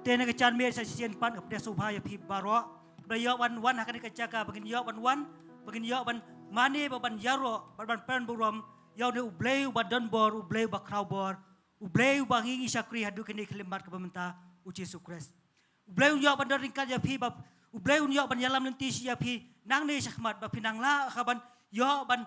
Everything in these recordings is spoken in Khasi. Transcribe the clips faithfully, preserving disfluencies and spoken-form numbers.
Te na ka janmiet sa shisien pat nga pdiang sngewbha ïa phi baroh ba ïoh ban wan ha kane ka jaka, ba ngin ïoh ban wan, ba ngin ïoh ban mane, ba ban ïaroh, ba ban pynburom ïa une U Blei uba don bor, U Blei uba khraw bor, U Blei uba ngi ngi shakri haduh kine ki khyllipmat kaba mynta, U Jisu Khrist. U Blei un ïoh ban don ryngkat ïa phi, ba U Blei un ïoh ban ïalam lynti sha ïa phi nangne shakhmat, ba phin nang lah ka ban ïoh ban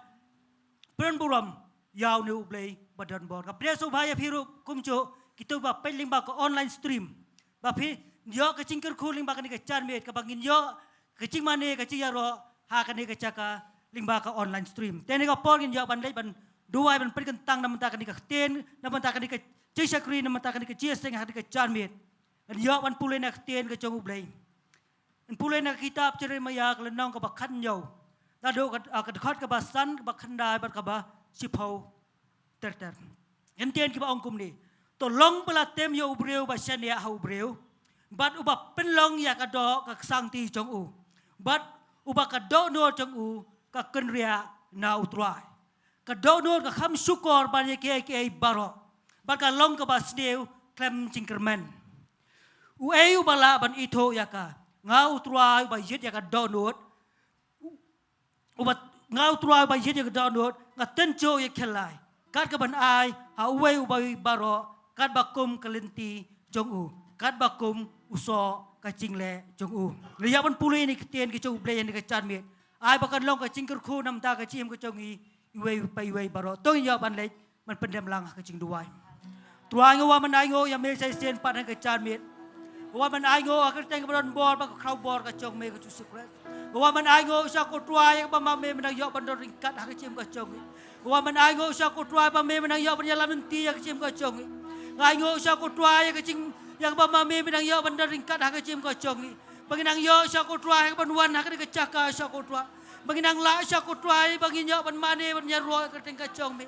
pynburom ïa une U Blei ba don bor. Nga pdiang sngewbha ïa phi ruh kumjuh kito ba peit lyngba ka online stream, ba phin ïoh ka jingkyrkhu lyngba kane ka janmiet, kaba ngin ïoh ka jingmane, ka jingïaroh ha kane ka jaka lyngba ka online stream. Te na ka por ngin ïoh ban leit ban duwai, ban pynkyntang na bynta kane ka ktien, na bynta kane ka jingshakri, na bynta kane ka jingïaseng ha kane ka janmiet. Ngan ïoh ban pule na ka ktien ka jong U Blei. Ngan pule na ka kitab Jeremaïah ka lynnong kaba khathynñiew, naduh ka, ah, ka dkhot kaba san, kaba khyndai bad kaba shiphew ter ter. Ki ktien kiba ong kumne: To long ba la tem ïa u briew ba shaniah ha u briew, bad uba pynlong ïa ka doh ka ksangti jong u, bad uba ka dohnud jong u ka kynriah na U Trai. Ka dohnud ka kham shukor ban ïa kiei kiei baroh, bad ka long kaba sniew khlem jingkyrmen. Uei uba lah ban ithuh ïa ka? Nga U Trai uba ïeit ïa ka dohnud, uba, nga U Trai uba ïeit ïa ka dohnud, nga tynjuh ïa ki khyllai, kat ka ban ai ha uwei uba uwei baroh katba kum ka lynti jong u, katba kum u soh ka jingleh jong u. Ngi ïa ban pule ïa kine ki ktien ki jong U Blei ïa kane ka janmiet. Ai ba kan long ka jingkyrkhu na bynta ka jingim ka jong ngi iwei pa iwei baroh. To ngin ïa ban leit ban pyndem lang ha ka jingduwai. Trai, nga wan ban ainguh ïa me sa shisien pat ha ka janmiet. Nga wan ban ainguh ha ka kyrteng kaba don bor bad ka khraw bor ka jong me, ko Jisu Khrist. Nga wan ban ainguh sha ko Trai ïa kaba ma me me nang ïoh ban don ryngkat ha ka jingim ka jong ngi. Nga wan ban ainguh sha ko Trai ba me me nang ïoh ban ïalam lynti ïa ka jingim ka jong ngi. Nga ainguh sha ko Trai ïa ka jing, ïa kaba ma me me nang ïoh ban don ryngkat ha ka jingim ka jong ngi. Ba ngin nang ïoh sha ko Trai ïa ka ban wan ha kane ka jaka sha ko Trai. Ba ngin nang lah sha ko Trai ba ngin ïoh ban mane ban ïaroh ïa ka kyrteng ka jong me.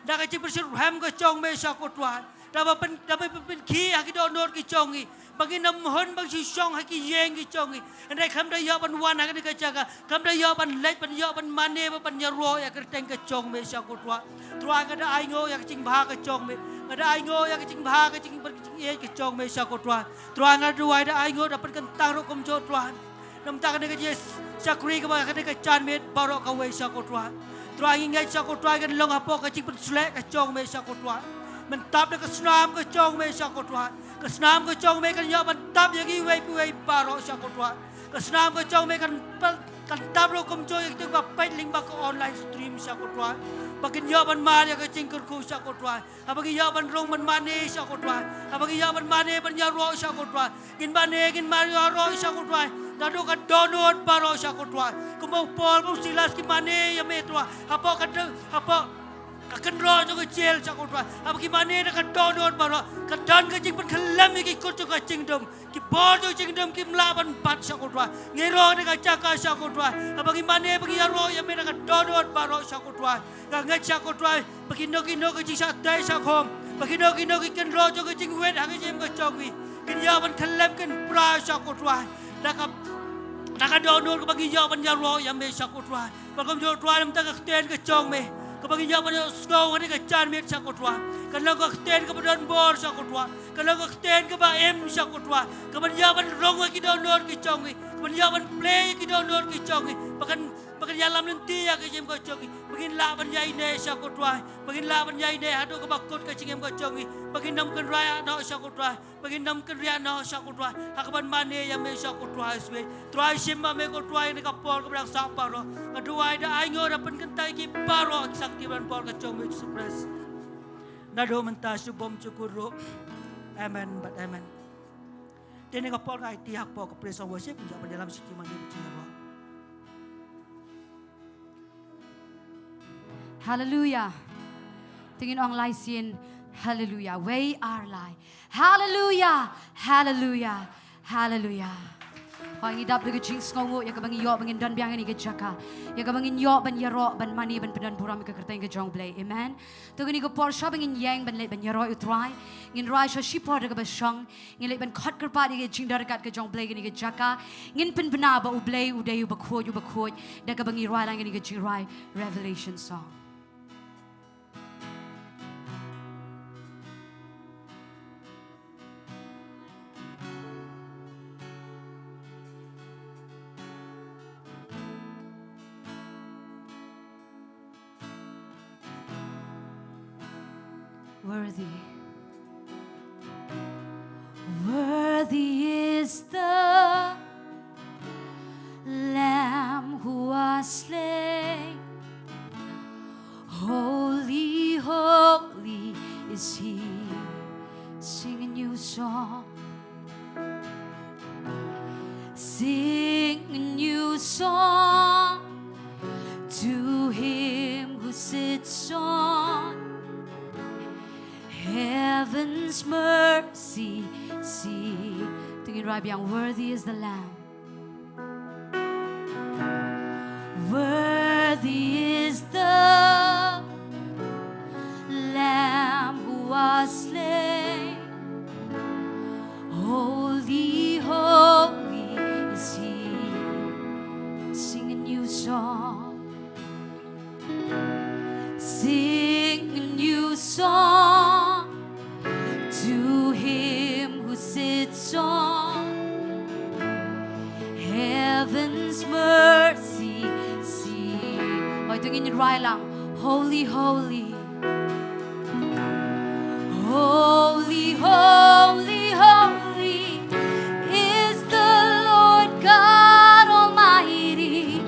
Da ka jingpynshitrhem ka jong me sha ko Trai. Da ba pyn, da ba pynkhih ha ki dohnud ki jong ngi. Ba ngin ym hun ban shu shong ha ki ïing ki jong ngi. Hynrei khlem da ïoh ban wan ha kane ka jaka, khlem da ïoh ban leit ban ïoh ban mane ba ban ïaroh ïa ka kyrteng ka jong me sha ko Trai. Trai, nga da ainguh ïa ka jingbha ka jong me. Nga da ainguh ïa ka jingbha ka jing, ka jingïeit ka jong me sha ko Trai. Trai, nga da duwai, da ainguh, da pynkyntang ruh kumjuh Trai. Na bynta kane ka jingshakri kaba kane ka janmiet baroh kawei sha ko Trai. Trai, ngi ngeit sha ko Trai kan long hapoh ka jingpynshlur ka jong me sha ko Trai. Men tap da ka snam ka jong me sha ko Trai. Ka snam ka jong me kan ïoh ban tap ïa kiwei pa iwei baroh sha ko Trai. Ka snam ka jong me kan pyn, kan tap ruh kumjuh ïa kito kiba peit lyngba ka online stream sha ko Trai. Ba kin ïoh ban mad ïa ka jingkyrkhu sha ko Trai. Haba ngi ïoh ban rung ban mane sha ko Trai. Haba ngi ïoh ban mane ban ïaroh sha ko Trai. Ngin mane, ngin mane ïaroh sha ko Trai. Naduh ka dohnud baroh sha ko Trai. Kumba u Paul bad u Silas ki mane ïa me Trai. Hapoh ka dang, hapoh ka kynroh jong ka jel sha ko Trai. Haba ki mane da ka dohnud baroh. Ka don ka jingpynkhyllem ïa ki kut jong ka jingdum. Ki bor jong ka jingdum kim lah ban bat sha ko Trai. Ngi rung da ka jaka sha ko Trai. Haba ngi mane ba ngi ïaroh ïa me da ka dohnud baroh sha ko Trai. Nga ngeit sha ko Trai. Ba kino kino ki jingshah teh shah khum. Ba kino kino ki kynroh jong ka jingwit ha ka jingim ka jong ngi. Kin ïa ban khyllem kin pra sha ko Trai. Da ka, da ka dohnud kaba ngi ïoh ban ïaroh ïa me sha ko Trai. Ba kumjuh Trai na bynta ka ktien ka jong me. Kaba ngi ïoh ban ïohsngew ha kane ka janmiet sha ko Trai. Kan long ka ktien kaba don bor sha ko Trai. Kan long ka ktien kaba im sha ko Trai. Kaban ïa ban rung ïa ki dohnud ki jong ngi. Kaban ïa ban plie ïa ki dohnud ki jong ngi. Ba kan, ba kan ïalam lynti ïa ka jingim ka jong ngi. Ba ngin lah ban ïaineh sha ko Trai. Ba ngin lah ban ïaineh haduh kaba kut ka jingim ka jong ngi. Ba ngin ym kynriah noh sha ko Trai. Ba ngin ym kynriah noh sha ko Trai. Ha kaban mane ïa me sha ko Trai Jisu. Trai, shim ma me ko Trai ha kane ka por kaba dang sah baroh. Nga duwai, da ainguh, da pynkyntang ïa ki baroh ki sangti ban bor ka jong me Jisu Khrist. Naduh mynta sha bymjukut ruh. Amen bad amen. Te ha kane ka por nga aiti ha ka por ka praise and worship, ïa ban ïalam sha ki mane ba jingïaroh. Hallelujah. Te ngin ong lai sien, Hallelujah. Wei ar lai. Hallelujah. Hallelujah. Hallelujah. Hooid, ngi dap da ka jingsngewnguh ïa kaba ngi ïoh ba ngin don biang ha kane ka jaka. Ïa kaba ngin ïoh ban ïaroh, ban mane, ban pyndonburom ïa ka kyrteng ka jong U Blei. Amen. To ha kane ka por shwa ba ngin ïeng ban leit ban ïaroh ïa U Trai. Ngin rwai sha shipor da kaba shong. Ngin leit ban khot kyrpad ïa ka jingdon ryngkat ka jong U Blei ha kane ka jaka. Ngin pynbna ba U Blei u dei uba khuid, uba khuid. Da kaba ngi rwai lang ïa kane ka jingrwai Revelation song. Worthy. Worthy is the Lamb who was slain. Holy, holy is he. Sing a new song. Sing a new song to him who sits on heaven's mercy seat. Teng in rai biang, worthy is the Lamb. Worthy is the Lamb who was slain. Holy, holy is he. Sing a new song. Sing a new song to him who sits on heaven's mercy seat. Hoi, to ngin rai lang. Holy, holy. Holy, holy, holy is the Lord God Almighty,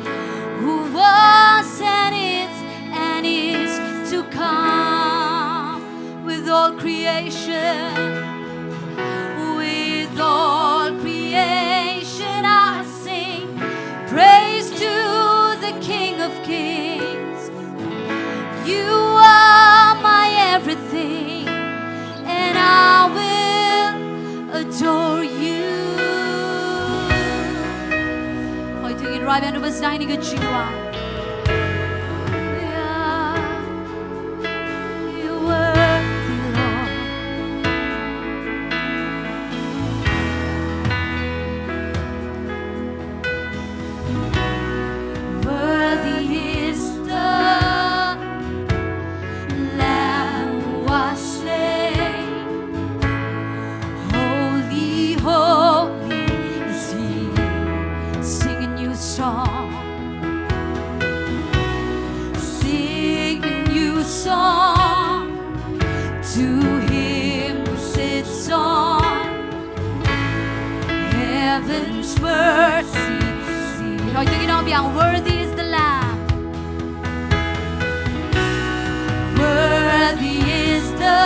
who was and is and is to come. With all creation, with all creation, I sing praise to the King of Kings. You are my everything, and I will adore you. Hoi, to ngin rai biang, to ba sdang ïa kane ka jingrwai. You're worthy, Lord. Worthy is the Lamb who was slain. Holy, holy is he. Sing a new song. Sing a new song to him who sits on heaven's mercy seat. Hoi, to ngin ong biang, worthy is the Lamb. Worthy is the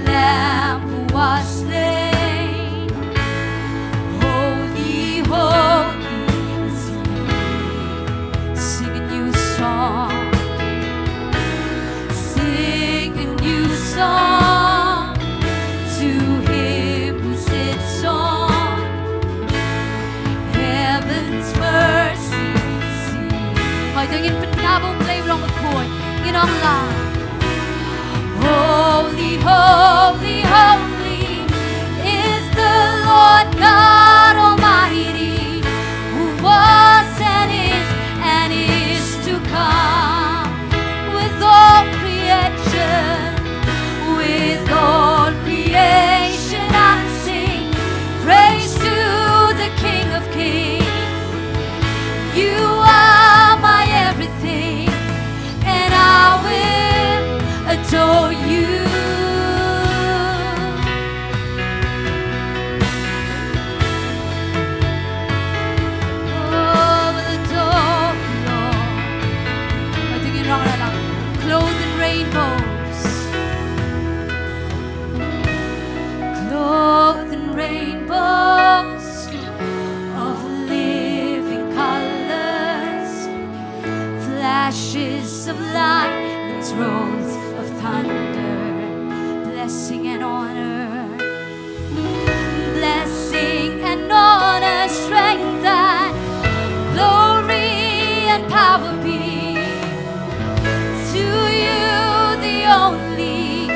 Lamb who was slain. Holy, holy is he. Sing a new song. Sing a new song to him who sits on heaven's mercy seat. Hoi, to ngin pyndap ïa U Blei u Nongkhuid. Ngin ong lang. Holy, holy, holy is the Lord God Almighty, who was and is and is to come. With all creation, with all creation, I sing praise to the King of Kings. You are my everything, and I will adore you. Oh, we'll adore you, Lord. Hoi, to ngin ong lang. Clothed in rainbows. Clothed in rainbows of living colors, flashes of lightning, rolls of thunder, blessing and honor, blessing and honor, strength and glory and power be to you, the only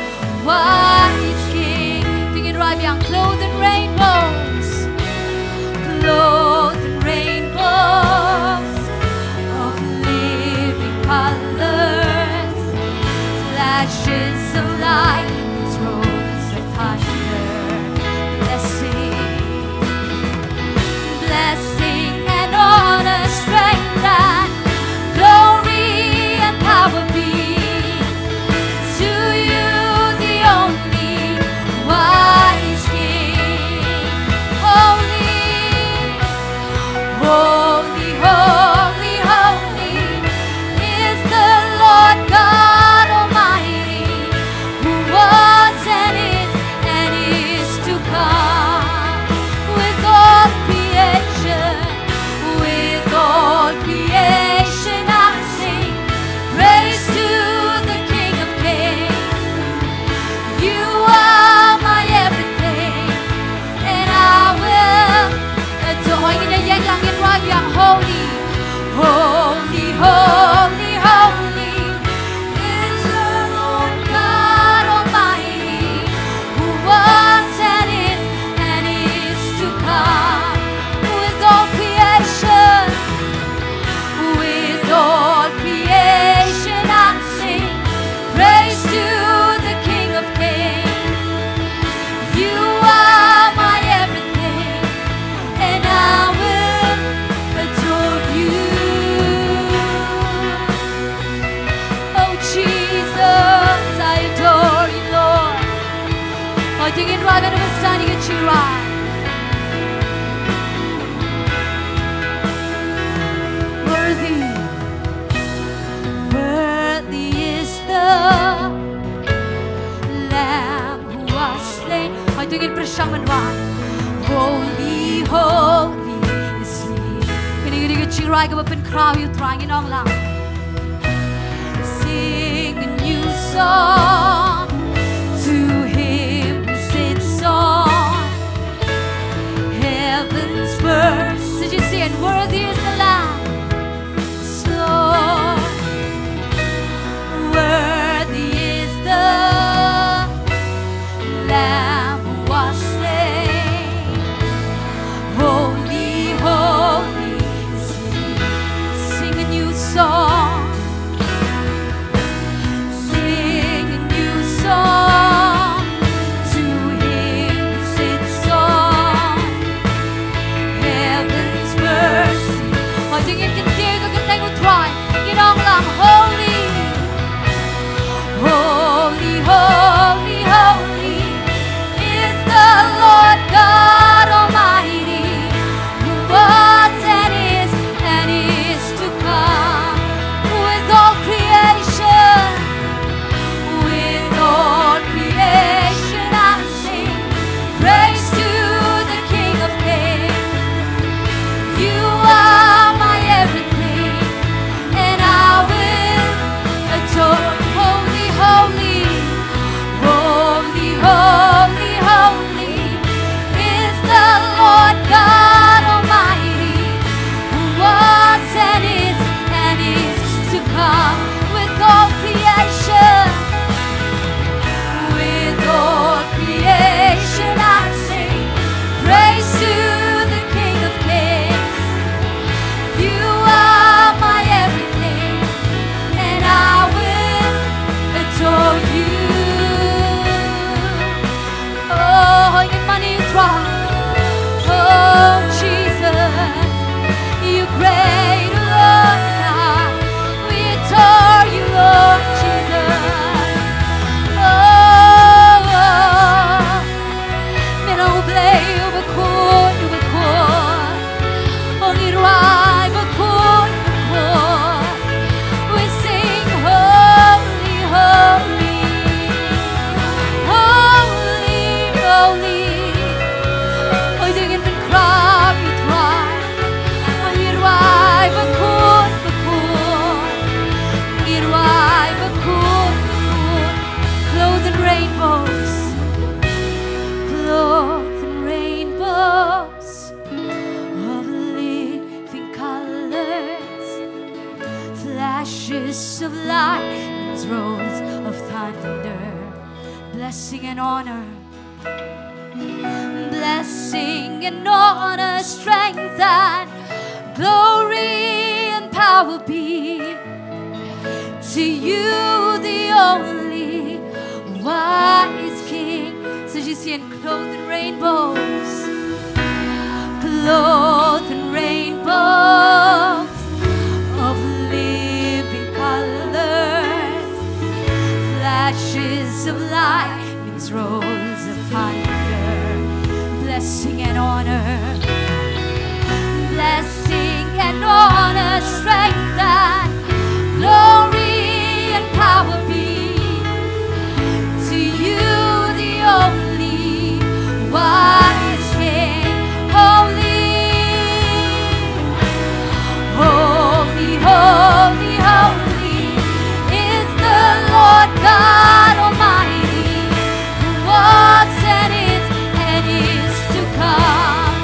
wise King. To ngin rai biang, clothed in rainbows, clothed in rainbows of living colors, flashes of light, rolls of thunder, blessing, blessing and honor, strength and glory and power be to Holy, holy is he. Kane ka dei ka jingrwai kaba pynkhraw ïa U Trai, ngin ong lang. Sing a new song to him who sits on heaven's mercy. Did you see it? Worthy is the Lamb. Yes, Lord. Worthy is the Lamb who was slain. Holy, holy is he. Sing a new song. Sing a new song to him who sits on heaven's mercy. Hooid, to ngin kyntiew ïa ka kyrteng U Trai. Ngin ong lang, holy, holy, holy, holy is the Lord God Almighty, who was and is and is to come. With all creation, with all creation, I sing praise to the King of Kings. You are my everything, and I will adore you. Holy, holy, holy, holy, holy is the Lord God Almighty, who was and is and is to come. With all creation, with all creation, I sing praise to the King of Kings. You are my everything, and I will adore you. Oh, ngin mane ïa U Trai. Oh, Jesus, you great, Lord God. We adore you, Lord Jesus. Oh, oh. Me long U Blei uba khuid, uba khuid. Oh, ngi rwai bakhuid, bakhuid. We sing holy, holy, holy, holy. Hooid, to ngin pynkhraw ïa U Trai. Oh, ngi rwai bakhuid, bakhuid. Ngi rwai bakhuid, bakhuid. Clothed in rainbows. Clothed in rainbows of living colors, flashes of lightning, rolls of thunder, blessing and honor, blessing and honor, strength and glory and power be to you, the only wise King. So you see, clothed in rainbows, clothed in rainbows of living colors, flashes of lightnings, rolls of thunder, blessing and honor, blessing and honor, strength and glory and power be to you, the only wise King. Holy, holy, holy, holy is the Lord God Almighty, who was and is and is to come.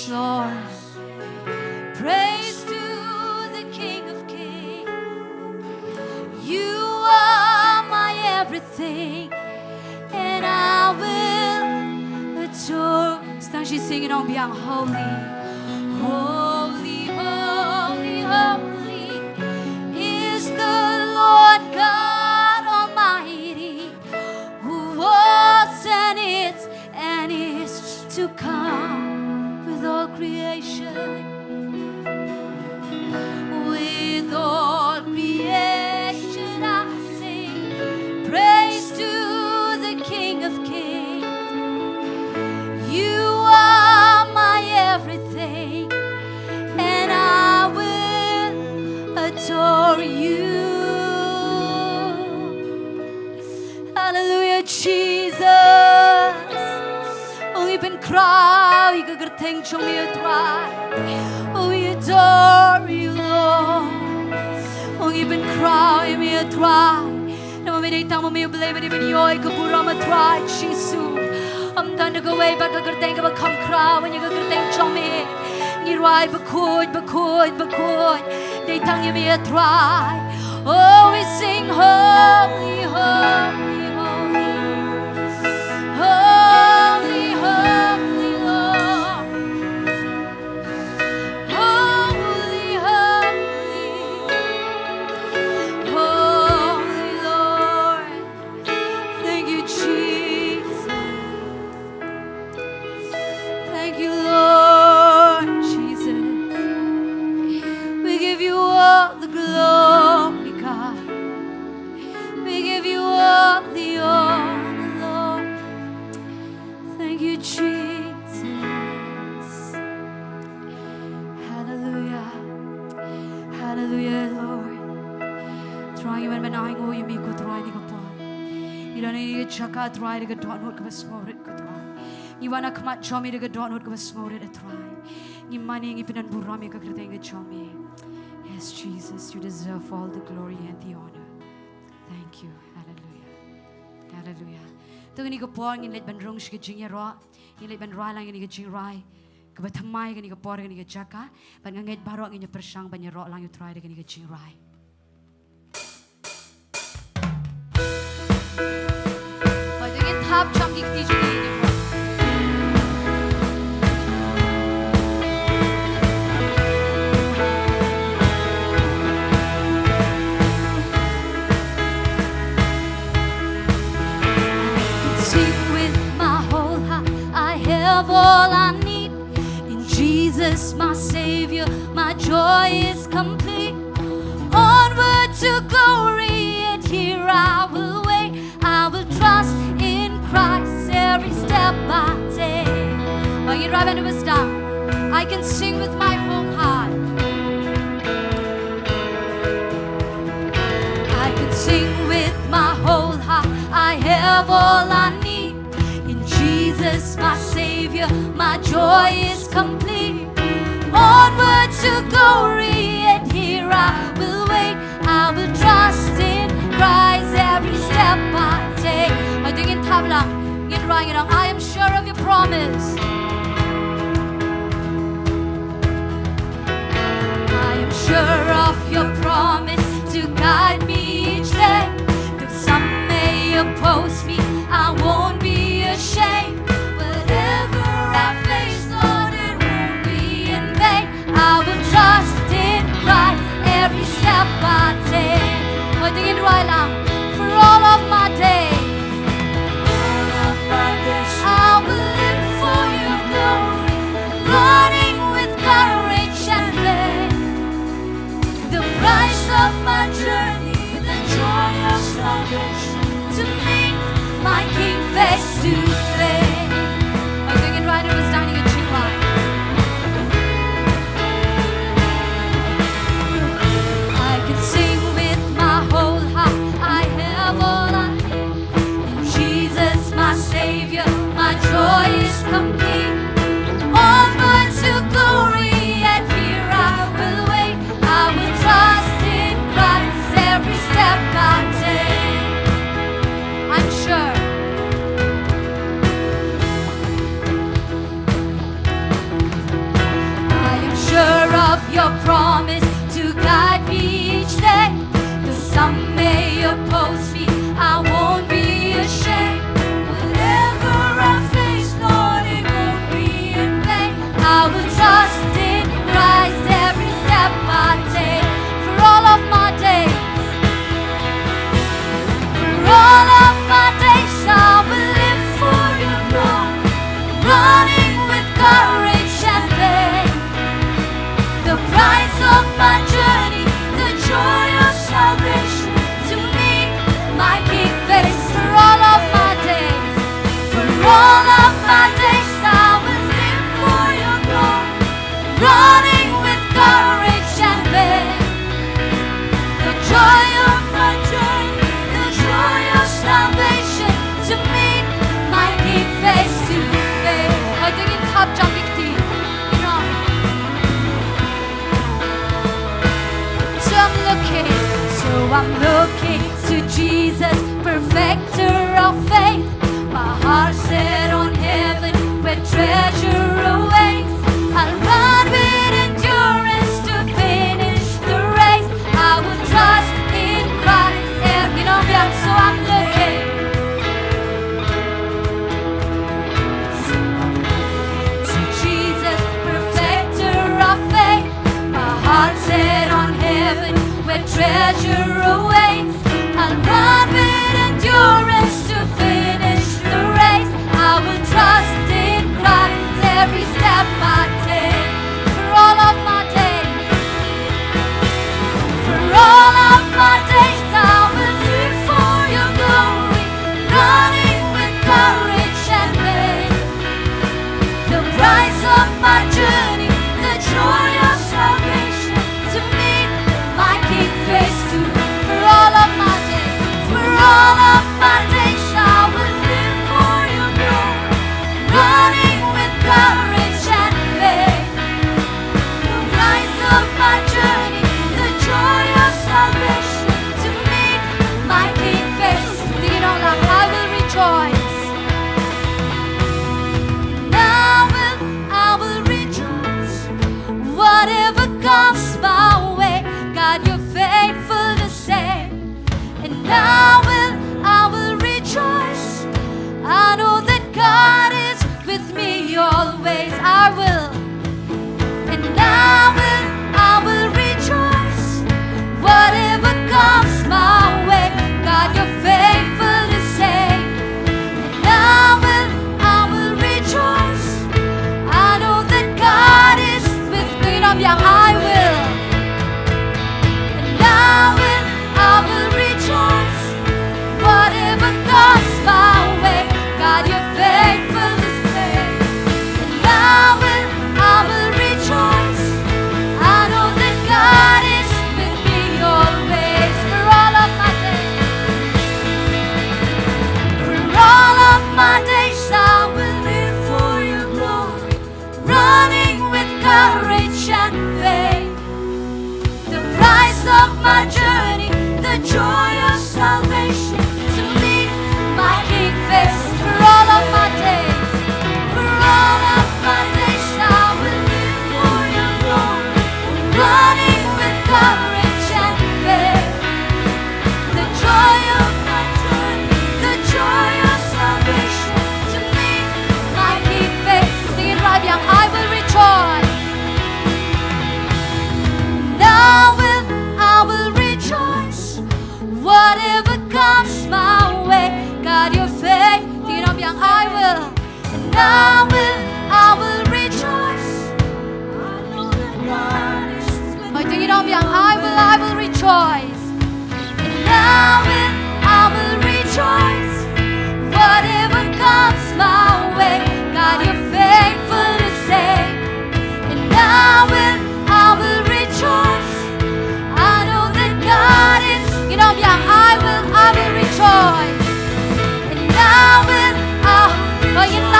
Lord. Praise to the King of Kings. You are my everything, and I will adore. Sdang shi sing nong biang. Holy, holy, holy, holy is the Lord God Almighty, who was and is and is to come. With all creation, with all creation I sing praise to the King of Kings. You are my everything, and I will adore you. Hallelujah, Jesus. Oh, ngi pynkhraw ïa ka kyrteng jong me, Trai. Oh, we adore you, Lord. Oh, ngi pynkhraw ïa me, Trai. Namar me dei tang ma me U Blei ba dei ban ïoh ïa ka burom, Trai Jisu. Ym don kawei pat ka kyrteng kaba kham khraw ban ïa ka kyrteng jong me. Ngi rwai bakhuid, bakhuid, bakhuid. Dei tang ïa me, Trai. Oh, we sing holy, holy, holy. Holy, holy, Lord. Holy, holy. Holy Lord. Thank you, Jesus. Thank you, Lord Jesus. We give you all the glory, God. We give you all the honor, Lord. Thank you, Jesus. Hallelujah. Hallelujah, Lord. Trai, ngi wan ban ainguh ïa me ko Trai ha kane ka por. Ngi don ha kane ka jaka Trai da ka dohnud kaba sngewrit ko Trai. Ngi wan ha khmat jong me da ka dohnud kaba sngewrit, Trai. Ngi mane, ngi pyndonburom ïa ka kyrteng ka jong me. Yes, Jesus, you deserve all the glory and the honor. Thank you. Hallelujah. Hallelujah. To ha kane ka por ngin leit ban rung sha ka jingïaroh. Ngin leit ban rwai lang ïa kane ka jingrwai kaba thymmai ha kane ka por, ha kane ka jaka. Bad nga ngeit baroh ngin ïa pyrshang ban ïaroh lang ïa U Trai da kane ka jingrwai. Hooid, to ngin thap jam ki kti jong ngi. Sing with my whole heart, I have all I need. In Jesus, my Savior, my joy is complete. Onward to glory, and here I will wait. I will trust in Christ every step I take. Bad ngi rwai ban da bas dang. I can sing with my whole heart. I can sing with my whole heart. I have all I need. In Jesus, my Savior, my joy is complete. Onward to glory, and here I will wait. I will trust in Christ every step I take. Hooid, to ngin thap lang. Ngin rwai, ngin ong, I am sure of your promise. I am sure of your promise to guide me each day. Though some may oppose me, I won't be ashamed. Whatever I face, Lord, it won't be in vain. I will trust in Christ every step I take. Hooid, to ngin rwai lang. For all of my days, all of my days, I will live for you. I'm looking to Jesus, perfecter of faith. My heart's set on heaven, where treasure awaits. I'll run with endurance to finish the race. I will trust in Christ. Every, you know, I'm so I'm looking to Jesus, perfecter of faith. My heart's set on heaven, where treasure awaits. I'll run with endurance to finish the race. I will trust in Christ every step I take. For all of my days, for all of my days, I will live for your glory, running with courage and faith. The price of my journey, the joy of salvation, to meet my King face to face. For all of my days, for all of my days, I will live for your glory, running with courage and faith. The price of my journey, the joy of salvation, to meet my King face. Dino la, I will rejoice. And I will, I will rejoice. Whatever comes my way, God, you're faithful to save. And I will, I will rejoice. I know that God is with me always. I will. And I will, I will rejoice. Whatever comes my way, God, you're faithful to save. And I will, I will rejoice. I know that God is with me. Dino biang, I will. And I will, I will rejoice. Whatever comes my way, God, you're faithful to save. And I will, I will rejoice. I know that God is with me always. For all of my days, for all of my days, I will live for your glory, running with courage and faith. The price of my journey, the joy of salvation, to meet my King face. For all of my days, for all of my days, I will live for your glory, running with courage and faith. The joy of my journey, the joy of salvation, to meet my King face. Sing it right, biang, I will rejoice. And I will, I will rejoice. Whatever comes my way, God, you're faithful. Dino biang, I will. And I will, I will rejoice. Oi, dino biang, I will, I will rejoice. And I will, I will rejoice. Whatever comes my way, God, you're faithful to save. And I will, I will rejoice. I know that God is, dino biang, I will, I will rejoice. And I will, I will rejoice.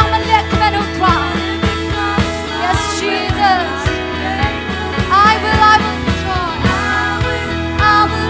Yes, Jesus. I will, I will rejoice. I will, I will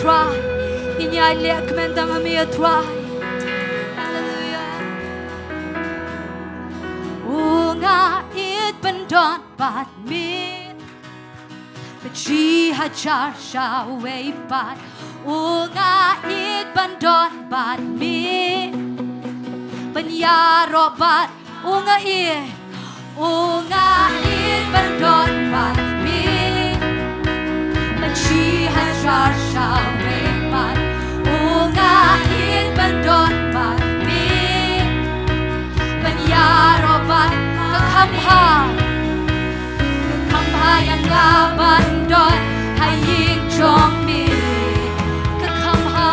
Ngin ïai leh kmen tang ha me, a Trai. Haleluia. U nga ïeit ban don bad me. Ban shi hajar sha wei pat. U nga ïeit ban don bad me. Ban ïaroh bad. U nga ïeit. U nga ïeit ban don bad me. Ban shi hajar sha wei pat. U nga ïeit ban don bad me. Ban ïaroh bad ka kham bha. Ka kham bha ïa nga ban don ha ïing jong me. Ka kham bha.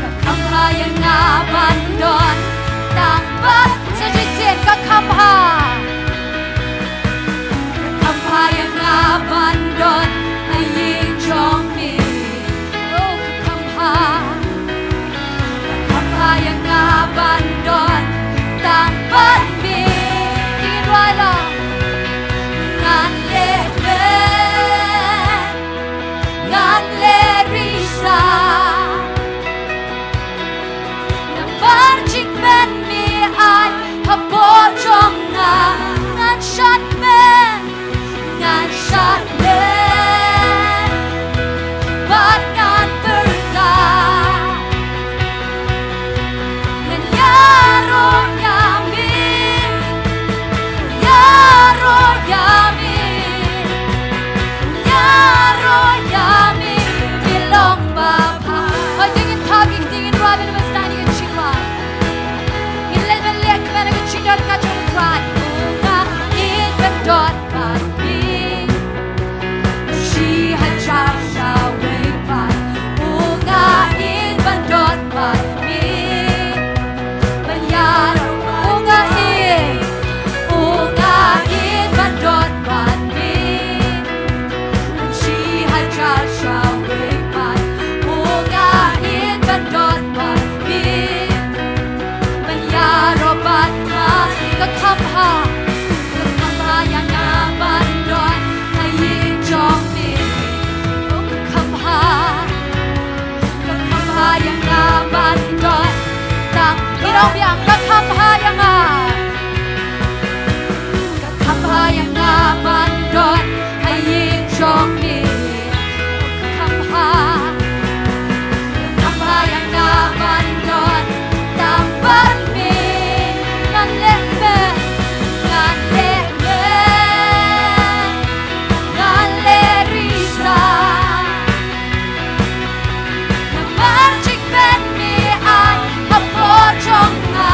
Ka kham bha ïa nga ban don tang bad. Sa shisien ka kham bha. Ka kham bha ïa nga ban don ha ïing jong me. Oh, ka kham bha. Ka kham bha ïa nga ban don tang bad me. Ki roi long. Ngan leh kmen, ngan leh risa. Namar jingkmen me ai hapoh jong nga. Ngan shad kmen, ngan shad kmen. Bad ngan pyrta. Ngan ïaroh ïa me. Ïaroh ïa me. Ïaroh ïa me. Me long babha. Hooid, to ngin thap ïa ka ktien, ngin rwai ban ym sdang ïa ka jingrwai. Ngin leit ban leh kmen ïa ka jingdonkam jong U Trai. U nga ïeit ban don bad me. Shi hajar sha wei pat. U nga ïeit ban don bad me. Ban ïaroh, u nga ïeit. U nga ïeit ban don bad me. Ban shi hajar sha wei pat. U nga ïeit ban don bad me. Ban ïaroh bad nga. Ka kham bha. Ka kham bha ïa nga ban don ha ïing jong me. Oh, ka kham bha. Ka kham bha ïa nga ban don tang. Ngi ong biang, ka kham bha ïa nga. Ka kham bha ïa nga ban don ha ïing jong me. Ka kham bha. Ka kham bha ïa nga ban don tang bad me. Ngan leh kmen, ngan leh kmen, ngan leh risa. Namar jingkmen me ai hapoh jong nga.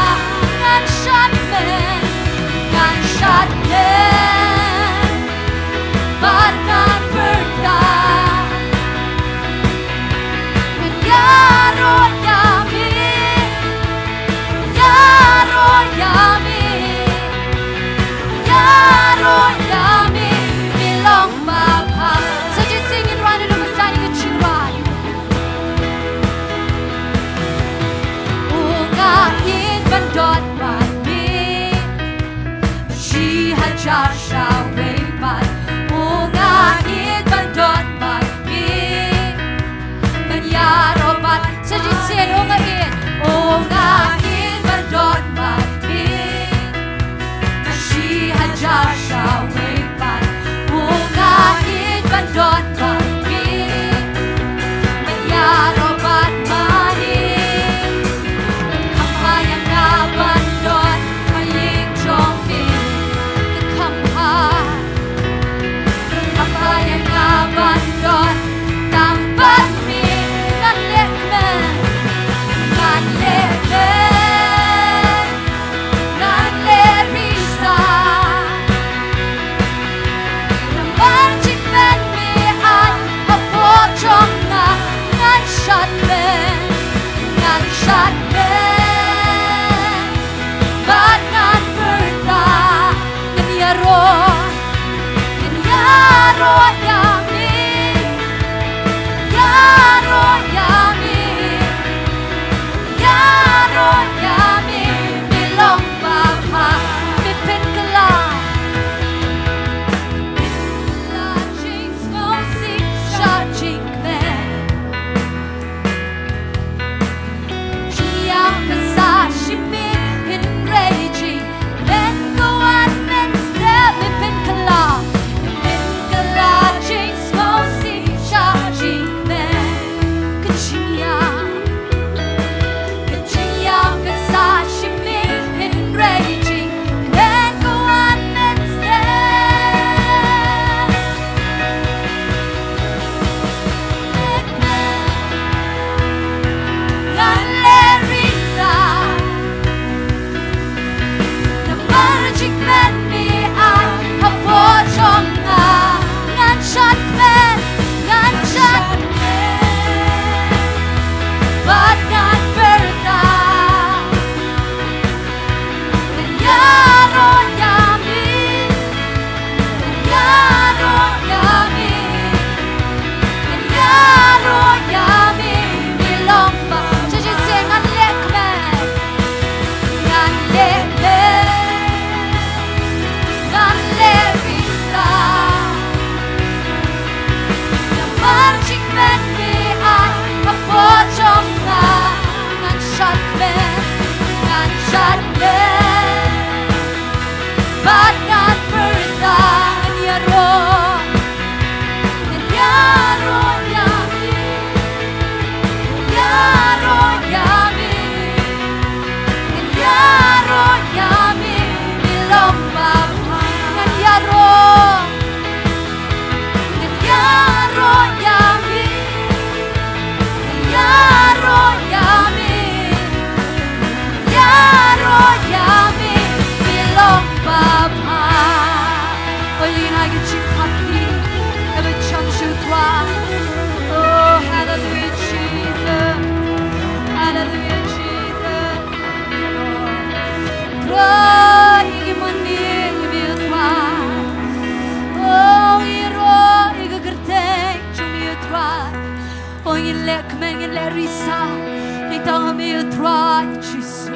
Tang ha me, Trai Jisu.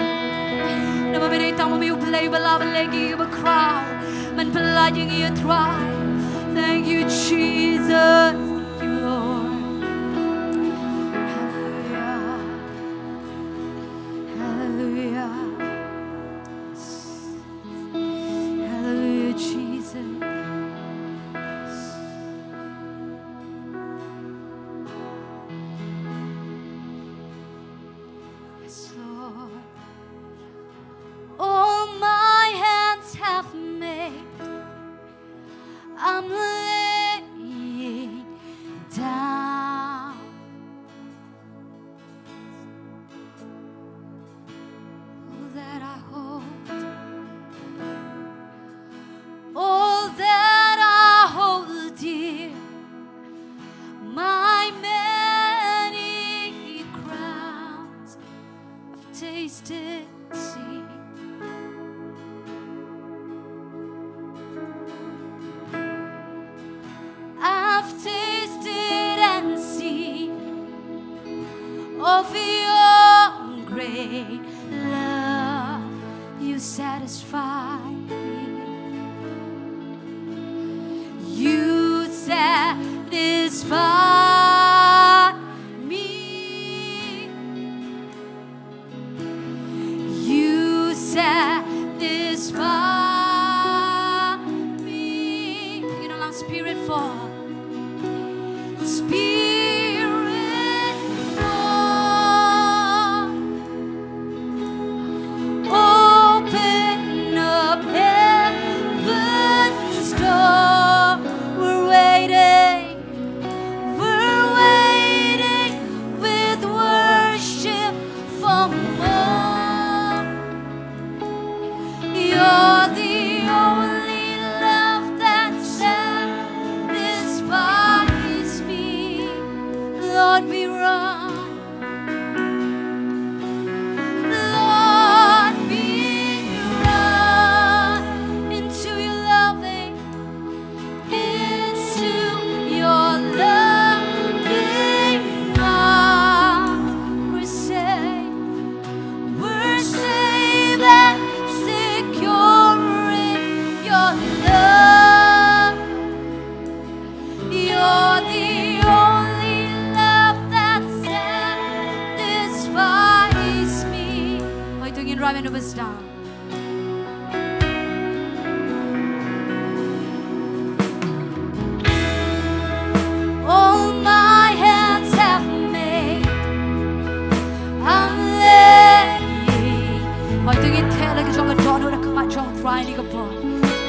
Namar me dei tang ma me U Blei uba lah ban leh ïa ki kiba khraw. Men pyllait ïa ngi, Trai. Thank you, Jesus. Thank you, Lord. Hallelujah. Hallelujah. Hallelujah, Jesus. Yes, Lord. All my hands have made, I'm laying down all that I hold, all that I hold dear, my many crowns. I've tasted, see. I've tasted and seen of your great love. You satisfy me. You satisfy me. You satisfy me. Sing it along, Spirit fall. Spirit fall. Open up heaven's door. We're waiting. We're waiting with worship for more. You're the only love that satisfies me. Lord, we run. Lord, we run into your loving, into your loving arms. We're safe, we're safe and secure in your love. You're the only love that satisfies me. Hoi to ngin rai ban ïa u ba sdang. All my hands have made, I'm laying. Hoi to ngin theh la ki jong ka dohnud ha khmat jong U Trai ha kane ka por.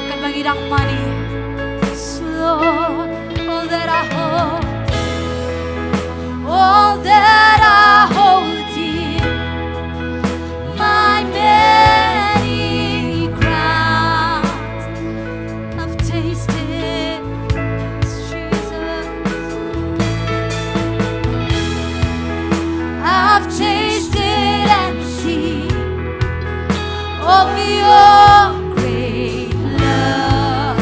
Katba ngi dang mane. Yes, Lord, all that I hold, all that I hold dear, my many crowns I've tasted, Jesus. I've tasted and seen of your great love.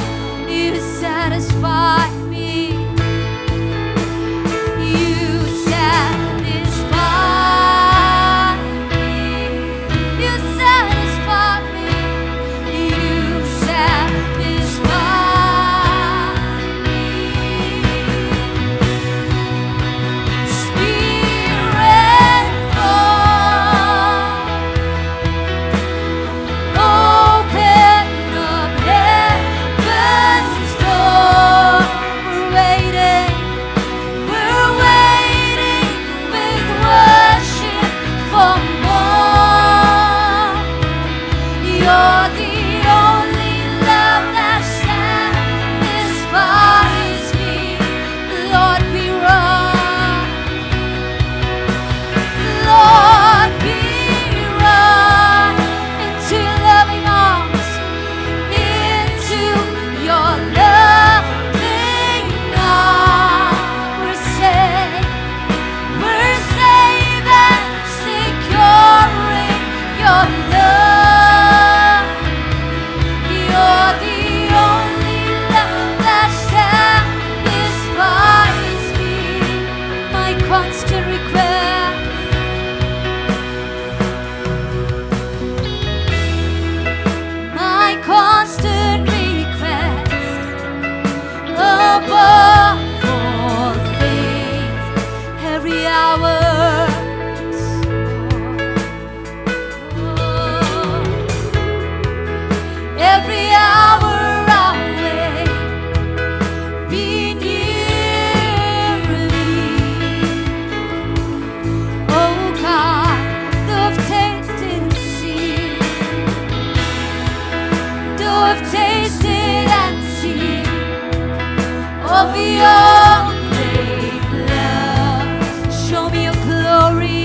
Your great love, show me your glory.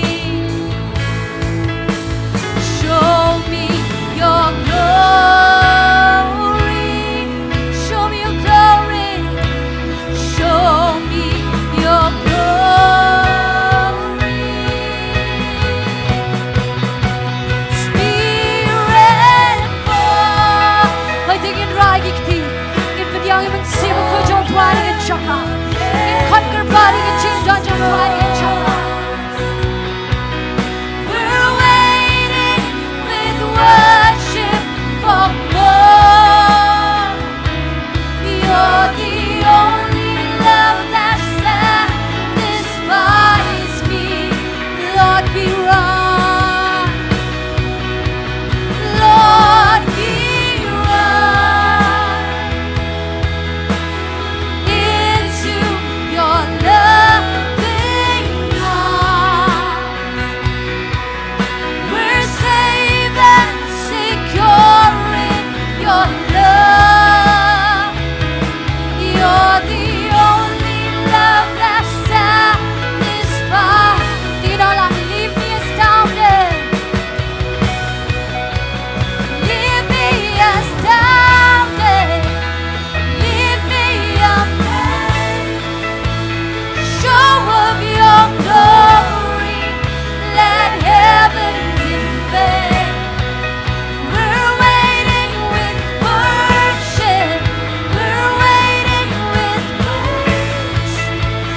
Show me your glory. Show me your glory. Show me your glory. Spirit, fall. Hooid, ngin rai ki kti. Ngin pdiang ïa U Mynsiem Bakhuid jong U Trai ha ka jaka. Ngin khot kyrpad ïa ka jingdon jong U Trai ha ka jaka. We're waiting with worship for more. You're the only love that satisfies me. Lord, we run. Lord, we run into your loving arms. We're safe and secure in your love. You're the only love that satisfies. Tina lang, leave me astounded. Leave me astounded. Leave me amazed. Show of your glory, let heavens invade. We're waiting with worship, we're waiting with praise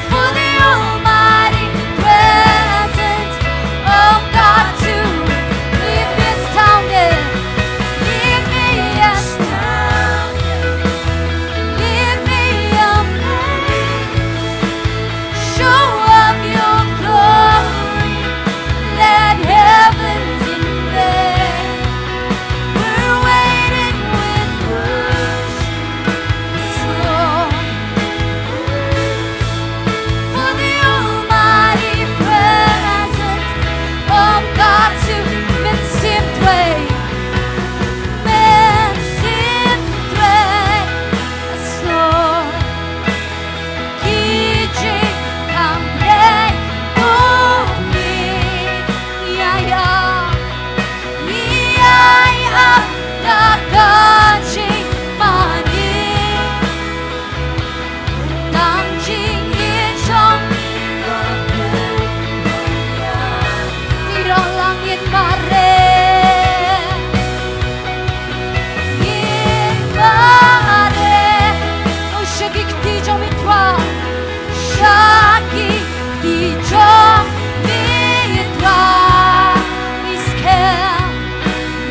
for the almighty presence of God to leave me astounded, leave me astounded, leave me amazed. Show of your glory, let heavens invade. We're waiting with worship, Lord, for the almighty presence of God to Mynsiem Bakhuid. Mynsiem Bakhuid, yes, Lord. Ki jingkhang blei u mi, ïa ïa, ïa ïa da ka jingmane. Tang jingïeit jong mi, ti rong lang ngin mareh. Ngin mareh. Oh, sha ki kti jong mi Trai. Sha ki kti jong mi Trai. Ngi skhem,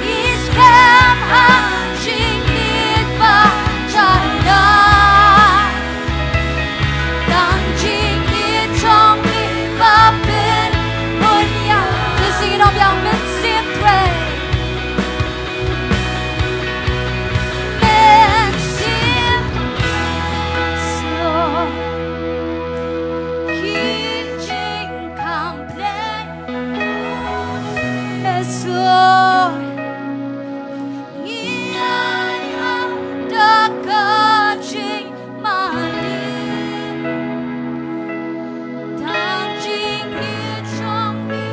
ngi skhem ha jingïeit ba jai. Tang jingïeit jong mi ba pynbun ïa. Te sing it ong biang, Mynsiem Bakhuid. Mynsiem, yes, Lord. Ki jingkhang blei, yes, Lord. Ngi ai ap da ka jingmane. Tang jingïeit jong mi.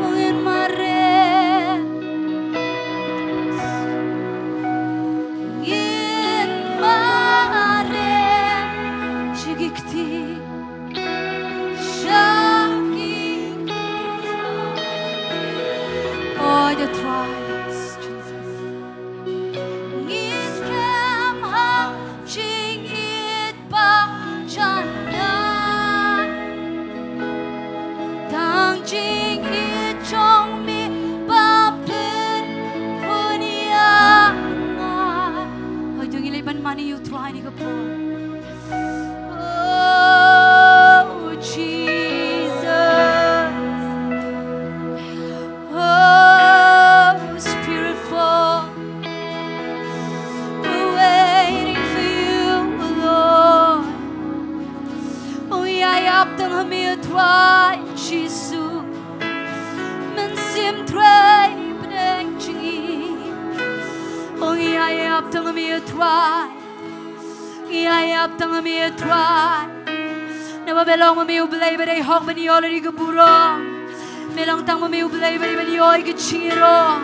Ngin mareh. Ngin mareh. Sha ki kti. Sha ki kti. Oh, ïa Trai, Jesus. Ngi skhem ha jingïeit ba janai. Tang jingïeit jong mi ba pynbun ïa nga. Hooid, to ngi leit ban mane ïa U Trai ha kane ka por. Oh, Jesus. Oh, Spirit, fall. We're waiting for you, Lord. Oh, ïa, ïa, ap tang ha me, Trai Jisu. Mynsiem Trai, pynbeit jingïeit. Oh, ngi ïa ïap tang ha me, Trai. Ngi ïa ïap tang ha me, Trai. Namar ba me long ma me U Blei ba dei hok ban ïoh ïa ka burom. Me long tang ma me U Blei ba dei ban ïoh ïa ka jingïaroh.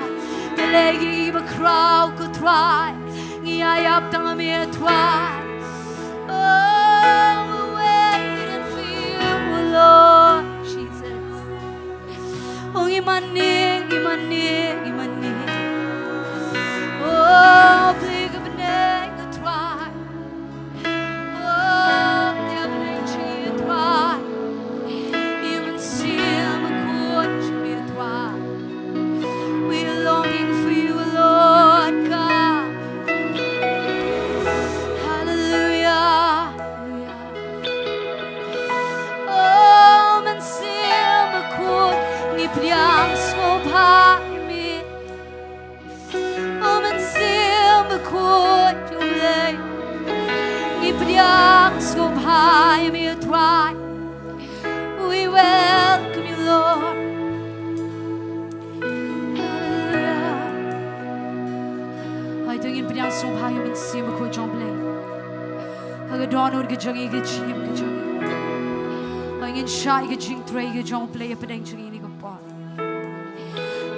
Me leh ïa kiba khraw, ko Trai. Ngi ïa ïap tang ha me, Trai. Oh, we're waiting for you, Lord Jesus. Oh, ngi mane, ngi mane, ngi mane. Oh, plie ka bneng, ko Trai. Oh, plie ka bneng jong ngi, Trai. Ïa U Mynsiem Bakhuid jong ngi, Trai. We're longing for you, Lord God. Hallelujah. Hallelujah. Oh, Mynsiem Bakhuid, ngi pdiang sngewbha ïa me. Oh, Mynsiem Bakhuid jong U Blei, ngi pdiang sngewbha ïa me, Trai. We welcome you, Lord. Hallelujah. Hooid, to ngin pdiang sngewbha ïa U Mynsiem Bakhuid jong U Blei. Ha ka dohnud ka jong ngi, ka jingim ka jong ngi. Hooid, ngin shah ïa ka jingtrei ka jong U Blei hapdeng jong ngi ha kane ka por.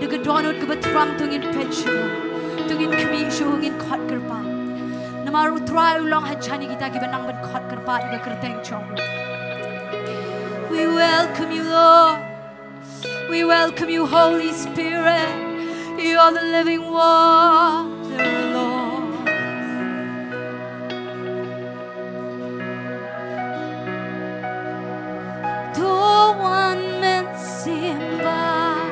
Da ka dohnud kaba thrang to ngin peit sha u, to ngin khmih sha u, ngin khot kyrpad. Namar U Trai u long hajan ïa kita kiba nang ban khot kyrpad ïa ka kyrteng jong u. We welcome you, Lord. We welcome you, Holy Spirit. You are the living water, Lord. To wan Mynsiem Bakhuid,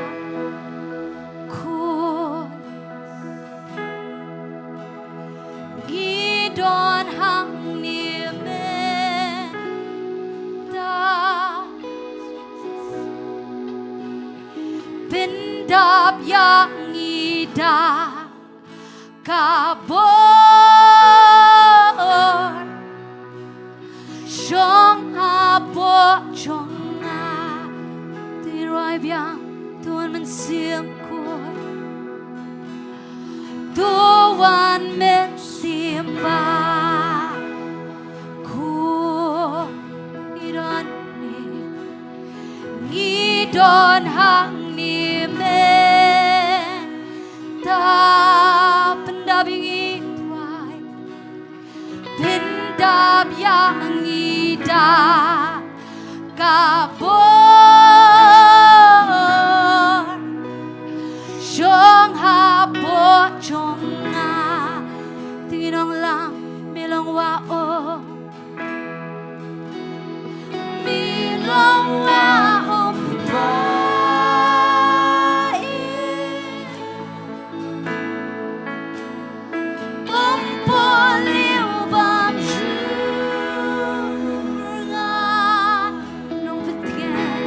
ngi don hangne mynta. Pyndap ïa ngi da ka bor jong hapoh jong nga. To ngin rwai biang, to wan Mynsiem Bakhuid. To wan Mynsiem Bakhuid. Ngi don hangne, ngi don hangne mynta. Pyndap ïa ngi, Trai. Pyndap ïa ngi da ka bor jong hapoh jong nga. To ngin ong lang, me long wah um. Me long wah um, Trai. Um, pule u bam jur nga. Nongpyntngen,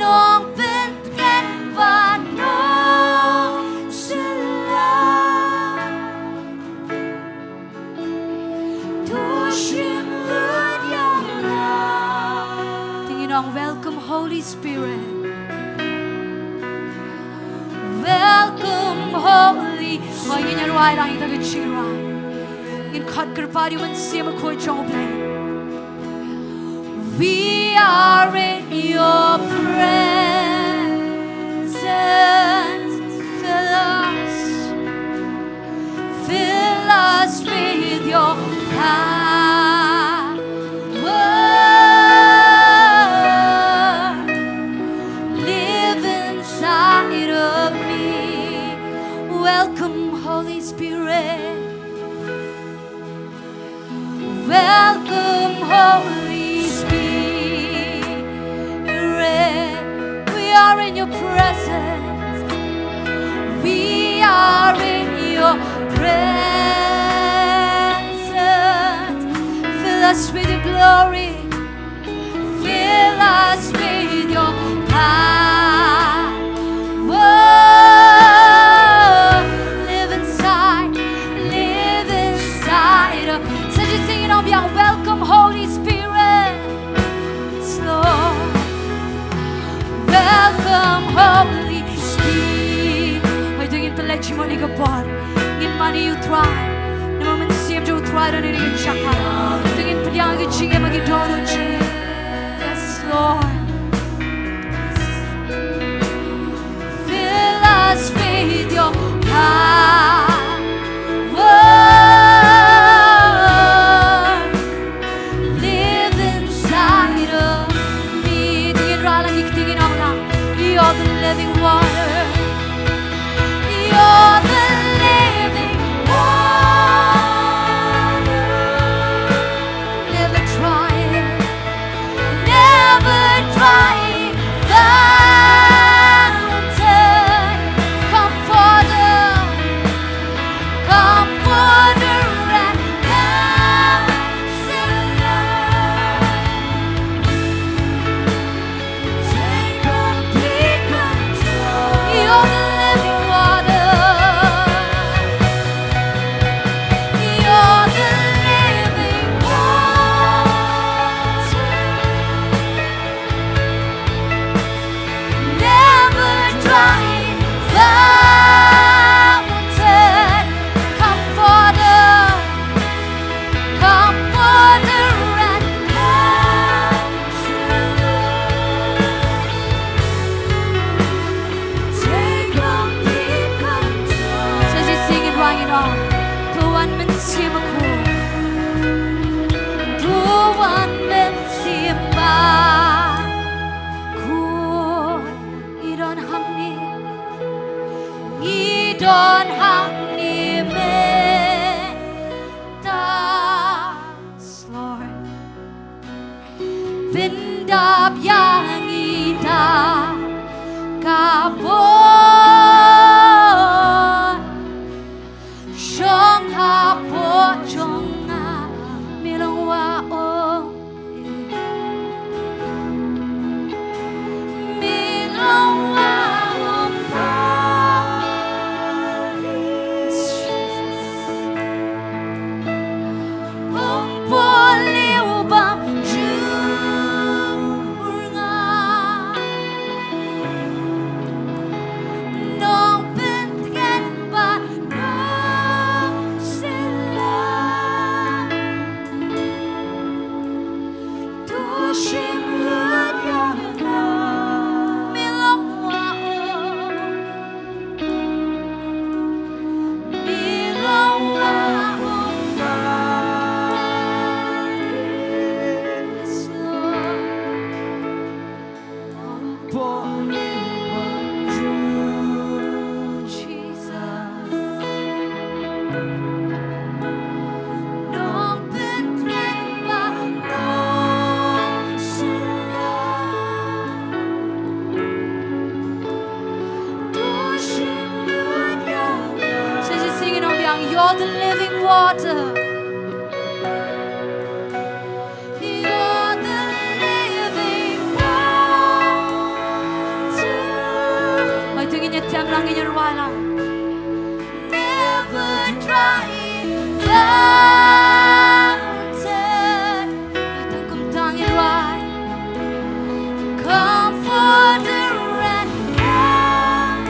nongpyntngen bad nongsynshar. To shim lut ïa nga. To ngin ong, welcome, Holy Spirit. Welcome, Holy Spirit. Ngin ïa rwai lang ïa ka jingrwai. Ngin khot kyrpad ïa u Mynsiem Bakhuid jong U Blei. We are in your presence. Fill us, fill us with your power. Live inside of me. Welcome, Holy Spirit. Welcome, Holy Spirit. We are in your presence. We are in your presence. Fill us with your glory. Fill us with your power. Live inside, live inside of. Sa sdang sing it on, biang, welcome, Holy Spirit. Yes, Lord. Welcome, Holy Spirit. Hooid, to ngin pynleit jingmut ha kane ka por. Te ngin pdiang ïa ka jingim ha ki dohnud jong ngi. Yes, Lord. Fill us with your power. Live inside of me. Te ngin rah lang ïa kine ki ong lang. You're the living water. You're the living water. Never dry, never dry fountain. Comforter, comforter and counselor. Take complete control. You're the living water. You're the living water. Never dry fountain. Comforter, comforter and counselor. Take complete control. Sa shisien ngin wan ngin ong, to wan Mynsiem Bakhuid. To wan Mynsiem Bakhuid. Ngi don hangne, ngi don hangne mynta, Lord. Pyndap ïa ngi da ka bor. Shong hapoh jong nga, me long wa um. Me long wa um. Um por liu bam jur nga. Nongpyntngen bad nongsiewspah. To shim lut ïa nga. Me long wa um. Me long wa um. Yes, Lord. Jesus. Nongpyntngen bad nongsiewspah. Sa shisien ngin ong biang, you're the living water. You're the living water. Hooid, to ngin ïa tem lang, ngin ïa rwai lang. Never dry fountain. Hooid, tang kumta ngin rwai. Comforter and counselor.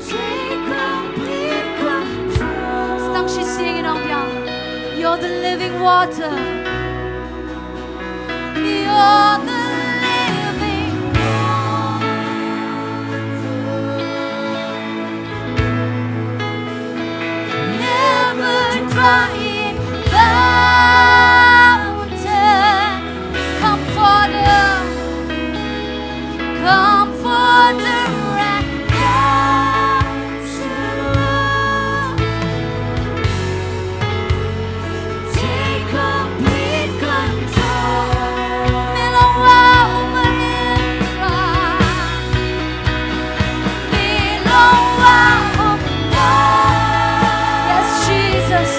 Take complete control. Sa tang shisien ngin ong biang. You're the living water. You're the living water. Never dry fountain. Comforter, comforter and counselor. Take complete control. Me long wa um, Maria. Me long wa um. Yes, Jesus.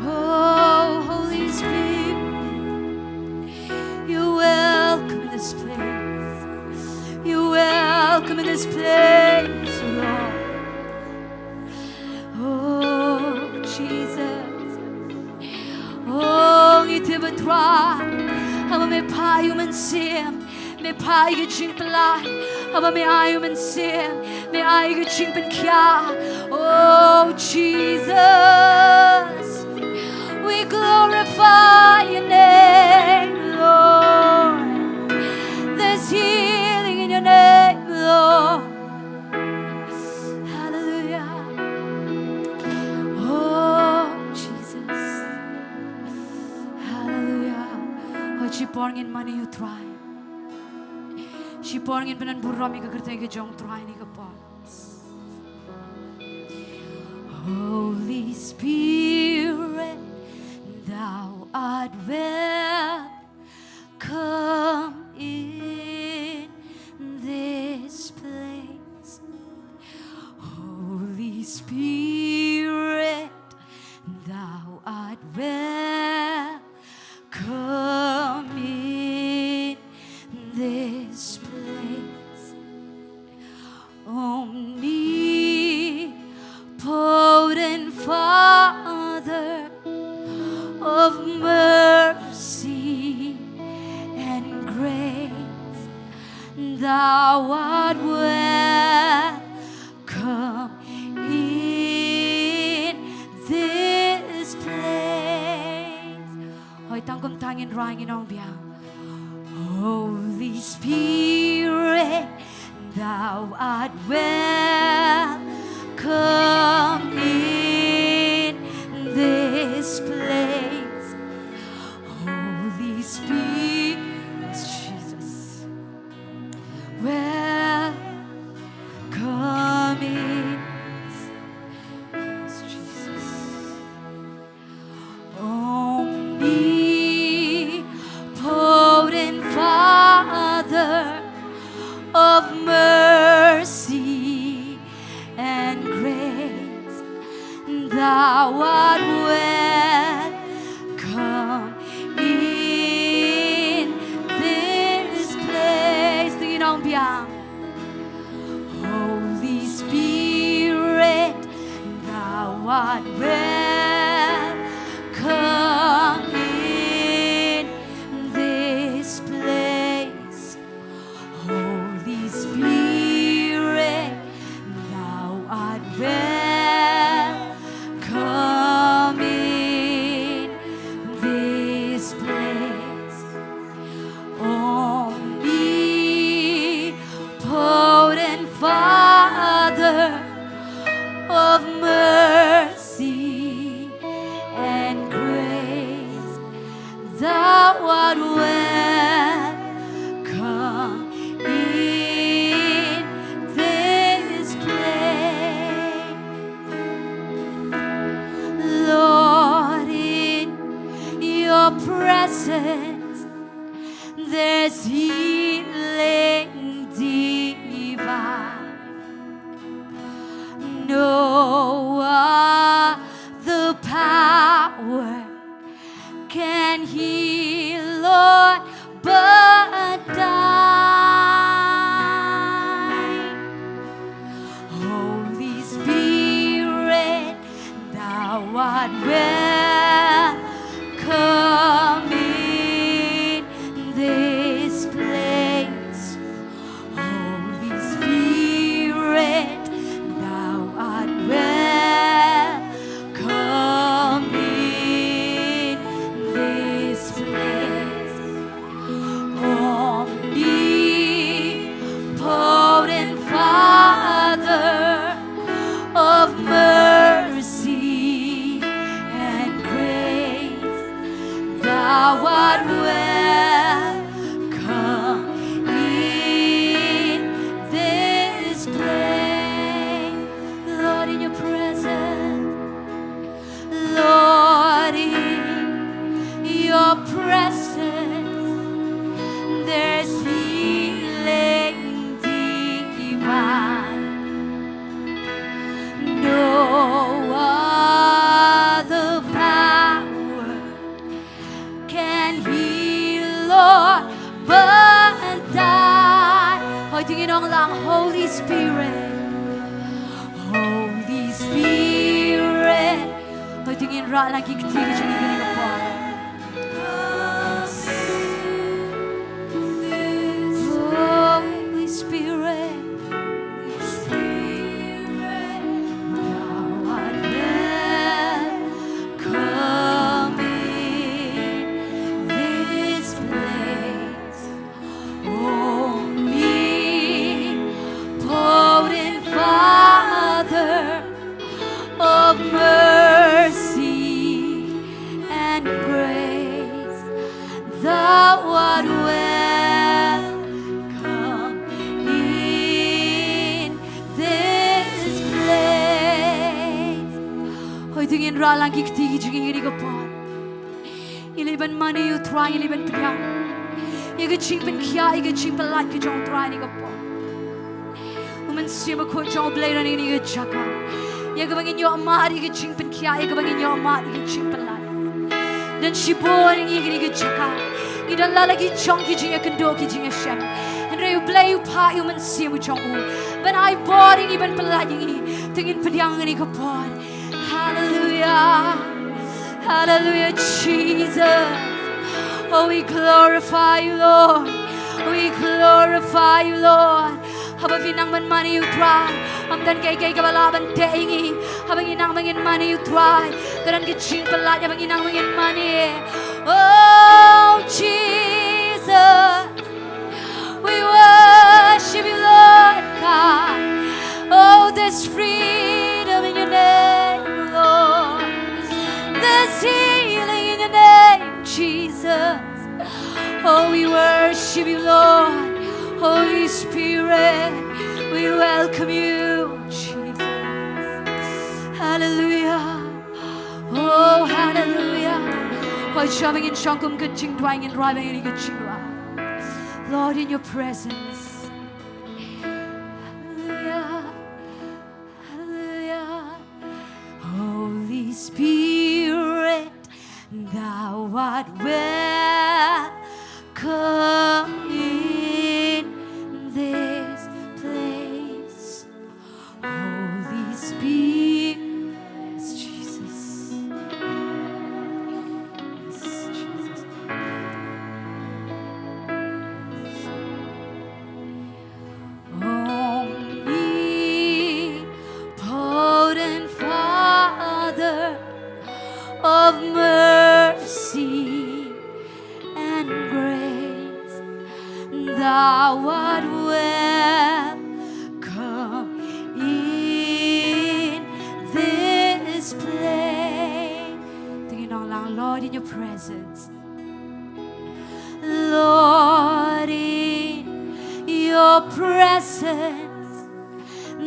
Oh, Holy Spirit, you're welcome in this place. You're welcome in this place, Lord. Oh, Jesus. Oh, ngi tip, Trai, haba me phah ïa u Mynsiem, me phah ïa ka jingpyllait, haba me ai ïa u Mynsiem, me ai ïa ka jingpynkhia. Oh, Jesus, we glorify your name, Lord. There's healing in your name, Lord. Hallelujah. Oh, Jesus. Hallelujah. Oh, shipor ngin mane ïa u Trai. Shipor ngin pynburom ïa ka kyrteng ka jong u Trai ha kane ka por. Holy Spirit, thou art welcome in this place. Holy Spirit, thou art welcome in this place. Omnipotent Father of mercy and grace, thou art welcome in this place. Hooid, tang kumta ngin rai, ngin ong biang. Holy Spirit, thou art welcome in this place. Holy Spirit, Jesus, welcome in, Jesus. Omnipotent Father of mercy and grace, thou art welcome in this place. Ngin ong biang. Holy Spirit, thou art welcome in this place. Holy Spirit, thou art welcome in this place. Omnipotent Father of mercy and grace, thou art welcome in this place. Lord, in your presence, there's healing divine. No other power can heal, Lord, but thine. Holy Spirit, thou art welcome in this place. Holy Spirit, thou art welcome in this place. Omnipotent Father of mercy Holy Spirit, Holy Spirit. Hooid, to ngin rah lang ki kti ki jong ngi kane ka por. Holy Spirit, Holy Spirit, thou art welcome in this place. Omnipotent Father of mercy and grace, thou art welcome in this place. Hooid, to ngin rah lang ki kti ki jong ngi kane ka por. Ngi leit ban mane ïa u Trai, ngi leit ban pdiang ïa ka jingpynkhiah, ïa ka jingpyllait ka jong u Trai kane ka por. U Mynsiem Bakhuid jong U Blei, ha kane ka jaka, ïa kaba ngin ïoh mad ïa ka jingpynkhiah, ïa kaba ngin ïoh mad ïa ka jingpyllait. Don shibun ngi ha kane ka jaka, ngi don la la ki jong ki jingïakynduh, ki jingïashem. Hynrei U Blei u phah ïa u Mynsiem u jong u ban ai bor ïa ngi, ban pyllait ïa ngi. To ngin pdiang ha kane ka por. Hallelujah. Hallelujah, Jesus. Oh, we glorify you, Lord. We glorify you, Lord. Haba phi nang ban mane ïa u Trai, ym don kaei kaei kaba lah ban teh ïa ngi. Haba ngi nang ban ngin mane ïa u Trai, ka don ka jingpyllait haba ngi nang ban ngin mane. Oh, Jesus. We worship you, Lord God. Oh, there's freedom in your name, Lord. There's healing in your name, Jesus. Oh, we worship you, Lord. Holy Spirit, we welcome you, Jesus. Hallelujah. Oh, hallelujah. Hooid, shwa ba ngin shong kum ka jingduwai, ngin rwai ba ngin ïa ka jingduwai. Lord, in your presence. Hallelujah. Hallelujah. Holy Spirit, thou art welcome in this place. Holy Spirit, yes, Jesus. Yes, Jesus. Omnipotent Father of mercy and grace, thou art welcome in this place. To ngin ong lang, Lord, in your presence. Lord, in your presence,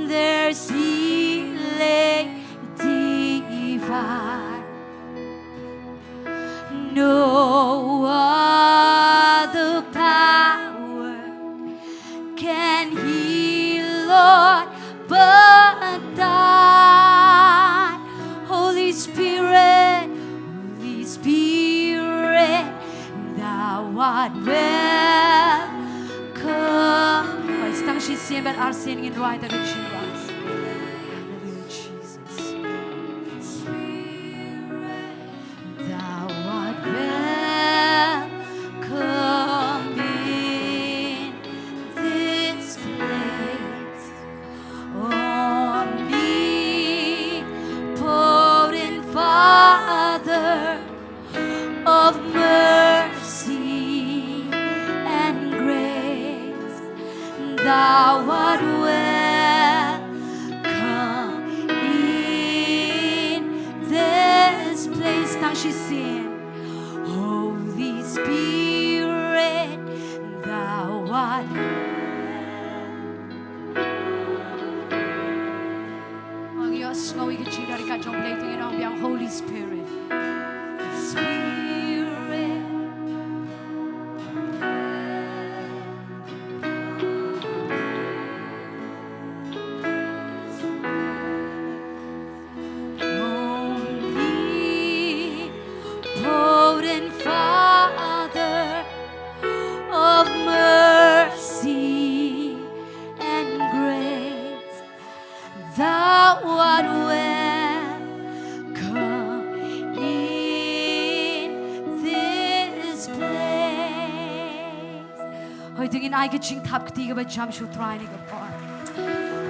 there's healing divine. No other power can heal, Lord, but thine. Holy Spirit, Holy Spirit, thou art welcome. Hooid, tang shisien bad arsien ngin rwai da ka jingras. Hallelujah, Jesus. Thou art welcome in this place. Omnipotent Father of mercy and grace, thou art welcome in this place. Tang shisien. Holy Spirit, thou art. Ngi ïohsngew ïa ka jingdon ryngkat jong U Blei, to ngin ong biang, Holy Spirit. Spirit. Omnipotent Father of mercy Te ngin ai ka jingthap kti kaba jam sha u Trai ha kane ka por.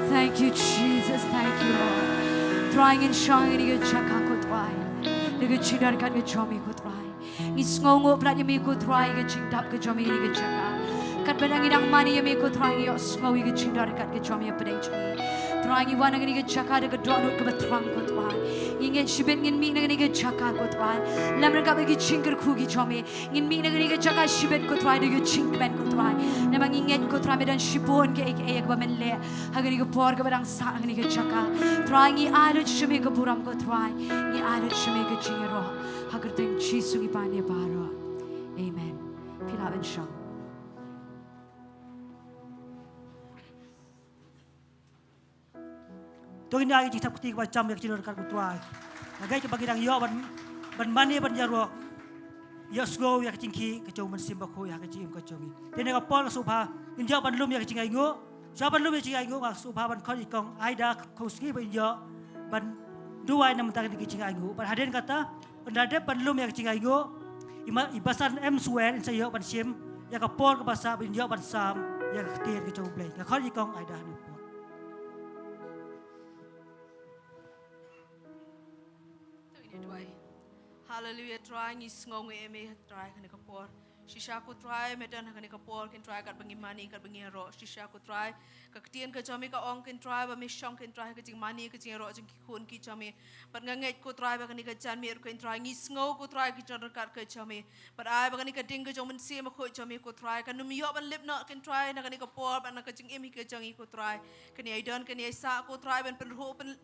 Thank you, Jesus. Thank you, Lord. Trai, ngin shong ha kane ka jaka, ko Trai, da ka jingdon ryngkat ka jong me, ko Trai. Ngi sngewnguh palat ïa me, ko Trai, ka jingdap ka jong me ha kane ka jaka. Katba ngi dang mane ïa me, ko Trai, ngi ïohsngew ïa ka jingdon ryngkat ka jong me hapdeng jong ngi. Trai, ngi wan ha kane ka jaka da ka dohnud kaba thrang, ko Trai. Ngi ngeit shibit ngin mih na kane ka jaka, ko Trai, lem ryngkat bad ki jingkyrkhu ki jong me. Ngin mih na kane ka jaka shibit, ko Trai, da ka jingkmen, ko Trai. Namar ngi ngeit, ko Trai, me don shibun kiei kiei kaba men leh ha kane ka por kaba dang sah ha kane ka jaka. Trai, ngi ai lut sha me ka burom, ko Trai. Ngi ai lut sha me ka jingïaroh. Ha ka kyrteng Jisu ngi pan ïa baroh. Amen. Phi lah ban shong. To ngin ai ka jingthap kti kaba jam ïa ka jingdon ryngkat u Trai. Nga ngeit ba ngi dang ïoh ban, ban mane ban ïaroh, ïohsngew ïa ka jingkhih ka jong u Mynsiem Bakhuid ïa ka jingim ka jong ngi. Te na kane ka por nga sngewbha ngin ïoh ban lum ïa ka jingainguh. Shuwa ban lum ïa ka jingainguh nga sngewbha ban khot ïa i Kong Aida Khongsngi ba in ïoh ban duwai na ka bynta kane ka jingainguh. Bad hadien kata, ynda dep ban lum ïa ka jingainguh, i ma, i Pastor M Suwer in sa ïoh ban shim ïa ka por kaba sah ba in ïoh ban sam ïa ka ktien ka jong u Blei. Nga khot ïa i Kong Aida ha kane ka por. To ngin ïa duwai. Haleluia, Trai, ngi sngewnguh ïa me, Trai, ha kane ka por. Shisha, ko Trai, me don ha kane ka por, ko Trai, katba ngi mane, katba ngi ïaroh. Shisha, ko Trai, ka ktien ka jong me ka ong, ko Trai, ba me shong, ko Trai, ha ka jingmane, ka jingïaroh jong ki khun ki jong me. Bad nga ngeit, ko Trai, ba kane ka janmiet, ko Trai, ngi sngew, ko Trai, ka jingdon ryngkat ka jong me. Bad ai ba kane ka ding ka jong u Mynsiem Bakhuid jong me, ko Trai, kan ym ïoh ban lip noh, ko Trai, na kane ka por bad na ka jingim ka jong ngi, ko Trai. Kan ïai don, kan ïai sah, ko Trai, ban pynrhem, pyn,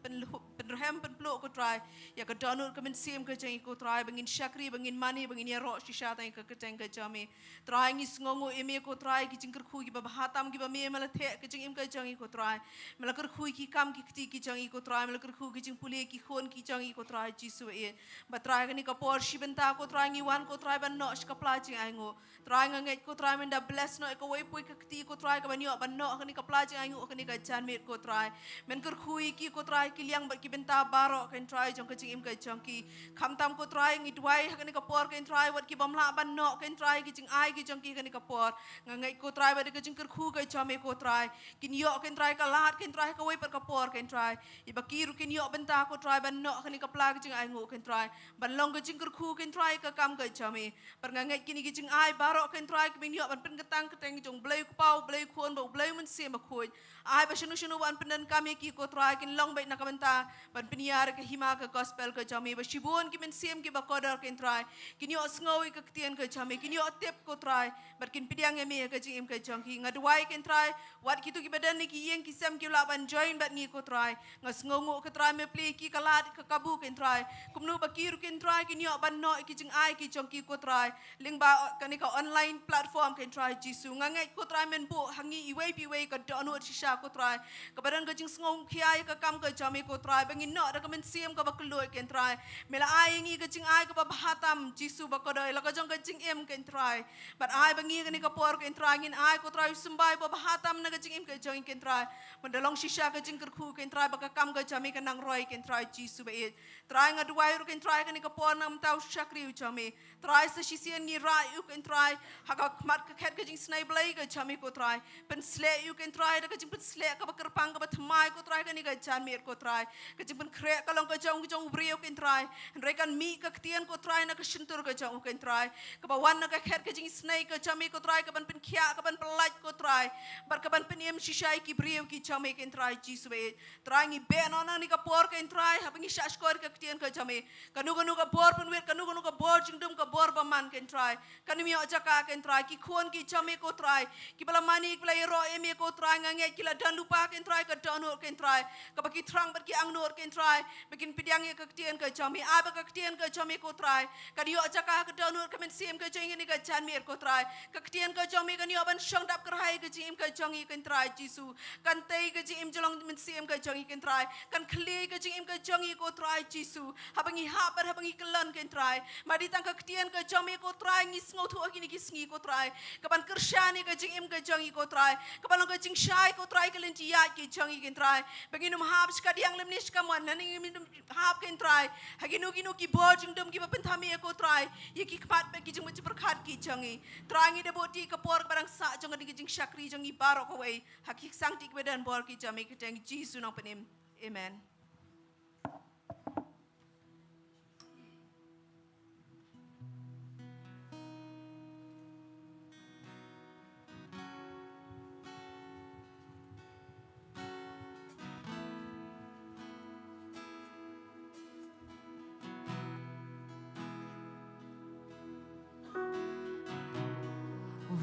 pynrhem, pynpluh, ko Trai, ïa ka dohnud ka mynsiem ka jong ngi, ko Trai, ba ngin shakri, ba ngin mane, ba ngin ïaroh shisha tang ïa ka kyrteng ka jong me. Trai, ngi sngewnguh ïa me, ko Trai, ki jingkyrkhu kiba bha tam kiba me, me la theh ha ka jingim ka jong ngi, ko Trai. Me la kyrkhu ïa ki kam ki kti ki jong ngi, ko Trai, me la kyrkhu ïa ki jingpule ki khun ki jong ngi, ko Trai Jisu, eh. Bad Trai, ha kane ka por shi bynta, ko Trai, ngi wan, ko Trai, ban noh sha ka pla jingainguh. Trai, nga ngeit, ko Trai, men da bless noh ïa kawei pa kawei ka kti, ko Trai, kaban ïoh ban noh ha kane ka pla jingainguh, ha kane ka janmiet, ko Trai. Men kyrkhu ïa ki, ko Trai, ki liang bad ki bynta baroh, ko Trai, jong ka jingim ka jong ki. Khamtam, ko Trai, ngi duwai ha kane ka por, ko Trai, wat ki bym lah ban noh, ko Trai, ki jingai ki jong ki ha kane ka por. Nga ngeit, ko Trai, ba da ka jingkyrkhu ka jong me, ko Trai, kin ïoh, ko Trai, ka lad, ko Trai, ha kawei pat ka por, ko Trai. Ïa ba ki ruh kin ïoh bynta, ko Trai, ban noh ha kane ka pla ka jingainguh, ko Trai. Ban long ka jingkyrkhu, ko Trai, ka kam ka jong me. Bad nga ngeit kine ki jingai baroh, ko Trai, ki ban ïoh ban pynkyntang kyrteng jong u Blei u Kpa, u Blei u Khun bad u Blei u Mynsiem Bakhuid. Ai ba shano shano ba yn pyndonkam ïa ki, ko Trai, kin long beit na ka bynta ban pynïar ïa ka hima ka gospel ka jong me, ba shibun ki mynsiem kiba kordor, ko Trai, kin ïohsngew ïa ka ktien ka jong me, kin ïoh tip, ko Trai, bad kin pdiang ïa me ha ka jingim ka jong ki. Nga duwai, ko Trai, wat kito kiba don ha ki ïing ki sem kiba lah ban join bad ngi, ko Trai. Nga sngewnguh, ko Trai, me plie ïa ki ka lad ka kabu, ko Trai. Kumno ba ki ruh, ko Trai, kin ïoh ban noh ïa ki jingai ki jong ki, ko Trai. Lyngba kane ka online platform, ko Trai Jisu. Nga ngeit, ko Trai, men buh ha ngi iwei pa iwei ka dohnud shisha, ko Trai, kaba don ka jingsngewkhia ïa ka kam ka jong me, ko Trai, ba ngin noh da ka mynsiem kaba kylluid, ko Trai. Me la ai ïa ngi ka jingai kaba bha tam, Jisu, ba kordor ïa la ka jong ka jingim, ko Trai. Bad ai ba ngi ha kane ka por, ko Trai, ngin ai, ko Trai, u symbai ba bha tam na ka jingim ka jong ngi, ko Trai. Ban da long shisha ka jingkyrkhu, ko Trai, ba ka kam ka jong me kan nang roi, ko Trai Jisu ba ïeit. Trai, nga duwai ruh, ko Trai, ha kane ka por na ka bynta u shakri u jong me. Trai, sa shisien ngi rah ïa u, ko Trai, ha ka khmat ka khet ka jingisynei blei ka jong me, ko Trai. Pynsleh ïa u, ko Trai, da ka jingpynsleh kaba kyrpang kaba thymmai, ko Trai, ha kane ka janmiet, ko Trai. Ka jingpynkhreh ka long ka jong, ka jong u briew, ko Trai. Hynrei kan mih ka ktien, ko Trai, na ka shyntur ka jong u, ko Trai, kaba wan na ka khet ka jingisynei ka jong me, ko Trai, kaban pynkhiah, kaban pyllait, ko Trai, bad kaban pynim shisha ïa ki briew ki jong me, ko Trai Jisu ba ïeit. Trai, ngi beh noh na kane ka por, ko Trai, haba ngi shahshkor ïa ka ktien ka jong me. Kano kano ka bor pynwit, kano kano ka bor jingdum, ka bor bymman, ko Trai, kan ym ïoh jaka, ko Trai. Ki khun ki jong me, ko Trai, kiba la mane, kiba la ïaroh ïa me, ko Trai, nga ngeit ki la don lypa, ko Trai, ka dohnud, ko Trai, kaba ki thrang bad ki angnud, ko Trai, ba kin pdiang ïa ka ktien ka jong me. Ai ba ka ktien ka jong me, ko Trai, kan ïoh jaka ha ka dohnud ka mynsiem ka jong ngi ha kane ka janmiet, ko Trai. Ka ktien ka jong me kan ïoh ban shong dap kyrhai ïa ka jingim ka jong ngi, ko Trai Jisu. Kan tei ïa ka jingim jong la ka mynsiem ka jong ngi, ko Trai. Kan khlieh ïa ka jingim ka jong ngi, ko Trai Jisu. Haba ngi hap bad haba ngi kyllon, ko Trai. Mar dei tang ka ktien ka jong me, ko Trai, ngi sngewthuh ha kine ki sngi, ko Trai, kaban kyrshan ïa ka jingim ka jong ngi, ko Trai, kaban long ka jingshai, ko Trai, ka lynti ïaid ka jong ngi, ko Trai, ba ngin ym hap sha kadiang lymne sha Wan, nangne ngim dum hap, ko Trai, ha kino kino ki bor jingdum kiba pynthame, ko Trai, ïa ki khmat bad ki jingmut jingpyrkhat ki jong ngi. Trai, ngi da buh ïa ka por kaba dang sah jong ngi, ka jingshakri jong ngi baroh kawei ha ki sangti kiba don bor ki jong ngi, ha ka kyrteng Jisu nongpynim. Amen.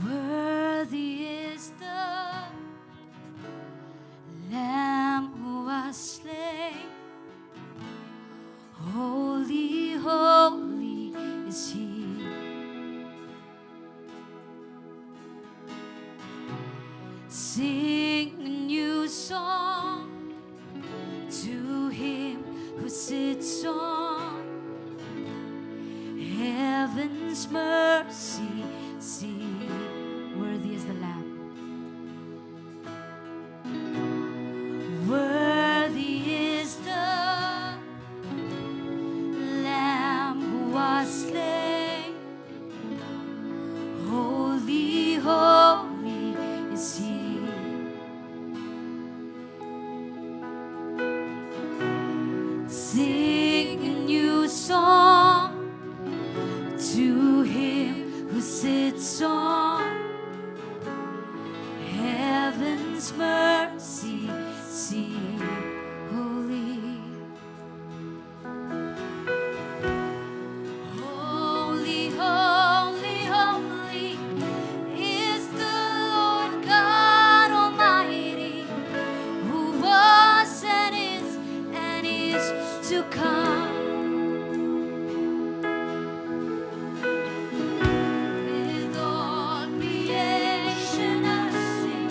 Worthy is the Lamb who was slain. Holy, holy is he. Sing a new song to him who sits on heaven's mercy seat. Worthy is the Lamb. Worthy is the Lamb who was slain. Holy, holy is he. Sing a new song to him who sits on heaven's mercy seat. Holy, holy, holy, holy is the Lord God Almighty, who was and is and is to come. With all creation I sing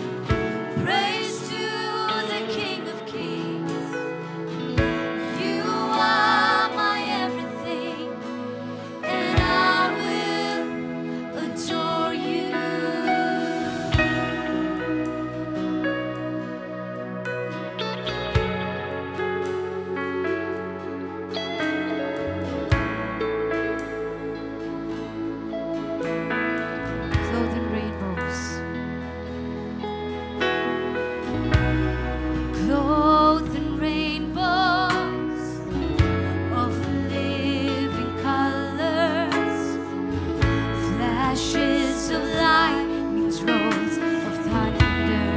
praise to the King of Kings. You are my everything, and I will adore you. Clothed in rainbows. Clothed in rainbows of living colors, flashes of lightnings, rolls of thunder.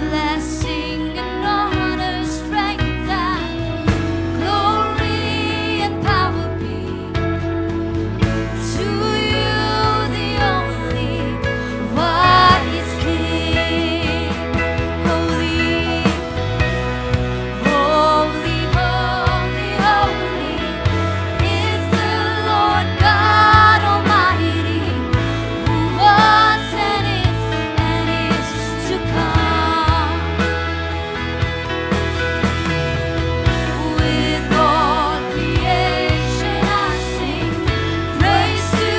Blessing and honor, strength and glory and power be to you, the only wise King. Holy, holy, holy, holy is the Lord God Almighty, who was and is and is to come. With all creation I sing praise to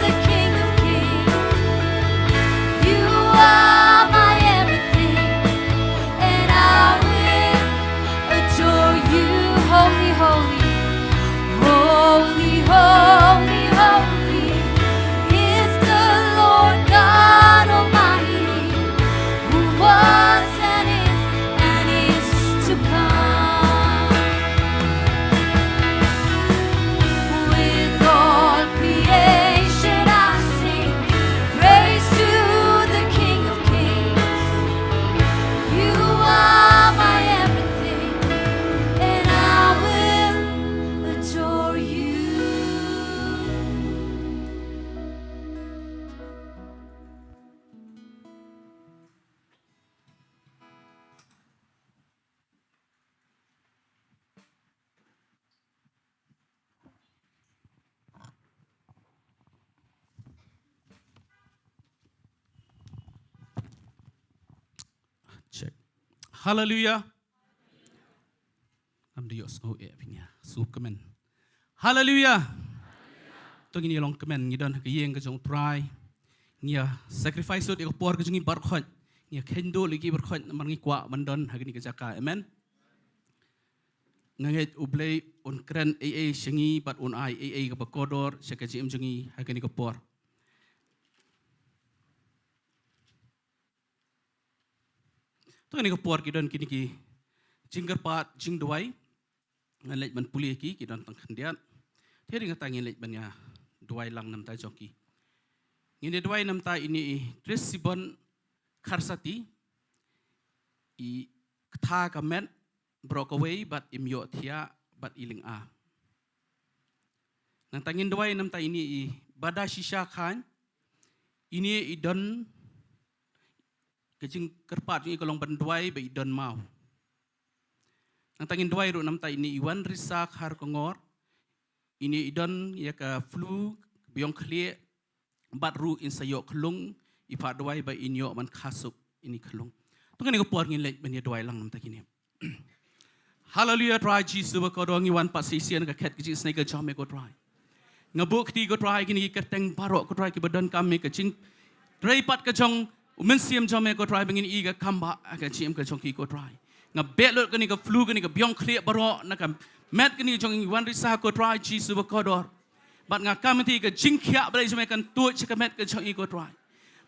the King of Kings. You are my everything, and I will adore you. Holy, holy, holy, holy, holy is the Lord God Almighty, who was and is and is to come. With all creation I sing praise to the King of Kings. You are my everything, and I will adore you. Check. Hallelujah. Am dei ïohsngew eh phi nia. Sngewkmen. Hallelujah. To ngin ïa long kmen, ngi don ha ka ïing ka jong U Trai. Ngi ïa sacrifice lut ïa ka por ka jong ngi baroh khoit. ngi kheiñ duh lei ki bor khot namar ngi kwah ban don ha kane ka jaka. Amen. Nga ngeit U Blei un kren ei ei sha ngi bad un ai ei ei kaba kordor sha ka jingim jong ngi ha kane ka por. To kane ka por ki don kine ki jingkyrpad jingduwai. Ngan leit ban pule ki, ki don tang khyndiat. Te dei kata ngin leit ban ïa duwai lang namar jong ki. Ngin ïa duwai namar ine i Trisibon Kharsati, i ktha ka met baroh kawei bad im ïoh thiah bad i lynga. Nangta ngin duwai namar ine i Bada Shisha Khan, ine i don ka jingkyrpad jong i ka long ban duwai ba i don maw. Nangta ngin duwai ruh namar ine i Wanrisa Kharkongor, ine i don ïa ka flu, biang khlieh, bad ruh in sa ïoh khlung, i phah duwai ba in ïoh ban kha suk ine i khlung. To kane ka por ngin leit ban ïa duwai lang namar kine. Haleluia, Trai Jisu bakordor, ngi wan pat shisien ha ka khet ka jingisynei ka jong me ko Trai. Nga buh kti ko Trai kine ki kyrteng baroh ko Trai kiba donkam ïa ka jingtrei pat ka jong u Mynsiem jong me ko Trai ba ngin ïoh i ka kam ba ha ka jingim ka jong ki ko Trai. Nga beh lut kane ka flu, kane ka biang khlieh baroh na ka met kane jong i Wanrisa ko Trai Jisu bakordor. Bad nga kam ïa ka jingkhiah ba dei jong me kan tuid sha ka met ka jong i ko Trai.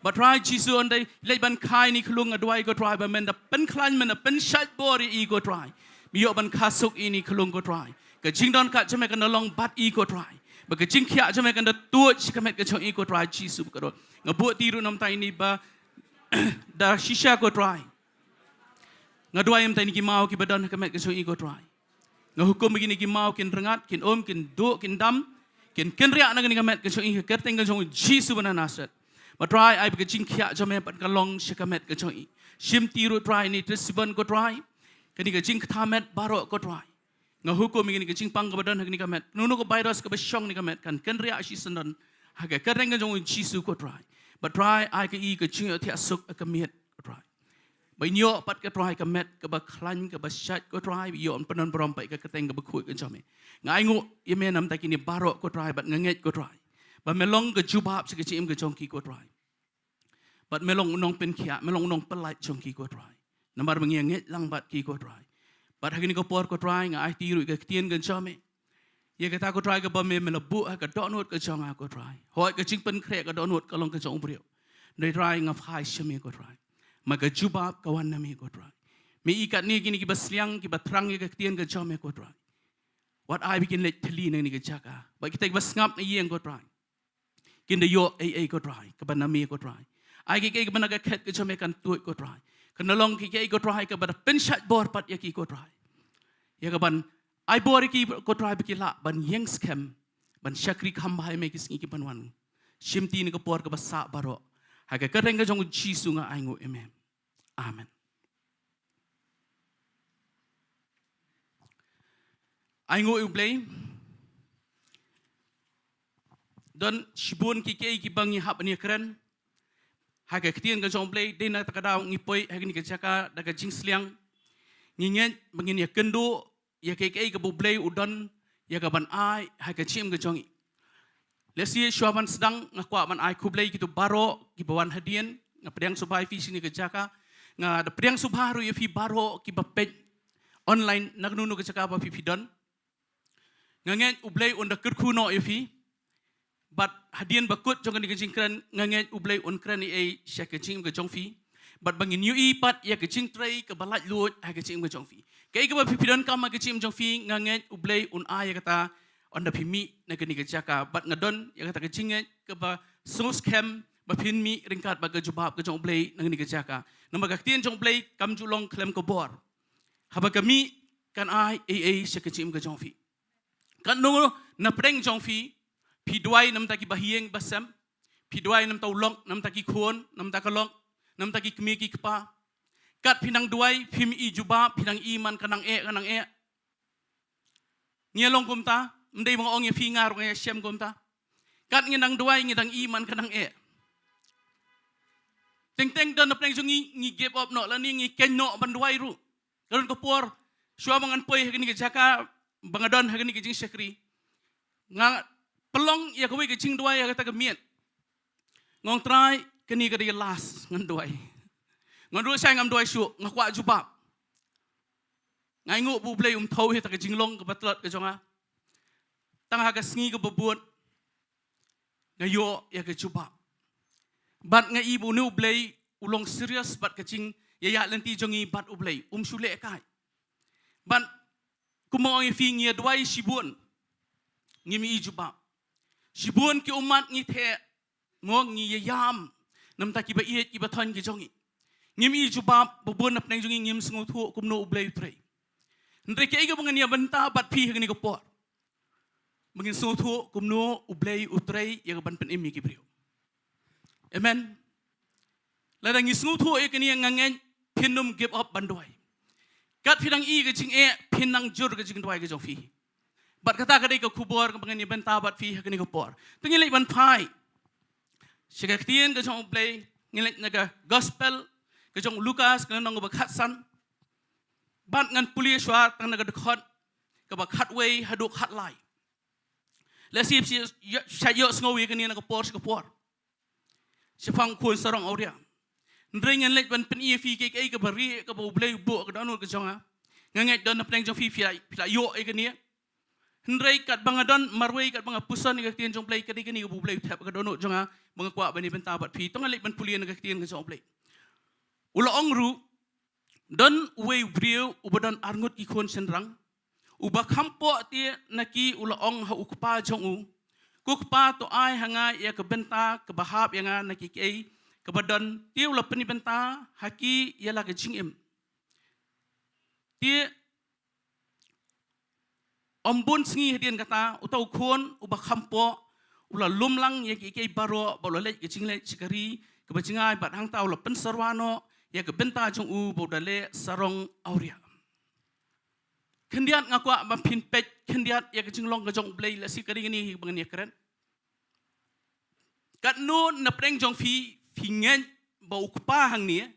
Bad Trai Jisu, ynda i leit ban kha ine i khlung, nga duwai ko Trai ba men da pynkhlaiñ, men da pynshait bor ïa i ko Trai. Me ïoh ban kha suk ine i khlung ko Trai. Ka jingdonkam jong me kan da long bad i ko Trai. Bad ka jingkhiah jong me kan da tuid sha ka met ka jong i ko Trai Jisu bakordor. Nga buh kti ruh namar ine i Bada Shisha ko Trai. Nga duwai namar ine ki maw kiba don ha ka met ka jong i ko Trai. Nga hukum ba kine ki maw kin rngat, kin um, kin duh, kin dam, kin kynriah na kane ka met ka jong i ha ka kyrteng ka jong u Jisu ba na Nasareth. Bad Trai, ai ba ka jingkhiah jong me pat kan long sha ka met ka jong i. Shim kti ruh Trai ine i Trisibon ko Trai. Kane ka jingktha met baroh ko Trai. Nga hukum ïa kane ka jingpang kaba don ha kane ka met. Kano kano ka virus kaba shong ha kane ka met kan kynriah shisyndon ha ka kyrteng ka jong u Jisu ko Trai. Bad Trai, ai ka i ka jingïohthiah suk ha ka miet ko Trai. Ba in ïoh pat ko Trai ka met kaba khlaiñ kaba shait ko Trai, ba ïoh ban pynlong burom pat ïa ka kyrteng kaba khuid ka jong me. Nga ainguh ïa me namar kine baroh ko Trai, bad nga ngeit ko Trai ba me long ka jubab sha ka jingim ka jong ki ko Trai. Bad me long u nongpynkhiah, me long u nongpyllait jong ki ko Trai. Namar ba ngi ïa ngeit lang bad ki ko Trai. Bad ha kane ka por ko Trai, nga ai kti ruh ïa ka ktien ka jong me. Ïa kata ko Trai kaba me, me la buh ha ka dohnud ka jong nga ko Trai. Hooid, ka jingpynkhreh ka dohnud ka long ka jong u briew. Hynrei Trai, nga phai sha me ko Trai. Ma ka jubab ka wan na me ko Trai. Me i katne kine kiba sliang, kiba thrang ïa ka ktien ka jong me ko Trai. Wat ai ba kin leit thylli na kane ka jaka. Bad kita kiba sngap na ïing ko Trai, kin da ïoh ei ei ko Trai kaba na me ko Trai. Ai kiei kiei kaba na ka khet ka jong me kan tuid ko Trai. Kan da long kiei kiei ko Trai kaba da pynshait bor pat ïa ki ko Trai. Ïa kaban ai bor ïa ki ko Trai ba ki lah ban ïeng skhem, ban shakri kham bha ïa me ki sngi kiban wan. Shim kti na ka por kaba sah baroh. Ha ka kyrteng ka jong u Jisu nga ainguh ïa me. Amen. Ainguh ïa u Blei. Don shibun kiei kiei kiba ngi hap ban ïakren ha ka ktien ka jong u Blei, dei na kata ka daw ngi poi ha kane ka jaka da ka jingsliang. Ngi ngeit ba ngin ïakynduh ïa kiei kiei kaba u Blei u don ïa kaban ai ha ka jingim ka jong ngi. Lehse shuwa ban sdang nga kwah ban ai khublei ïa kito baroh kiba wan hadien. Nga pdiang sngewbha ïa phi shane ka jaka. Nga da pdiang sngewbha ruh ïa phi baroh kiba peit online na kano kano ka jaka ba phi phi don. Nga ngeit u Blei un da kyrkhu noh ïa phi. Bad hadien ba kut jong kane ka jingkren nga ngeit u Blei un kren ei ei sha ka jingim ka jong phi. Bad ba ngin ïohi pat ïa ka jingtrei kaba laitluid ha ka jingim ka jong phi. Kaei kaba phi phi donkam ha ka jingim jong phi nga ngeit u Blei un ai ïa kata ynda phi mih na kane ka jaka. Bad nga don ïa kata ka jingngeit kaba sngewskhem ba phin mih ryngkat bad ka jubab ka jong u Blei na kane ka jaka. Namar ka ktien jong u Blei kam ju long khlem ka bor. Haba ka mih kan ai ei ei sha ka jingim ka jong phi. Katno na pdeng jong phi, phi duwai namar ki bahaïing bahasem, phi duwai namar u lok, namar ki khun, namar ka lok, namar ki kmie ki kpa. Kat phi nang duwai, phim i jubab, phi nang i man ka nang eh, ka nang eh. Ngi long kumta, ym dei ba nga ong ïa phi, nga ruh nga ïashem kumta. Kat ngi nang duwai, ngi dang i man ka nang eh. Teng teng don na pdeng jong ngi, ngi give up noh lane ngi khein noh ban duwai ruh. Ka don ka por, shuwa ba ngan poi ha kane ka jaka, ba nga don ha kane ka jingshakri, nga pynlong ïa kawei ka jingduwai ha kata ka miet. Nga ong Trai, kane ka dei ka last ngan duwai. Ngan ruh shai ngam duwai shuh, nga kwah jubab. Nga ainguh ba U Blei um thew ïa kata ka jinglong kaba tlot ka jong nga. Tang ha ka sngi kaba bud nga ïoh ïa ka jubab. Bad nga i ba une U Blei u long serious bad ka jingïaid lynti jong ngi bad U Blei, um shu leh kai. Bad kumba ong ïa phi, ngi ïa duwai shibun, ngim i jubab. Shibun ki ummat ngi theh, mo, ngi ïa ïam na bynta kiba ïeit kiba thoiñ ki jong ngi. Ngim i jubab ba bun na pdeng jong ngi ngim sngewthuh kumno U Blei u trei. Hynrei kaei kaba ngan ïa bynta bad phi ha kane ka por, ba ngin sngewthuh kumno U Blei u trei ïa kaban pynim ïa ki briew. Amen. Lada ngi sngewthuh ïa kane, nga ngeit phin ym give up ban duwai. Kat phi dang i ka jingeh, phin nang jur ka jingduwai ka jong phi. Bad kata ka dei ka khubor kaba ngan ïa bynta bad phi ha kane ka por. Te ngin leit ban phai sha ka ktien ka jong U Blei, ngin leit na ka gospel ka jong u Lukas, ka lynnong kaba khatsan. Bad ngan pule shuwa tang na ka dkhot kaba khatwei haduh khatlai. Lehse phi shait ïoh sngew ïa kane na ka por sha ka por shaphang u khun sarong awria. Hynrei ngan leit ban pyni ïa phi kaei kaei kaba rieh kaba U Blei u buh ha ka dohnud ka jong nga. Nga ngeit don na pdeng jong phi phi la, phi la ïoh ïa kane. Hynrei katba nga don marwei, katba nga puson ïa ka ktien jong U Blei, ka dei kane kaba U Blei u thep ha ka dohnud jong nga ba nga kwah ban ïa bynta bad phi. To ngan leit ban pule na ka ktien ka jong U Blei. U la ong ruh, don uwei u briew uba don arngut ki khun shynrang, uba kham poh te na ki, u la ong ha u kpa jong u, ko kpa, to ai ha nga ïa ka bynta kaba hap ïa nga na ki kiei kaba don. Te u la pynbynta ha ki ïa la ka jingim. Te ym bun sngi hadien kata, uta u khun uba kham poh u la lum lang ïa ki kiei baroh, bad u la leit ka jingleit sha ka ri kaba jngai, bad hangta u la pynsyrwa noh ïa ka bynta jong u ba u da leh sarong awria. Khyndiat nga kwah ba phin peit khyndiat ïa ka jinglong ka jong U Blei, lehse ka dei kane hi ba ngan ïa kren. Katno na pdeng jong phi phi ngeit ba u kpa hangne,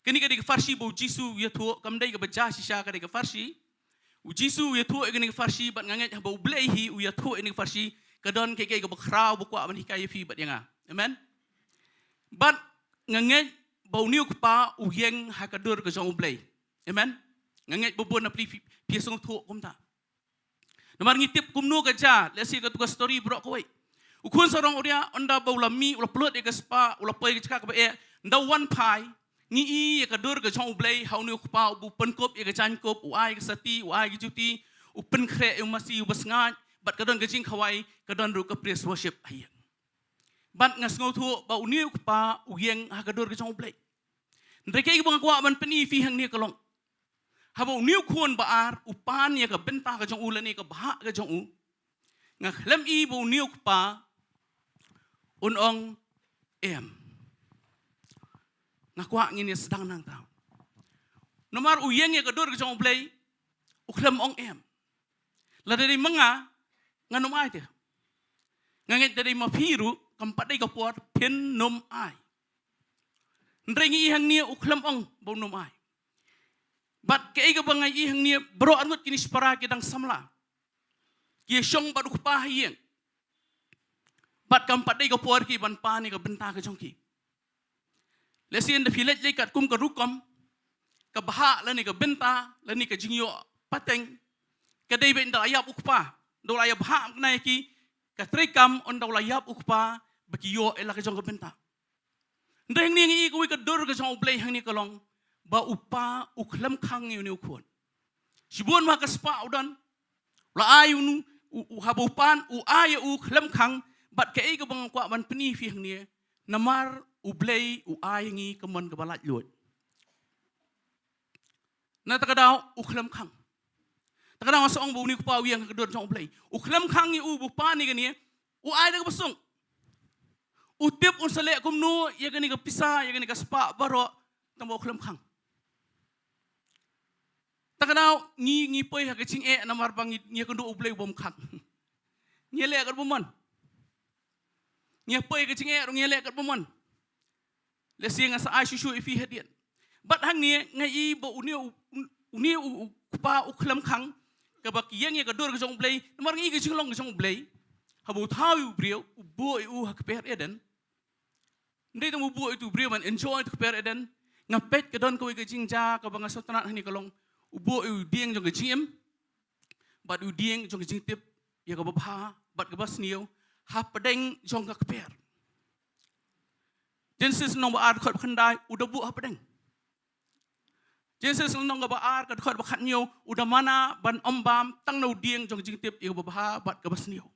kane ka dei ka pharshi ba U Jisu u ïathuh, kam dei kaba jia shisha, ka dei ka pharshi. U Jisu u ïathuh ïa kane ka pharshi, bad nga ngeit haba U Blei hi u ïathuh ïa kane ka pharshi, ka don kaei kaei kaba khraw ba u kwah ban hikai ïa phi bad ïa nga. Amen. Bad nga ngeit ba une u kpa u ïeng ha ka dur ka jong U Blei. Amen. Nga ngeit ba bun na phi phi, phi sngewthuh kumta. Namar ngi tip kumno ka jia, lehse katu ka story baroh kawei. U khun sarong awria, ynda ba u la mih, u la pynlut ïa ka spah, u la poi ka jaka kaba eh, ynda u wan phai, ngi i ïa ka dur ka jong U Blei ha une u kpa, uba u pynkup ïa ka jaiñkup, u ai ka sati, u ai ka juti, u pynkhreh ïa u masi uba sngaid, bad ka don ka jingkhawai, ka don ruh ka praise worship ha ïing. Bad nga sngewthuh ba une u kpa u ïeng ha ka dur ka jong U Blei. Hynrei kaei kaba nga kwah ban pyni ïa phi hangne ka long, haba une u khun ba ar u pan ïa ka bynta ka jong u lane ka bhah ka jong u, nga khlem i ba une u kpa un ong em. Nga kwah ngin ïa sdang nangta. Namar u ïeng ïa ka dur ka jong U Blei, u khlem ong em. Lada dei ma nga, ngan ym ai te. Nga ngeit da dei ma phi ruh, kam pat dei ka por phin ym ai. Hynrei ngi i hangne u khlem ong ba un ym ai. Bad kaei kaba nga i hangne, baroh arngut kine shipara ki dang samla. Ki ïa shong bad u kpa ha ïing. Bad kam pat dei ka por ki ban pan ïa ka bynta ka jong ki. Lehse ynda phi leit lei katkum ka rukom, ka bhah lane ka bynta lane ka jingïoh pateng, ka dei ba ynda la ïap u kpa, ynda u la ïa bhah kane ïa ki, ka treikam ynda u la ïap u kpa ba ki ïoh ïa la ka jong ka bynta. Hynrei hangne ngi i kawei ka dur ka jong U Blei hangne ka long ba u kpa u khlem khang ïa une u khun. Shibun ma ka spah u don, u la ai ïa une u, u, haba u pan u ai ïa u khlem khang, bad kaei kaba nga kwah ban pyni ïa phi hangne, namar U Blei u ai ïa ngi ka mon kaba laitluid. Na kata ka daw u khlem khang. Kata ka daw nga sa ong ba une u kpa u ïeng ha ka dur jong U Blei. U khlem khang ïa u ba u pan ïa kane, u ai da kaba suk. U tip un sa leh kumno ïa kane ka pisa, ïa kane ka spah baroh, tang ba u khlem khang. Kata ka daw ngi, ngi poi ha ka jingeh namar ba ngi, ngi ïakynduh U Blei u bym khang. Ngi leh katba mon. Ngi poi ha ka jingeh ruh ngi leh katba mon. Lehse nga sa ai shuh shuh ïa phi hadien. Bad hangne nga i ba une u, une u, u kpa u khlem khang, kaba ki ïeng ïa ka dur ka jong U Blei, namar nga i ka jinglong ka jong U Blei. Haba u thaw ïa u briew, u buh ïa u ha ka kper Eden. Ym dei tang ba u buh ïa u briew ban enjoy ha ka kper Eden. Nga peit ka don kawei ka jingjia kaba nga sngewtynnat hangne ka long, u buh ïa u dieng jong ka jingim bad u dieng jong ka jingtip ïa kaba bha bad kaba sniew hapdeng jong ka kper. Genesis lynnong ba ar dkhot ba khyndai, u da buh hapdeng. Genesis lynnong kaba ar ka dkhot ba khathynñiew, u da mana ban ym bam tang na u dieng jong ka jingtip ïa kaba bha bad kaba sniew.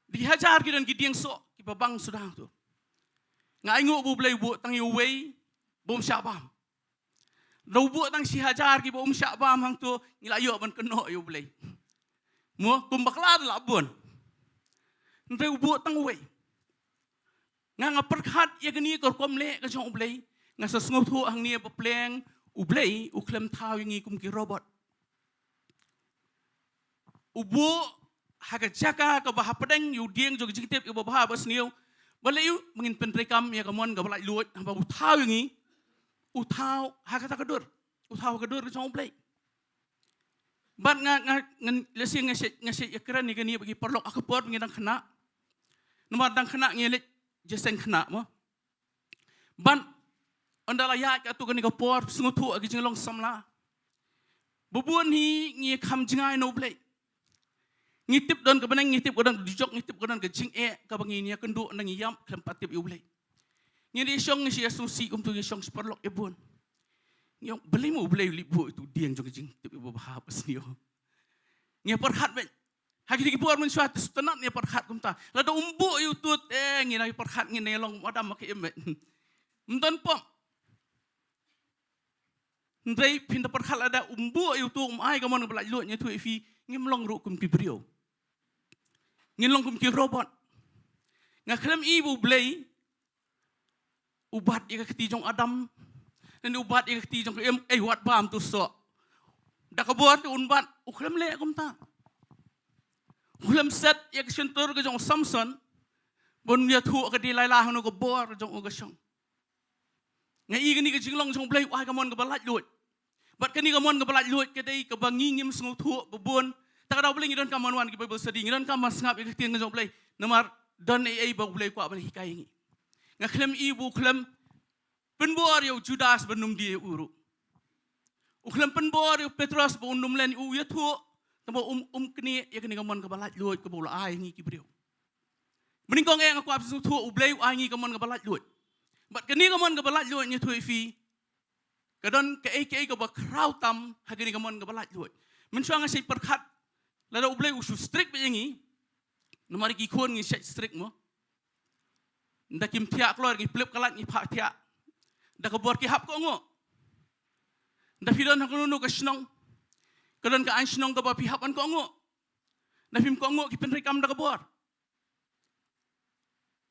Da ki hajar ki don ki dieng soh kiba bang suda hangto. Nga ainguh ba U Blei u buh tang ïa uwei ba um shah bam. Da u buh tang shi hajar kiba um shah bam hangto, ngi la ïoh ban kynnoh ïa U Blei. Mo, kum bakla da la bun. Hynrei u buh tang uwei. Nga, nga pyrkhat ïa kane ka rukom leh ka jong U Blei, nga sa sngewthuh hangne ba pleng U Blei u khlem thaw ïa ngi kum ki robot. U buh ha ka jaka kaba hapdeng ïa u dieng jong ka jingtip ïa kaba bha bad sniew. Balei? Ïa u, ba ngin pyntreikam ïa ka mon kaba laitluid, haba u thaw ïa ngi, u thaw ha kata ka dur. U thaw ha ka dur ka jong U Blei. Bad nga, nga, nga, lehse nga shait, nga shait ïakren ïa kane bad ki paralok ha ka por ba ngi dang khynnah. Namar dang khynnah ngi leit jingïaseng khynnah mo. Bad ynda la ïaid katto katne ka por, sngewthuh ïa ki jinglong samla, ba bun hi ngi kham jngai na U Blei. Ngi tip don ka bneng, ngi tip ka don ka dujok, ngi tip ka don ka jingeh kaba ngin ïakynduh, ngi ïam khlem pat tip ïa U Blei. Ngi dei shong, ngi shu ïasngewsih kumto, ngi shong shi paralok ïa bun. Ngi ong balei mo U Blei u leit buh ïa uto u dieng jong ka jingtip ïa kaba bha bad sniew. Ngi pyrkhat beit. Ha kine ki por mynshuwa te sngewtynnat ngi pyrkhat kumta. Lada um buh ïa uto te ngi nang pyrkhat ngi nang long Adam ma ka Im beit. Ym don pop. Hynrei phin da pyrkhat lada um buh ïa uto, um ai ka mon kaba laitluid, ngi ïathuh ïa phi, ngim long ruh kum ki briew. Ngin long kum ki robot. Nga khlem i ba U Blei u bat ïa ka kti jong Adam, lane u bat ïa ka kti jong ka Im, ei wat bam to soh. Da ka bor te un bat, u khlem leh kumta. U khlem set ïa ka shyntur ka jong u Samson ban ïathuh ïa ka Delilah hangno ka bor ka jong u ka shong. Nga i kane ka jinglong jong U Blei u ai ka mon kaba laitluid. Bad kane ka mon kaba laitluid ka dei kaba ngi ngim sngewthuh ba bun. Ta ka daw U Blei ngi donkam ban wan ki Bible study, ngi donkam ban sngap ïa ka ktien ka jong U Blei. Namar don ei ei ba U Blei u kwah ban hikai ïa ngi. Nga khlem i ba u khlem pynbor ïa u Judas ban ym die ïa u ruh. U khlem pynbor ïa u Petros ba un ym len ïa u, ïathuh, tangba um, um knieh ïa kane ka mon kaba laitluid kaba u la ai ïa ngi ki briew. Mynnyngkong eh nga kwah phi sngewthuh, U Blei u ai ngi ka mon kaba laitluid. Bad kane ka mon kaba laitluid ngi ïathuh ïa phi, ka don kaei kaei kaba khraw tam ha kane ka mon kaba laitluid. Mynshuwa nga shait pyrkhat lada U Blei u shu strict beit ïa ngi. Namar ki khun ngi shait strict mo. Ynda kim thiah kloi ngi plip ka light, ngi phah thiah. Da ka bor ki hap kohnguh. Ynda phi don ha kano kano ka shnong, ka don ka aiñ shnong kaba phi hap ban kohnguh. Ynda phim kohnguh ki pyntreikam da ka bor.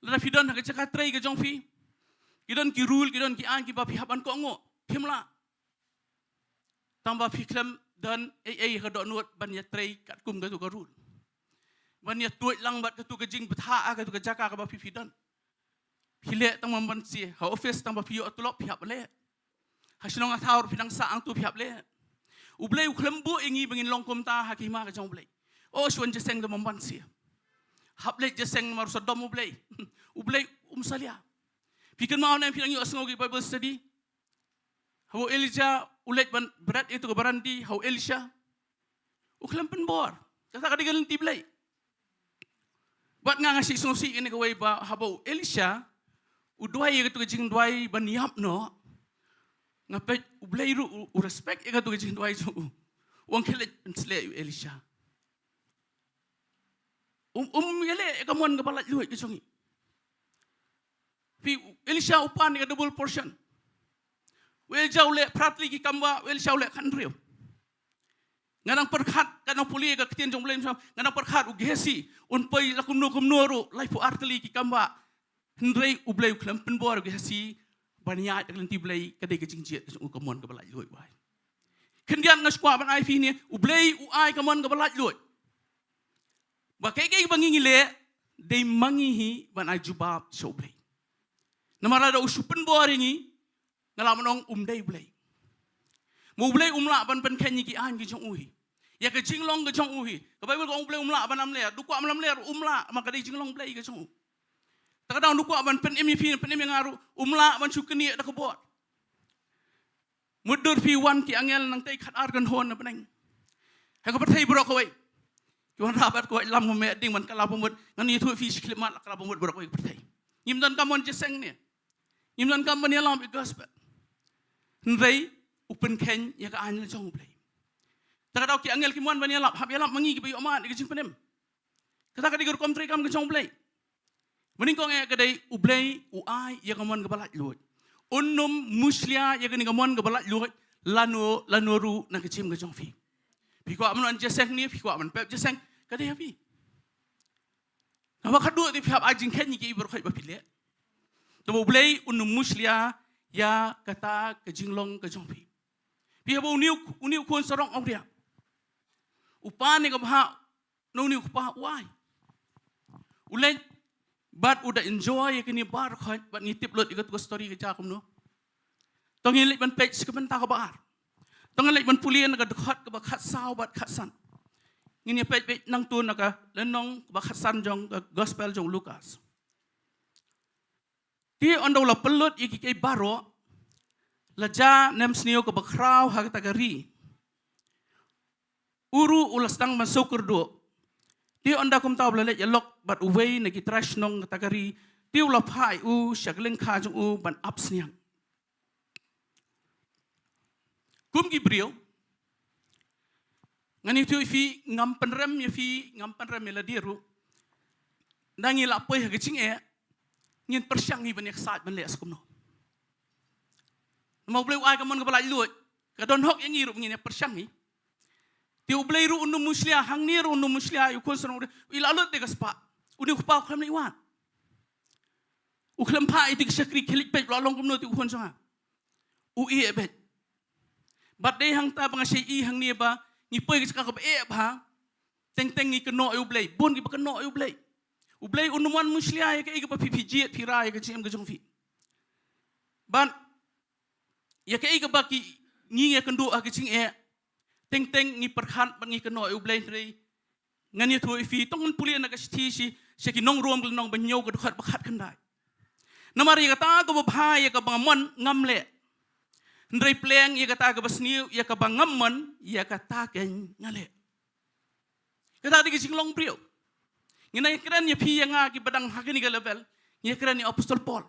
Lada phi don ha ka jaka trei ka jong phi, ki don ki rule, ki don ki aiñ kiba phi hap ban kohnguh. Phim lah. Tangba phi khlem don ei ei ha ka dohnud ban ïatrei katkum kato ka rule. Ban ïatuid lang bad kato ka jingbthah ha kato ka jaka kaba phi, phi don. Phi leh tang bymbanse, ha office tangba phi ïoh tulop phi hap leh. Ha shnong ha thaw phi dang sah hangto phi hap leh. U Blei u khlem buh ïa ngi ba ngin long kumta ha ka hima ka jong U Blei. O, shu wan jingïaseng da bymbanse. Hap leit jingïaseng namar u sa dom U Blei. U Blei um salia. Phi kynmaw ne em phi dang ïohsngew ki Bible study? Haba u Elijah u leit ban bret ïa kato ka barandi ha u Elisha, u khlem pynbor. Kata ka dei ka lynti Blei. Bad nga, nga sngewsih ïa kane kawei ba haba u Elisha u duwai ïa kato ka jingduwai ban ïap noh, nga peit U Blei ruh u, u respect ïa kato ka jingduwai jong u. U ong khie leit pynsleh ïa u Elisha. Um, um ïaleh ïa ka mon kaba laitluid ka jong ngi. Phi, u Elisha u pan ïa ka double portion. U Elijah u leh phra tylli ki kam bah, u Elisha u leh khathynriew. Nga nang pyrkhat, nga nang pule ïa ka ktien jong U Blei, nga nang pyrkhat u Gehazi un poi la kumno kumno ruh, laiphew ar tylli ki kam bah. Hynrei U Blei u khlem pynbor ïa u Gehazi ban ïaid da ka lynti Blei, ka dei ka jingjied ka jong u, ka mon kaba laitluid u ai. Khyndiat nga sngewkwah ban ai phi ne, U Blei u ai ka mon kaba laitluid. Ba kaei kaei ba ngi, ngi leh, dei ma ngi hi ban ai jubab sha U Blei. Namar lada u shu pynbor ïa ngi, nga lah ban ong um dei U Blei. Ma U Blei um lah ban pynkheiñ ïa ki aiñ ki jong u hi, ïa ka jinglong ka jong u hi. Ka Baibl ka ong U Blei um lah ban lamler. Da u kwah ban lamler um lah, namar ka dei jinglong Blei ka jong u. Ta ka daw u kwah ban pynim ïa phi, pynim ïa nga ruh, um lah ban shu knieh da ka bor. Mutdur phi wan ki angel nangtei khatar kynhun na bneng. Ha ka pyrthei baroh kawei. Ki wanrah bad ka waitlam, ym dei ban kylla pamut, ngan ïathuh ïa phi shi khyllipmat la kylla pamut baroh kawei ka pyrthei. Ngim donkam ban jingïaseng ne. Ngim donkam ban ïalap ïa ka gospel. Hynrei u pynkheiñ ïa ka aiñ la jong U Blei. Ta ka daw ki angel kim wan ban ïalap, hap ïalap ma ngi kiba ïohmad ïa ka jingpynim. Kata ka dei ka rukom treikam ka jong U Blei. Mynnyngkong eh ka dei U Blei u ai ïa ka mon kaba laitluid. Un ym mushlia ïa kane ka mon kaba laitluid lano lano ruh na ka jingim ka jong phi. Phi kwah ban wan jingïaseng ne, phi kwah ban pep jingïaseng, ka dei ha phi. Naba khadduh te phi hap ai jingkheiñ ïa kiei baroh khoit ba phi leh. Te ba U Blei un ym mushlia ïa kata ka jinglong ka jong phi. Phi haba une u, une u khun sarong awria u pan ïa ka bhah na une u kpa, u ai. U leit bad u da enjoy ïa kine baroh khoit, bad ngi tip lut ïa katu ka story ka jia kumno. To ngin leit ban peit sha ka bynta kaba ar. To ngin leit ban pule na ka dkhot kaba khatsaw bad khatsan. Ngin ïa peit beit nangta na ka lynnong kaba khatsan jong ka gospel jong u Lukas. Te ynda u la pynlut ïa kiei baroh, la jia nemsniew kaba khraw ha kata ka ri. U ruh u la sdang ban sngewkyrduh. Te ynda kumta u la leit ïalok bad uwei na ki trai shnong kata ka ri. Te u la phah ïa u sha ka lyngkha jong u ban ap sniang. Kum ki briew, ngan ïathuh ïa phi, ngam pynrem ïa phi, ngam pynrem ïa lade ruh. Ynda ngi la poi ha ka jingeh, ngin pyrshang hi ban ïaksaid ban leh sa kumno. Namar U Blei u ai ka mon kaba laitluid, ka don hok ïa ngi ruh ngin ïa pyrshang hi. Te U Blei ruh un ym mushlia, hangne ruh un ym mushlia ïa u khun sarong, i la lut de ka spah. Une u kpa u khlem leit wad. U khlem phah ïa ki shakri khie leit peit la long kumno te u khun jong nga. U ïeh beit. Bad dei hangta ba nga shait i hangne ba ngi poi ka jaka kaba eh bha. Teng teng ngi kynnoh ïa U Blei, bun kiba kynnoh ïa U Blei. U Blei un ym wan mushlia ïa kaei kaba phi, phi jied phi rai ïa ka jingim ka jong phi. Bad ïa kaei kaba ki, ngi ïakynduh ha ka jingeh. Teng teng ngi pyrkhat bad ngi kynnoh ïa U Blei, hynrei ngan ïathuh ïa phi, to ngin pule na ka shithi sha, sha ki Nong Rom ka lynnong ba hynñiew ka dkhot ba khatkhyndai. Namar ïa kata kaba bha ïa kaba nga mon ngam leh. Hynrei pleng ïa kata kaba sniew ïa kaba ngam mon, ïa kata keiñ nga leh. Kata dei ka jinglong briew. Ngin ïakren ïa phi ïa nga kiba dang ha kane ka level, ngi ïakren ïa u Apostol Paul.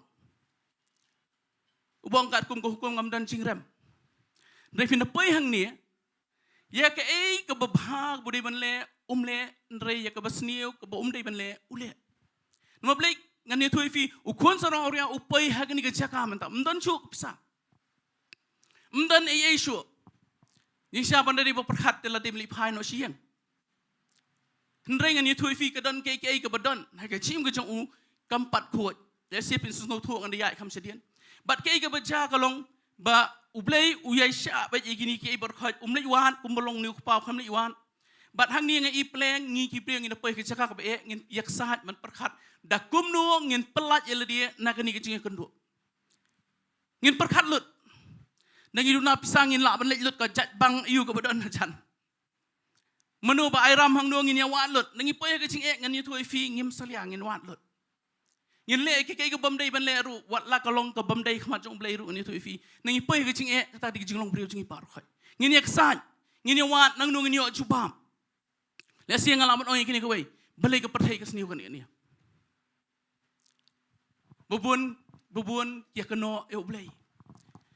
Uba ong katkum ka hukum ngam don jingrem. Hynrei phin da poi hangne, ïa kaei kaba bha kaba u dei ban leh, um leh, hynrei ïa kaba sniew kaba um dei ban leh, u leh. Namar balei, ngan ïathuh ïa phi, u khun sarong awria u poi ha kane ka jaka mynta, ym don shuh ka pisa. Ym don ei ei shuh. Jingshisha ban da dei ba pyrkhat te la dei ban leit phai noh sha ïing. Hynrei ngan ïathuh ïa phi, ka don kiei kiei kaba don ha ka jingim ka jong u kam pat khuid. Lehse phin sngewthuh ngan da ïaid kham shadien. Bad kiei kaba jia ka long ba U Blei u ïaishah beit ïa kine kiei baroh khoit, um leit wad, kumba long une u kpa u khlem leit wad. Bad hangne nga i pleng, ngi ki briew ngin da poi ha ka jaka kaba eh, ngin ïaksaid ban pyrkhat da kumno ngin pyllait ïa lade na kane ka jingïakynduh. Ngin pyrkhat lut. Da ngi duna pisa ngin lah ban leit lut ka jaitbang aiu kaba don hajan. Mano ba ai ram hangno ngin ïa wad lut. Da ngi poi ha ka jingeh, ngan ïathuh ïa phi, ngim salia, ngin wad lut. Ngin leh kiei kiei kaba ym dei ban leh ruh, wat la ka long kaba ym dei ha khmat jong U Blei ruh, ngan ïathuh ïa phi. Da ngi poi ha ka jingeh, kata dei ka jinglong briew jong ngi baroh khoit. Ngin ïaksaid, ngin ïa wad, nangno ngin ïoh jubab. Lehse nga lah ban ong ïa kine kawei, balei ka pyrthei ka sniew kane kane. Ba bun, ba bun ki ïakynnoh ïa U Blei.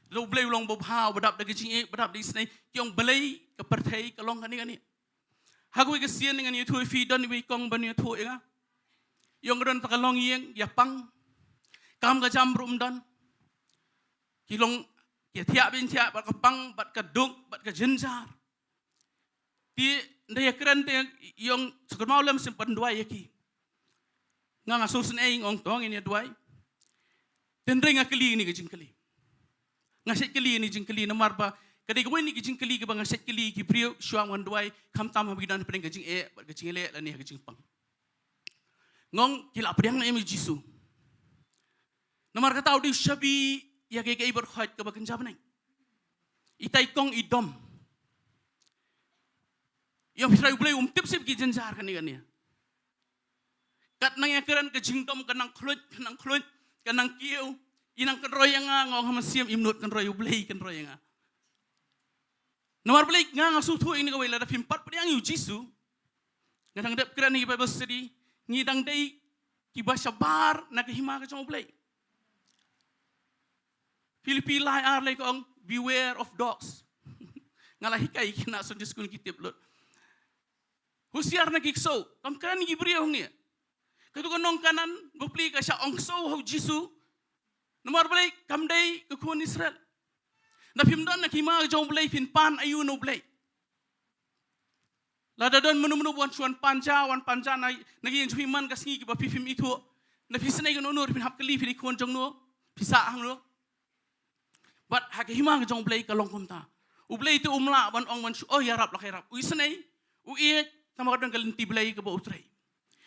Lada U Blei u long uba bha, uba dap da ka jingïeit, uba dap da ka isynei, ki ong balei ka pyrthei ka long kane kane. Ha kawei ka sien ngan ïathuh ïa phi, don iwei i kong ban ïathuh ïa nga. I ong ka don ta ka longïing ïa pang. Kam ka jam ruh ym don. Ki long, ki thiah beiñ thiah bad ka pang, bad ka duk, bad ka jynjar. Te ynda ïakren te i ong, sngewkyrmen lem sngewbha ban duwai ïa ki. Nga nga sngewsynei, nga ong to ngin ïa duwai. Te hynrei nga kylli ïa kane ka jingkylli. Nga shait kylli ïa kane ka jingkylli namar ba ka dei kawei na ki jingkylli kaba nga shait kylli ïa ki briew shuwa ban duwai, khamtam haba ki don hapdeng ka jingeh bad ka jingïaleh lane ha ka jingpang. Nga ong ki la pdiang ne em ïa u Jisu. Namar kata u dei u shabi ïa kaei kaei baroh khoit kaba kynja bneng. Itai i kong i dom. Ïa u Trai U Blei um tip shuh ki jynjar kane kane. Kat nang ïa kren ka jingdom ka nang khluit, ka nang khluit, ka nang kiew. I nang kynroi ïa nga, nga ong ha mynsiem, im nud kynroi, U Blei kynroi ïa nga. Namar balei nga nga sngewthuh ïa kane kawei, lada phim pat pdiang ïa u Jisu. Nga dang dep kren ïa ki Bible study, ngi dang dei kiba shabar na ka hima ka jong U Blei. Philippi lai ar lai ka ong, "Beware of dogs." Nga la hikai ïa ki na Sunday school ki tip lut. Husiar na ki ksew, kam kren ïa ki briew hangne. Katu ka nong Kanaan, bapli ka shah ong ksew ha u Jisu. Namar balei, kam dei ka khun Israel. Da phim don na ka hima ka jong U Blei, phin pan aïu na U Blei. Lada don mano mano ba wan shu wan panja, wan panja na, na ki ïing jong phi man ka sngi kiba phi phim ithuh. Na phi snei kano kano, phin hap kylli, phi dei khun jong no, phi sah hangno. Bad ha ka hima ka jong U Blei ka long kumta. U Blei te um lah ban ong ban shu, oh, ïarap la ka ïarap. U isnei, u ïeit, tangba ka don ka lynti Blei kaba u trei.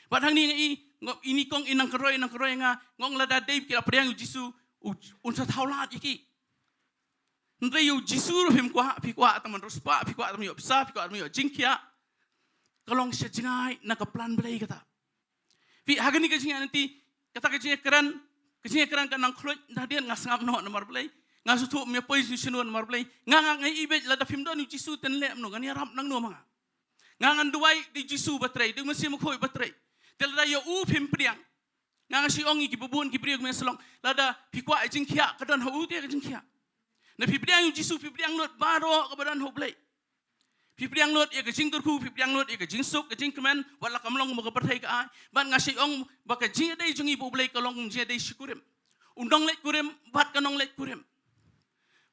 Bad hangne nga i, nga i, ini kong i nang kynroi, i nang kynroi nga, nga ong lada dei ki la pdiang ïa u Jisu, u, un sa thaw lad ïa ki. Hynrei ïa u Jisu ruh phim kwah, phi kwah tang ban riewspah, phi kwah tang ban ïoh pisa, phi kwah tang ban ïoh jingkhiah. Ka long sha jngai na ka plan Blei kata. Phi ha kane ka jingïaid lynti, kata ka jingïakren, ka jingïakren ka nang khluit, hadien nga sngap noh namar balei. Nga sngewthuh ym ïa poi shisha namar balei. Nga nga nga i beit lada phim don ïa u Jisu te ngan leh kumno, ngan ïarap nangno ma nga. Nga ngan duwai da u Jisu ba trei, da u Mynsiem Bakhuid ba trei. Te lada ïa u phim pdiang. Nga nga shu ong ïa kiba bun ki briew kumne sha long. Lada phi kwah ïa jingkhiah ka don ha u te ka jingkhiah. Na phi pdiang ïa u Jisu phi pdiang lut baroh kaba don ha U Blei. Phi pdiang lut ïa ka jingkyrkhu, phi pdiang lut ïa ka jingsuk, ka jingkmen, wat la kam long ba ka pyrthei ka ai. Bad nga shu ong ba ka jingïadei jong ngi bad U Blei ka long jingïadei shikurim. U nongleit kurim, bad ka nongleit kurim.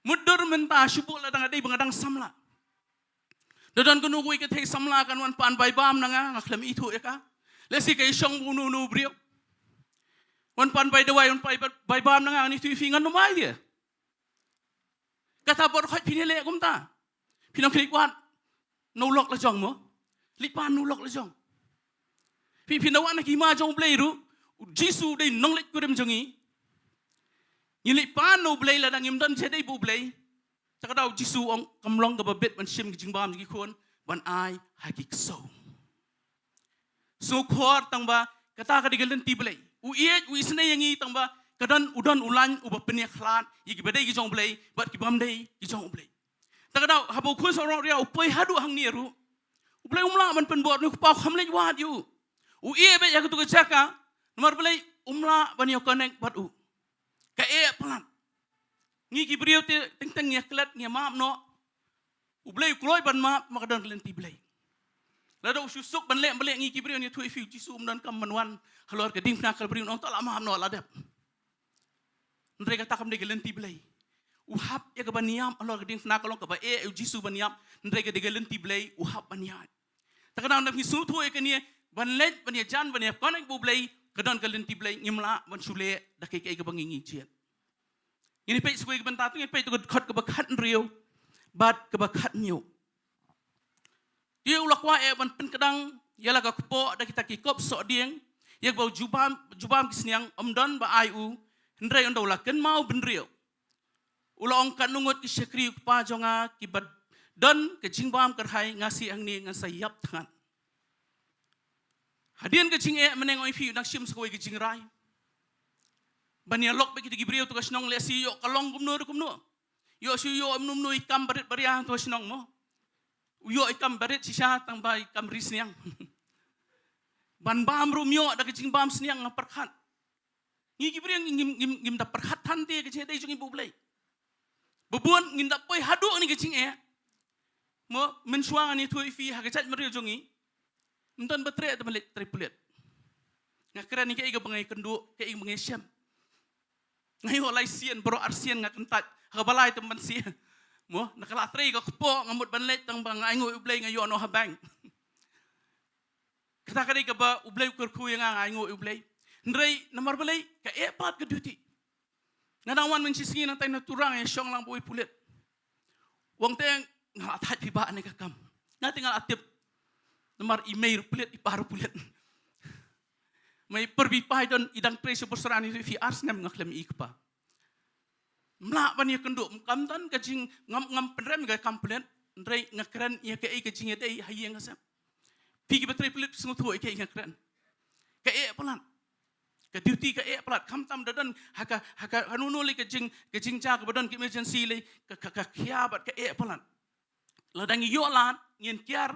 Mutdur mynta shu buh lada nga dei ba nga dang samla. Da don kano kawei ka thei samla kan wan pan bai bam na nga, nga khlem ithuh ïa ka. Lehse ka ïashong bad uno uno u briew. Wan pan bai dawai, wan pan bai, bai bam na nga, ngan ithuh ïa phi, ngan ym ai ïa. Kata por khoit phin ïaleh kumta. Phin ong khlieh wat. Na u lok la jong mo. Leit pan na u lok la jong. Phi, phin da wan na ka hima jong U Blei ruh. U Jisu u dei u nongleit kurim jong ngi. Ngi leit pan na U Blei lada ngim don jingïadei bad U Blei. Te ka daw Jisu u ong kam long kaba bit ban shim ki jingbam jong ki khun ban ai ha ki ksew. Sngewkhor tangba kata ka dei ka lynti Blei. U ïeit, u isnei ïa ngi tangba ka don, u don u lain uba pynïakhlad ïa kiba dei ki jong U Blei bad kibym dei ki jong U Blei. Te ka daw haba u khun sahrong riaw u poi haduh hangne ruh, U Blei um lah ban pynbor, une u kpa u kham leit wad ïa u. U ïeh beit ïa katu ka jaka, namar balei, um lah ban ïa connect bad u. Ka eh palat. Ngi ki briew te teng teng ngi ïa klet, ngi ïa map noh. U Blei u kloi ban map, ma ka don ka lynti Blei. Lada u shu suk ban leh, ban leh, ngi ki briew ngi ïathuh ïa phi, u Jisu um donkam ban wan halor ka diengphna Kalbari, un ong to la map noh, la dep. Hynrei kata kam dei ka lynti Blei. U hap ïa ka ban ïap halor ka diengphna, ka long kaba eh ïa u Jisu ban ïap. Hynrei ka dei ka lynti Blei, u hap ban ïaid. Te ka daw ngi sngewthuh ïa kane, ban leit, ban ïajan, ban ïa connect bad U Blei, ka don ka lynti Blei, ngim lah ban shu leh da kaei kaei kaba ngi ngi jied. Ngin ïa peit sa kawei ka bynta, to ngin peit to ka dkhot kaba khathynriew bad kaba khathynñiew. Te u la kwah eh ban pynkdang ïa la ka kpoh da kita ki kop sohdieng, ïa kaba u jubab, jubab ki sniang, ym don ba ai u, hynrei ynda u la kynmaw bynriew, u la ong, katno ngut ki shakri u kpa jong nga kiba don ka jingbam kyrhai, nga shu hangne ngan sa ïap thngan. Hadien ka jingeh mynne nga ong ïa phi, u dang shim sa kawei ka jingrai. Ban ïalok bad kita ki briew, to ka shnong lehse ïoh ka long kumno ruh kumno. Ïoh shu ïoh kumno kumno i kam barit baria to ka shnong mo. U ïoh i kam barit shisha tang ba i kam ri sniang. Ban bam ruh um ïoh da ka jingbam sniang, nga pyrkhat. Ngi ki briew ngim, ngim, ngim da pyrkhat than te ka jingïadei jong ngi bad U Blei. Ba bun ngin da poi haduh kane ka jingeh. Mo, mynshuwa ngan ïathuh ïa phi ha ka jaitbynriew jong ngi. Ym don ba treh te ban leit trei pulit. Nga kren ïa kaei kaba nga ïakynduh, kaei kaba nga ïashem. Nga ïoh lai sien, baroh ar sien nga kyntait. Ha kaba lai te ban sien. Mo, na ka la trei ka kpoh nga mut ban leit tang ba nga ainguh ïa U Blei nga ïoh noh ha bank. Kata ka dei kaba U Blei u kyrkhu ïa nga, nga ainguh ïa U Blei. Hynrei namar balei, ka eh pat ka duty. Nga dang wan mynshisngi nangtai na Tura, nga ïashong lang bad uwei u pulit. U ong te nga la thait phi bah ne ka kam. Nga te nga la tip. Namar i mei ruh pulit, i pa ruh pulit. Mei pyrbi pa i don, i dang trei sha Bosra ne, phi ar snem nga khlem i kpa. Ym lah ban ïakynduh, ym, kam don ka jing, ngam, ngam pynrem ka kam pulit, hynrei nga kren ïa kaei ka jingïadei ha ïing ha sem. Phi kiba trei pulit phi sngewthuh ïa kaei nga kren. ka eh palat. Ka duty ka eh palat. Khamtam da don ha ka, ha ka, ha kano kano lei ka jing, ka jingjia kaba don ka emergency lei, ka, ka, ka khia bad ka eh palat. Lada ngi ïoh lad, ngin kiar,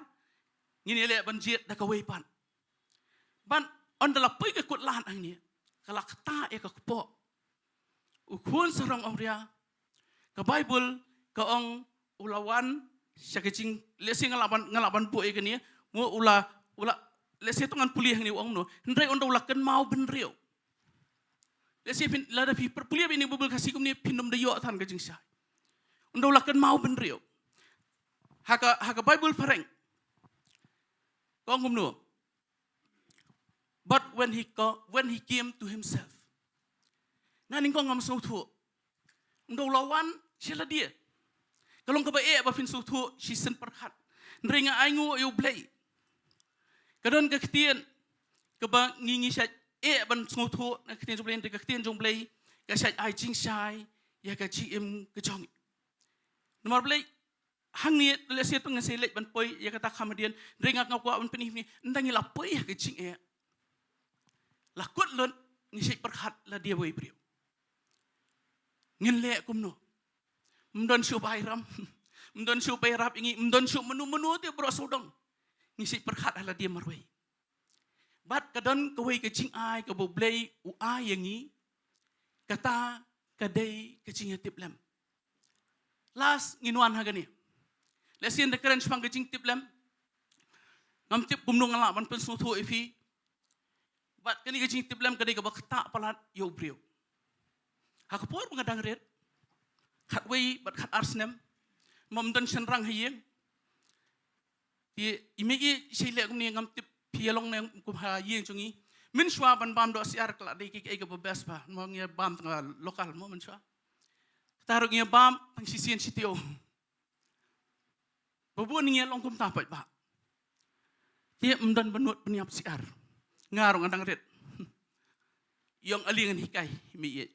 ngin ïaleh ban jied da kawei pat. Bad ynda la poi ka kut lad hangne, ka la ktah ïa ka kpoh. U khun sarong awria, ka Baibl ka ong u la wan sha ka jing, lehse nga lah ban, nga lah ban buh ïa kane, mo u la, u la, lehse to ngan pule hangne u ong kumno, hynrei ynda u la kynmaw bynriew. Lehse phin, lada phi pule beit ïa kane ka Baibl Khasi kumne phin ym da ïoh than ka jingshai. Ynda u la kynmaw bynriew. Ha ka, ha ka Baibl phareng ka ong kumno. But when he co-, when he came to himself. Nga nyngkong ngam sngewthuh. Ynda u la wan sha lade. Ka long kaba eh ba phin sngewthuh shisien pyrkhat. Hynrei nga ainguh ïa U Blei. Ka don ka ktien kaba ngi, ngi shait eh ban sngewthuh na ka ktien jong U Blei, hynrei ka ktien jong U Blei ka shait ai jingshai ïa ka jingim ka jong ngi. Namar balei, hangne, lehse to ngin sa leit ban poi ïa kata kham hadien, hynrei nga kwah ban pyni, pyni, ynda ngi la poi ha ka jingeh, la kut lut, ngi shait pyrkhat lade uwei u briew. Ngin leh kumno? Ym don shuh ba ai ram, ym don shuh ba ïarap ïa ngi, ym don shuh mano mano te baroh sawdong. Ngi shait pyrkhat ha lade marwei. Bad ka don kawei ka jingai kaba U Blei u ai ïa ngi, kata ka dei ka jingïatiplem. Last ngin wan ha kane. Lehse ynda kren shaphang ka jingtiplem, ngam tip kumno nga lah ban pynsngewthuh ïa phi. Bad kane ka jingtiplem ka dei kaba ktah palat ïa u briew. Ha ka por ba nga dang rit, khatwei bad khatar snem, ym don shynrang ha ïing. Te i mei i shei leh kumne, ngam tip phi ïa long ne kum ha ïing jong ngi. Mynshuwa ban bam doh syiar ka la dei kiei kiei kaba best ba. Mo ngi ïa bam tang ha local mo mynshuwa. Kata ruh ngi ïa bam tang shisien shi taïew. Ba bun ngi ïa long kumta pat ba. Te ym don ba nud pynïap syiar. Nga ruh nga dang rit. Ïong ale ngan hikai i mei i.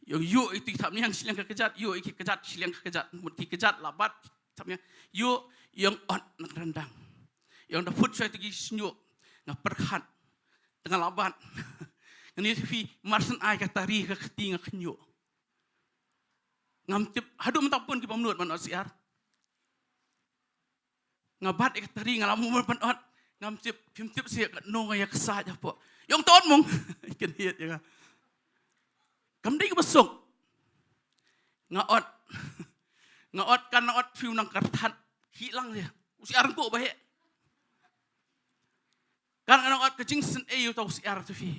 Ïong ïoh ïa ki thapniang shiliang ka kjat, ïoh ïa ki kjat shiliang ka kjat, mut ki kjat la bat thapniang. Ïoh, ïong ot na ka ryndang. Ïong da phut shwa ïa ki shñiuh, nga pyrkhat. Te nga la bat. Ngan ïa phi, mar shen ai ka tari ka kti nga khñiuh. Ngam tip haduh mynta bun ki bym nud ban ot syiar. Nga bat ïa ka tari, nga la mut ban ot. Ngam tip, phim tip seh katno nga ïa ksaid hapoh. Ïong to ot mong. Kynhied ïa nga. Kam dei kaba suk. Nga ot. Nga ot, kan ot phi u nang kyrthat. Hi lang ïa. U syiar ko ba heh. Kan nga ot ka jingsnei ïa uta u syiar to phi.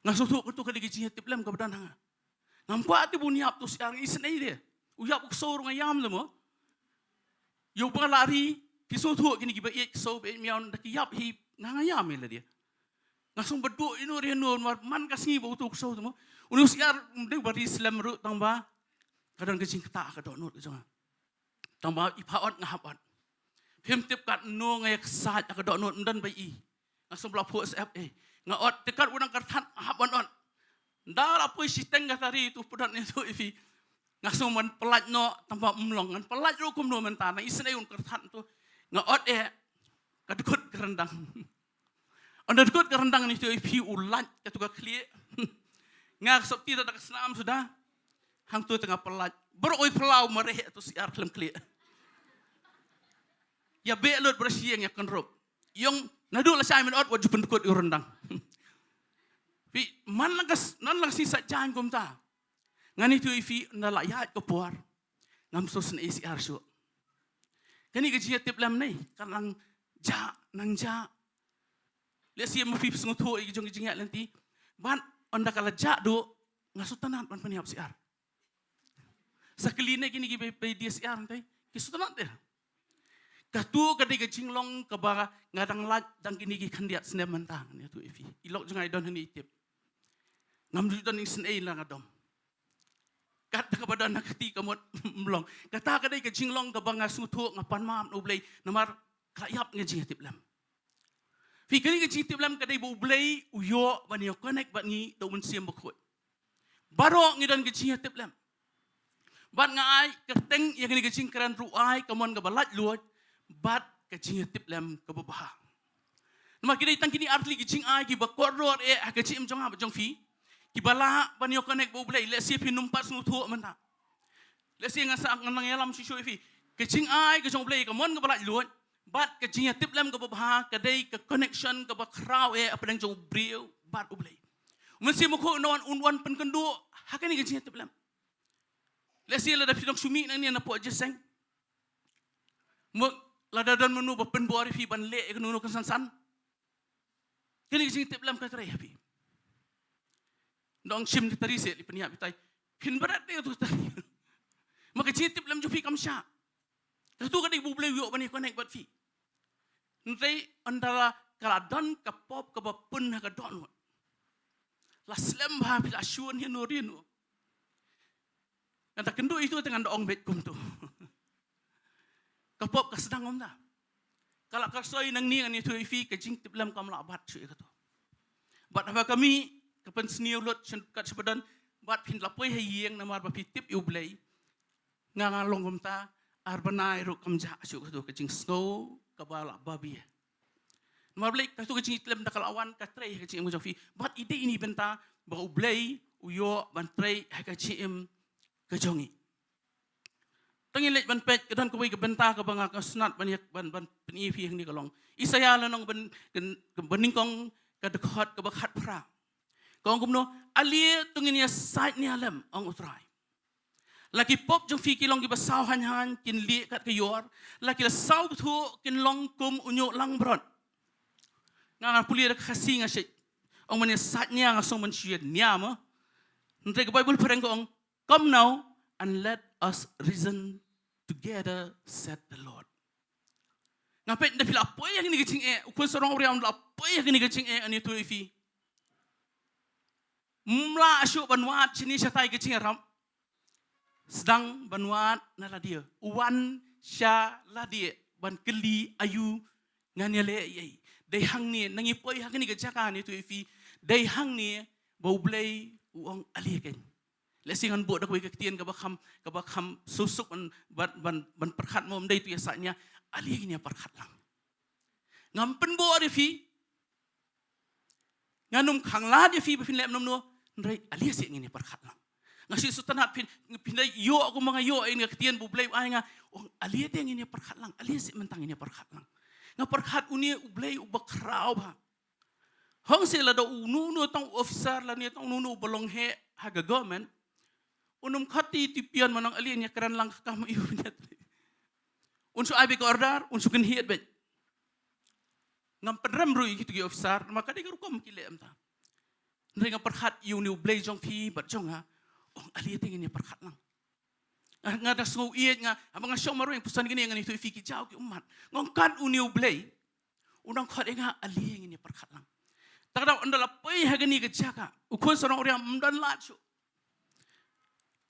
Nga sngewthuh kato ka dei ka jingïatiplem kaba don ha nga. Ngam kwah te bun ïap to u syiar, ngi isynei de. U ïap u ksew ruh nga ïam de mo. Ïa uba la ri, phi sngewthuh kine kiba ïeit ksew ba ïeit miaw, da ki ïap hi, nga nga ïam ïa lade. Nga sngew ba duh ïano re ïano, namar man ka sngi ba uto u ksew de mo. Une u syiar um dei ba ri slem ruh tang ba ka don ka jingktah ka dohnud ka jong nga. Tang ba i phah ot nga hap ot. Phim tip katno nga ïa ksaid ha ka dohnud, ym don ba i. Nga sngew ba la phuh sep eh. Nga ot te kat u nang kyrthat nga hap ban ot. Nda la poi shiteng ka tari to pudot ne to ïa phi. Nga sngew ban pyllait noh tang ba ym long. Ngan pyllait ruh kumno mynta, nang isynei un kyrthat to. Nga ot eh. Ka dkut ka ryndang. Ynda dkut ka ryndang ne to ïa phi u lait kato ka khlieh. Nga ka sopti da ka snam suda. Hangto te nga pyllait. Baroh oi phyllaw mareh to syiar khlem khlieh. Ïa beh lut ba ra shi ïing ïa kynrup. Ïong naduh lashai mynot wat ju pyndkut ïa u ryndang. Phi man la ka s-, nan la ka sngi sait jaiñ kumta. Ngan ïathuh ïa phi ynda la ïaid ka por. Ngam sngewsynei syiar shuh. Kane ka jingïatiplem ne ka nang jah, nang jah. Lehse ma phi sngewthuh ïa ki jong ki jingïaid lynti. Bad ynda ka la jah duh, nga sngewtynnat ban pynïap syiar. Sa kylli ne kine ki ba, ba die syiar ntai, ki sngewtynnat de. Kato ka dei ka jinglong kaba nga dang lait dang kine ki khyndiat snem mynta, ngan ïathuh ïa phi. I lok jong nga i don hangne i tip. Ngam ju don isynei la nga dom. Kat kaba don ha kti ka mut ym long. Kata ka dei ka jinglong kaba nga sngewthuh, nga pan map na U Blei namar ka la ïap nga jingïatiplem. Phi, kane ka jingïatiplem ka dei ba U Blei u ïoh ban ïa connect bad ngi da U Mynsiem Bakhuid. Baroh ngi don ka jingïatiplem. Bad nga ai kyrteng ïa kane ka jingkren ruh ai ka mon kaba laitluid bad ka jingïatiplem kaba bha. Namar ki dei tang kine artylli ki jingai kiba kordor eh ha ka jingim jong nga bad jong phi, kiba lah ban ïoh connect bad U Blei. Lehse phin ym pat sngewthuh mynta. Lehse nga sa, nga nang ïalam shuh shuh ïa phi. Ka jingai ka jong U Blei, ka mon kaba laitluid bad ka jingïatiplem kaba bha ka dei ka connection kaba khraw eh hapdeng jong u briew bad U Blei. U Mynsiem Bakhuid un wan, un wan pynkynduh ha kane ka jingïatiplem. Lehse lada phi dang shu mih nangne napoh jingïaseng, mo, lada don mano ba pynbor ïa phi ban leh ïa kano kano ka san san, kane ka jingïatiplem ka trei ha phi. Nong shim ki tari se li pynïap itai. Phin bret de tu tari. Ma ka jingïatiplem jong phi kam shah. Katu ka dei ba U Blei u ïoh ban ïa connect bad phi. Hynrei ynda la ka la don ka pop kaba pun ha ka dohnud, la slem bha phi la shun ïa no ri no. Ngan da kynduh ïa tu te ngan da ong beit kumtu. Ka pop ka sdang ym da. Ka la ka soi nangne ngan ïathuh ïa phi ka jingtiplem kam lah bat shuh ïa katu. Bad haba ka mih ka pynsniew lut shen kat sha ba don, bad phin la poi ha ïing namar ba phi tip ïa U Blei. Nga nga long kumta, ar bnai ruh kam jah shuh katu ka jingsngew kaba la babe. Namar balei? Katu ka jingtiplem da ka la wan ka trei ha ka jingim ka jong phi. Bad i dei ine i bynta ba U Blei u ïoh ban trei ha ka jingim ka jong ngi. Tang ïa leit ban peit, ka don kawei ka bynta kaba nga ka snat ban ïa, ban, ban pyni ïa phi hangne ka long Isaïah lynnong ban, kan, banyngkong ka dkhot kaba khatphra. Ka ong kumno? Ale to ngin ïa sait nia lem, ong U Trai. La ki pop jong phi ki long kiba saw haiñ haiñ, kin lieh kat ka ïor. La ki la saw bthuh kin long kum u ñiuh langbrot. Nga nga pule da ka Khasi nga shait. Ong ban ïa sait nia, nga sngew ban shu ïa nia mo. Hynrei ka Baibl phareng ka ong, "Come now and let us reason together," said the Lord. Nga peit da phi la poi ha kane ka jingeh, u khun sarong riam la poi ha kane ka jingeh, ngan ïathuh ïa phi. Ym lah shuh ban wad shane shatai ka jingïarap. Sdang ban wad na lade. Wan sha lade ban kylli aïu ngan ïaleh ei ei. Dei hangne, nang ïa poi ha kane ka jaka, ngan ïathuh ïa phi. Dei hangne ba U Blei u ong ale kein. Lehse ngan buh da kawei ka ktien kaba kham, kaba kham suk suk ban, ban, ban, ban pyrkhat mo, ym dei to ïa sait nia, ale ngin ïa pyrkhat lang. Ngam pynbor ïa phi, ngan ym khanglad ïa phi ba phin leh kumno, hynrei ale seh ngin ïa pyrkhat lang. Nga shu sngewtynnat phin, phin da ïoh kumba nga ïoh ïa ka ktien ba U Blei u ai nga, ong ale te ngin ïa pyrkhat lang, ale seh mynta ngin ïa pyrkhat lang. Nga pyrkhat une U Blei uba khraw bha. Hong seh lada uno uno tang u officer lane tang uno uno uba long heh ha ka government, un ym khot ti ti pian ma nang ale ngin ïa kren lang ka kam ïa u, un shu ai beit ka order, un shu kynhied beit. Ngam pynrem ruh ïa kitu ki officer, namar ka dei ka rukom ki leh mynta. Hynrei nga pyrkhat ïa une U Blei jong phi bad jong nga, ong ale te ngin ïa pyrkhat lang. Nga, nga da sngew ïeit nga, haba nga shong marwei nga pyrshang kine, ngan ïathuh ïa phi ki jaw ki ummat. Nga ong kat une U Blei u nang khot ïa nga, ale ngin ïa pyrkhat lang. Te ka daw ynda la poi ha kane ka jaka, u khun sarong riam ym don lad shuh.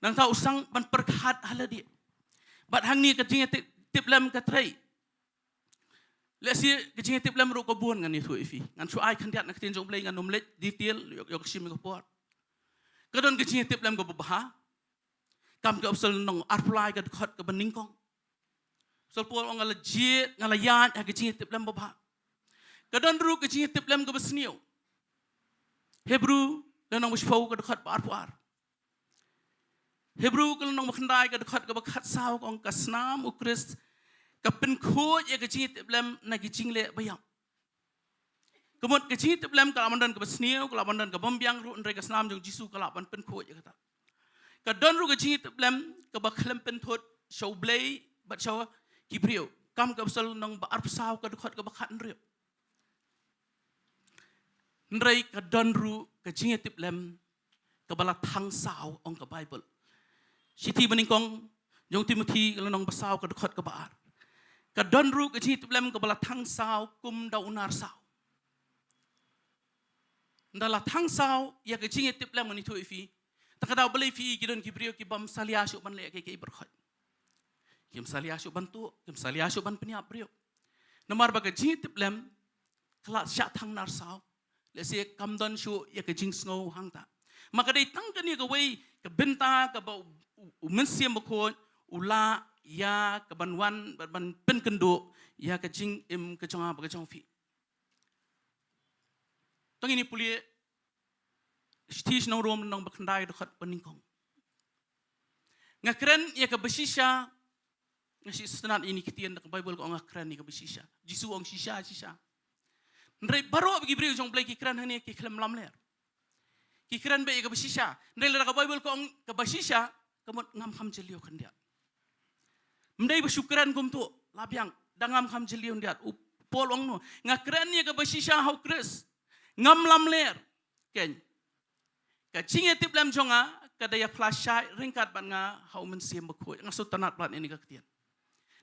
Nangta u sdang ban pyrkhat ha lade. Bad hangne ka jingïatiplem ka trei. Lehse ka jingïatiplem ruh ka bun, ngan ïathuh ïa phi. Ngan shu ai khyndiat na ka ktien jong U Blei, ngan ym leit detail, ïoh, ïoh ka shim ka por. Ka don ka jingïatiplem kaba bha. Kam ki Apostol lynnong arphew lai ka dkhot kaba nyngkong. Apostol Paul ong nga la jied, nga la ïaid ha ka jingïatiplem ba bha. Ka don ruh ka jingïatiplem kaba sniew. Hebru lynnong ba shiphew ka dkhot ba arphew ar. Hebru ka lynnong ba khyndai ka dkhot kaba khatsaw ka ong ka snam U Khrist ka pynkhuid ïa ka jingïatiplem na ki jingleh ba ïap. Ka mut ka jingïatiplem ka lah ban don kaba sniew, ka lah ban don kaba ym biang ruh, hynrei ka snam jong U Jisu ka lah ban pynkhuid ïa kata. Ka don ruh ka jingïatiplem kaba khlem pynthut sha U Blei bad sha ki briew. Kam ki Apostol lynnong ba arphew saw ka dkhot kaba khathynriew. Hynrei ka don ruh ka jingïatiplem kaba la thang saw, ong ka Baibl. Shithi banyngkong jong u Timothi ka lynnong ba saw ka dkhot kaba ar. Ka don ruh ka jingïatiplem kaba la thang saw kum da u nar saw. Ynda la thang saw ïa ka jingïatiplem, ngan ïathuh ïa phi. Te ka daw balei phi, ki don ki briew ki bym salia shuh ban leh kiei kiei baroh khoit. Kim salia shuh ban tuh, kim salia shuh ban pynïap briew. Namar ba ka jingïatiplem ka la shah thang nar saw. Lehse kam don shuh ïa ka jingsngew hangta. Ma ka dei tang kane kawei ka bynta kaba u, u, u Mynsiem Bakhuid u lah ïa ka ban wan, ban, ban pynkynduh ïa ka jingim ka jong nga bad ka jong phi. Tang ini pule, shithi shnong Rom lynnong ba khyndai dkhot ba nyngkong. Nga kren ïa ka bashisha, nga shu sngewtynnad ïa kine ki ktien da ka Bible ka ong nga kren ïa ka bashisha. Jisu ong shisha, shisha. Hynrei baroh ki briew jong U Blei ki kren hangne ki khlem lamler. Ki kren beit ïa ka bashisha. Hynrei lada ka Bible ka ong ka bashisha, ka mut ngam kham jylliew khyndiat. Ym dei ba shu kren kumto, la biang, da ngam kham jylliew khyndiat. U Paul ong no, nga kren ïa ka bashisha ha U Khrist. Ngam lamler. Keiñ. Ka jingïatiplem jong nga, ka da ïaphla shai ryngkat bad nga ha U Mynsiem Bakhuid. Nga sngewtynnad palat ïa kane ka ktien.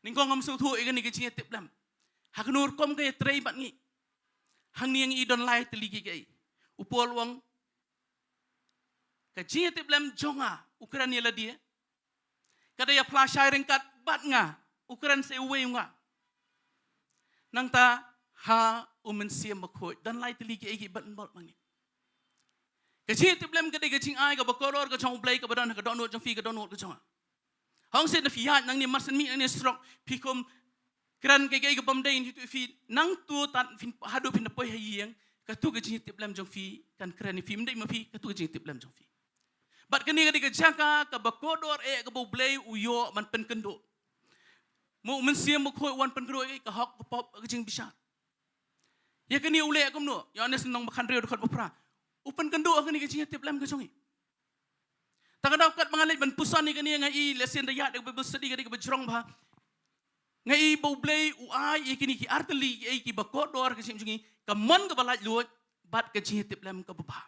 Nyngkong ngam sngewthuh ïa kane ka jingïatiplem. Ha kano rukom ka ïatrei bad ngi. Hangne ngi i don lai tylli kiei kiei. U Paul u ong, ka jingïatiplem jong nga, u kren ïa lade. Ka da ïaphla shai ryngkat bad nga, u kren sa uwei u nga. Nangta ha U Mynsiem Bakhuid, don lai tylli kiei kiei ban bol ma ngi. Ka jingïatiplem ka dei ka jingai kaba kordor ka jong U Blei kaba don ha ka dohnud jong phi, ka dohnud ka jong nga. Hangta shisien phi ïaid nangne, mar shen mih nangne surok, phi kum kren kaei kaei kaba ym dei, ngi ïathuh ïa phi, nangta tad phin, haduh phin da poi ha ïing, kato ka jingïatiplem jong phi kan kren ïa phi, ym dei ma phi, kato ka jingïatiplem jong phi. Bad kane ka dei ka jaka kaba kordor eh kaba U Blei u ïoh ban pynkynduh. Mo U Mynsiem Bakhuid u wan pynkynduh ïa ka hok ka pop ka jingbishar. Ïa kane u leh kumno, Ïoannis lynnong ba khathynriew dkhot ba phra. U pynkynduh ïa kane ka jingïatiplem ka jong ngi. Tang ka daw katba nga leit ban puson ïa kane nga i, lehse ynda ïaid ïa ka Bible study ka dei kaba jrong bha. Nga i ba U Blei u ai ïa kine ki artylli kiei kiei kiba kordor ha ka jingim jong ngi, ka mon kaba laitluid bad ka jingïatiplem kaba bha.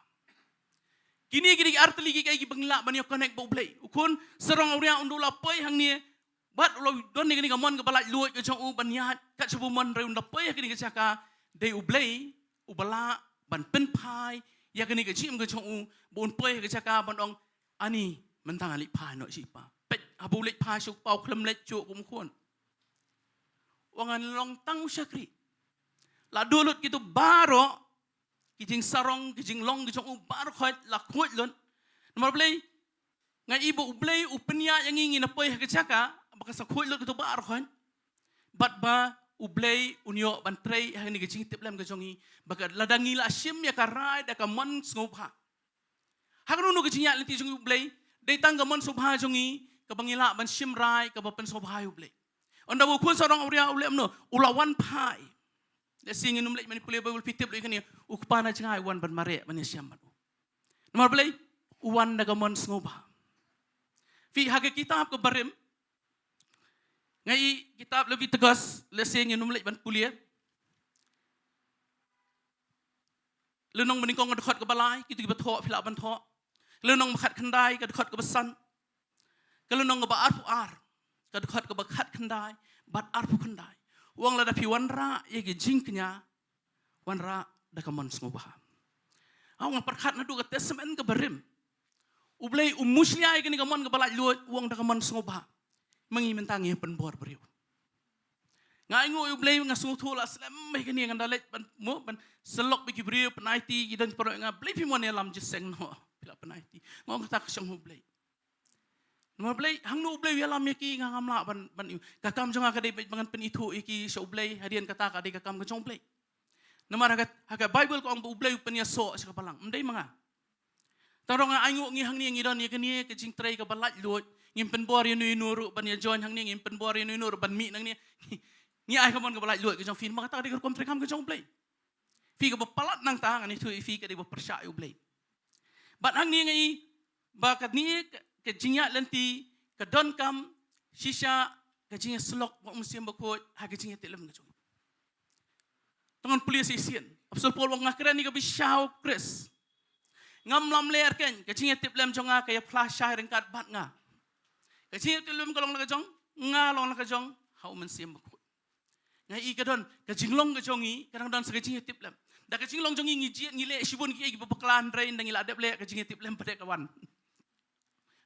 Kine ki dei ki artylli kiei kiei kiba ngi lah ban ïa connect bad U Blei. U khun sarong awria un da la poi hangne, bad u la don ïa kane ka mon kaba laitluid ka jong u ban ïaid kat shaba u mon, hynrei un da poi ha kane ka jaka, dei U Blei uba lah ban pynphai ïa kane ka jingim ka jong u, ba un poi ha ka jaka ban ong, ani mynta nga leit phai noh sha i pa. Peit, haba u leit phai sha u kpa u khlem leit shuh kum u khun. U ong ngan long tang u shakri. La duh lut kito baroh ki jingsarong, ki jinglong ki jong u baroh khoit, la khuid lut. Namar balei? Nga i ba U Blei u pynïaid ïa ngi ngin da poi ha ka jaka ba ka sa khuid lut kito baroh khoit. Bad ba U Blei un ïoh ban trei ha kane ka jingïatiplem ka jong ngi, ba ka lada ngi la shim ïa ka rai da ka mon sngewbha. Ha kano kano ka jingïaid lynti jong U Blei, dei tang ka mon sngewbha jong ngi kaba ngi lah ban shim rai kaba pynsngewbha ïa U Blei. Ynda ba u khun sarong awria u leh kumno, u la wan phai. Lehse ngin ym leit mane pule Bible, phi tip lut ïa kane, u kpa na jngai u wan ban mareh ban ïashem bad u. Namar balei? U wan da ka mon sngewbha. Phi, ha ka kitab ka Barim, nga i kitab Leviticus, lehse ngin ym leit ban pule. Lynnong ba nyngkong ka dkhot kaba lai, kito kiba thoh phi lah ban thoh. Lynnong ba khatkhyndai ka dkhot kaba san. Ka lynnong kaba arphew ar ka dkhot kaba khatkhyndai bad arphew khyndai. U ong lada phi wanrah ïa ki jingkñia, wanrah da ka mon sngewbha. Nga pyrkhat naduh ka Testament ka Barim, U Blei u mushlia ïa kane ka mon kaba laitluid, u ong da ka mon sngewbha. Ma ngi mynta ngi pynbor briew. Nga ainguh ïa U Blei, nga sngewthuh la slem ïa kane, nga da leit ban, mo, ban sylok bad ki briew, pynaiti ki, don baroh, nga, Blei phi mon ïalam jingïaseng noh, phi la pynaiti. Nga ong kata ka shong ha U Blei. Namar balei, hangno U Blei u ïalam ïa ki nga ngam lah ban, ban, ka kam jong nga ka dei beit ba ngan pynithuh ïa ki sha U Blei, hadien kata ka dei ka kam ka jong U Blei. Namar ha ka, ha ka Bible ka ong ba U Blei u pynïasoh sha ka balang. Ym dei ma nga. Tang ruh nga ainguh ngi hangne ngi don ïa kane ka jingtrei kaba laitluid. Ngim pynbor ïano ïano ruh ban ïa join hangne, ngim pynbor ïano ïano ruh ban mih nangne. Ngi ai ka mon kaba laitluid ka jong phi, namar kata ka dei ka rukom treikam ka jong U Blei. Phi, kaba palat nangta ngan ïathuh ïa phi ka dei ba pyrshah ïa U Blei. Bad hangne nga i ba kane ka, ka jingïaid lynti ka donkam shisha ka jingïasyllok bad U Mynsiem Bakhuid ha ka jingïatiplem ka jong ngi. Te ngan pule shisien. Apostol Paul u ong nga kren ïa ka bashisha ha U Khrist. Ngam lamler, keiñ ka jingïatiplem jong nga ka ïaphla shai ryngkat bad nga. Ka jingïatiplem ka long la ka jong nga, long la ka jong ha U Mynsiem Bakhuid. Nga i ka don, ka jinglong ka jong ngi ka dang don sa ka jingïatiplem. Da ka jinglong jong ngi ngi jied ngi leh shibun kiei kiba bakla, hynrei ynda ngi la dep leh ka jingïatiplem pat ka wan.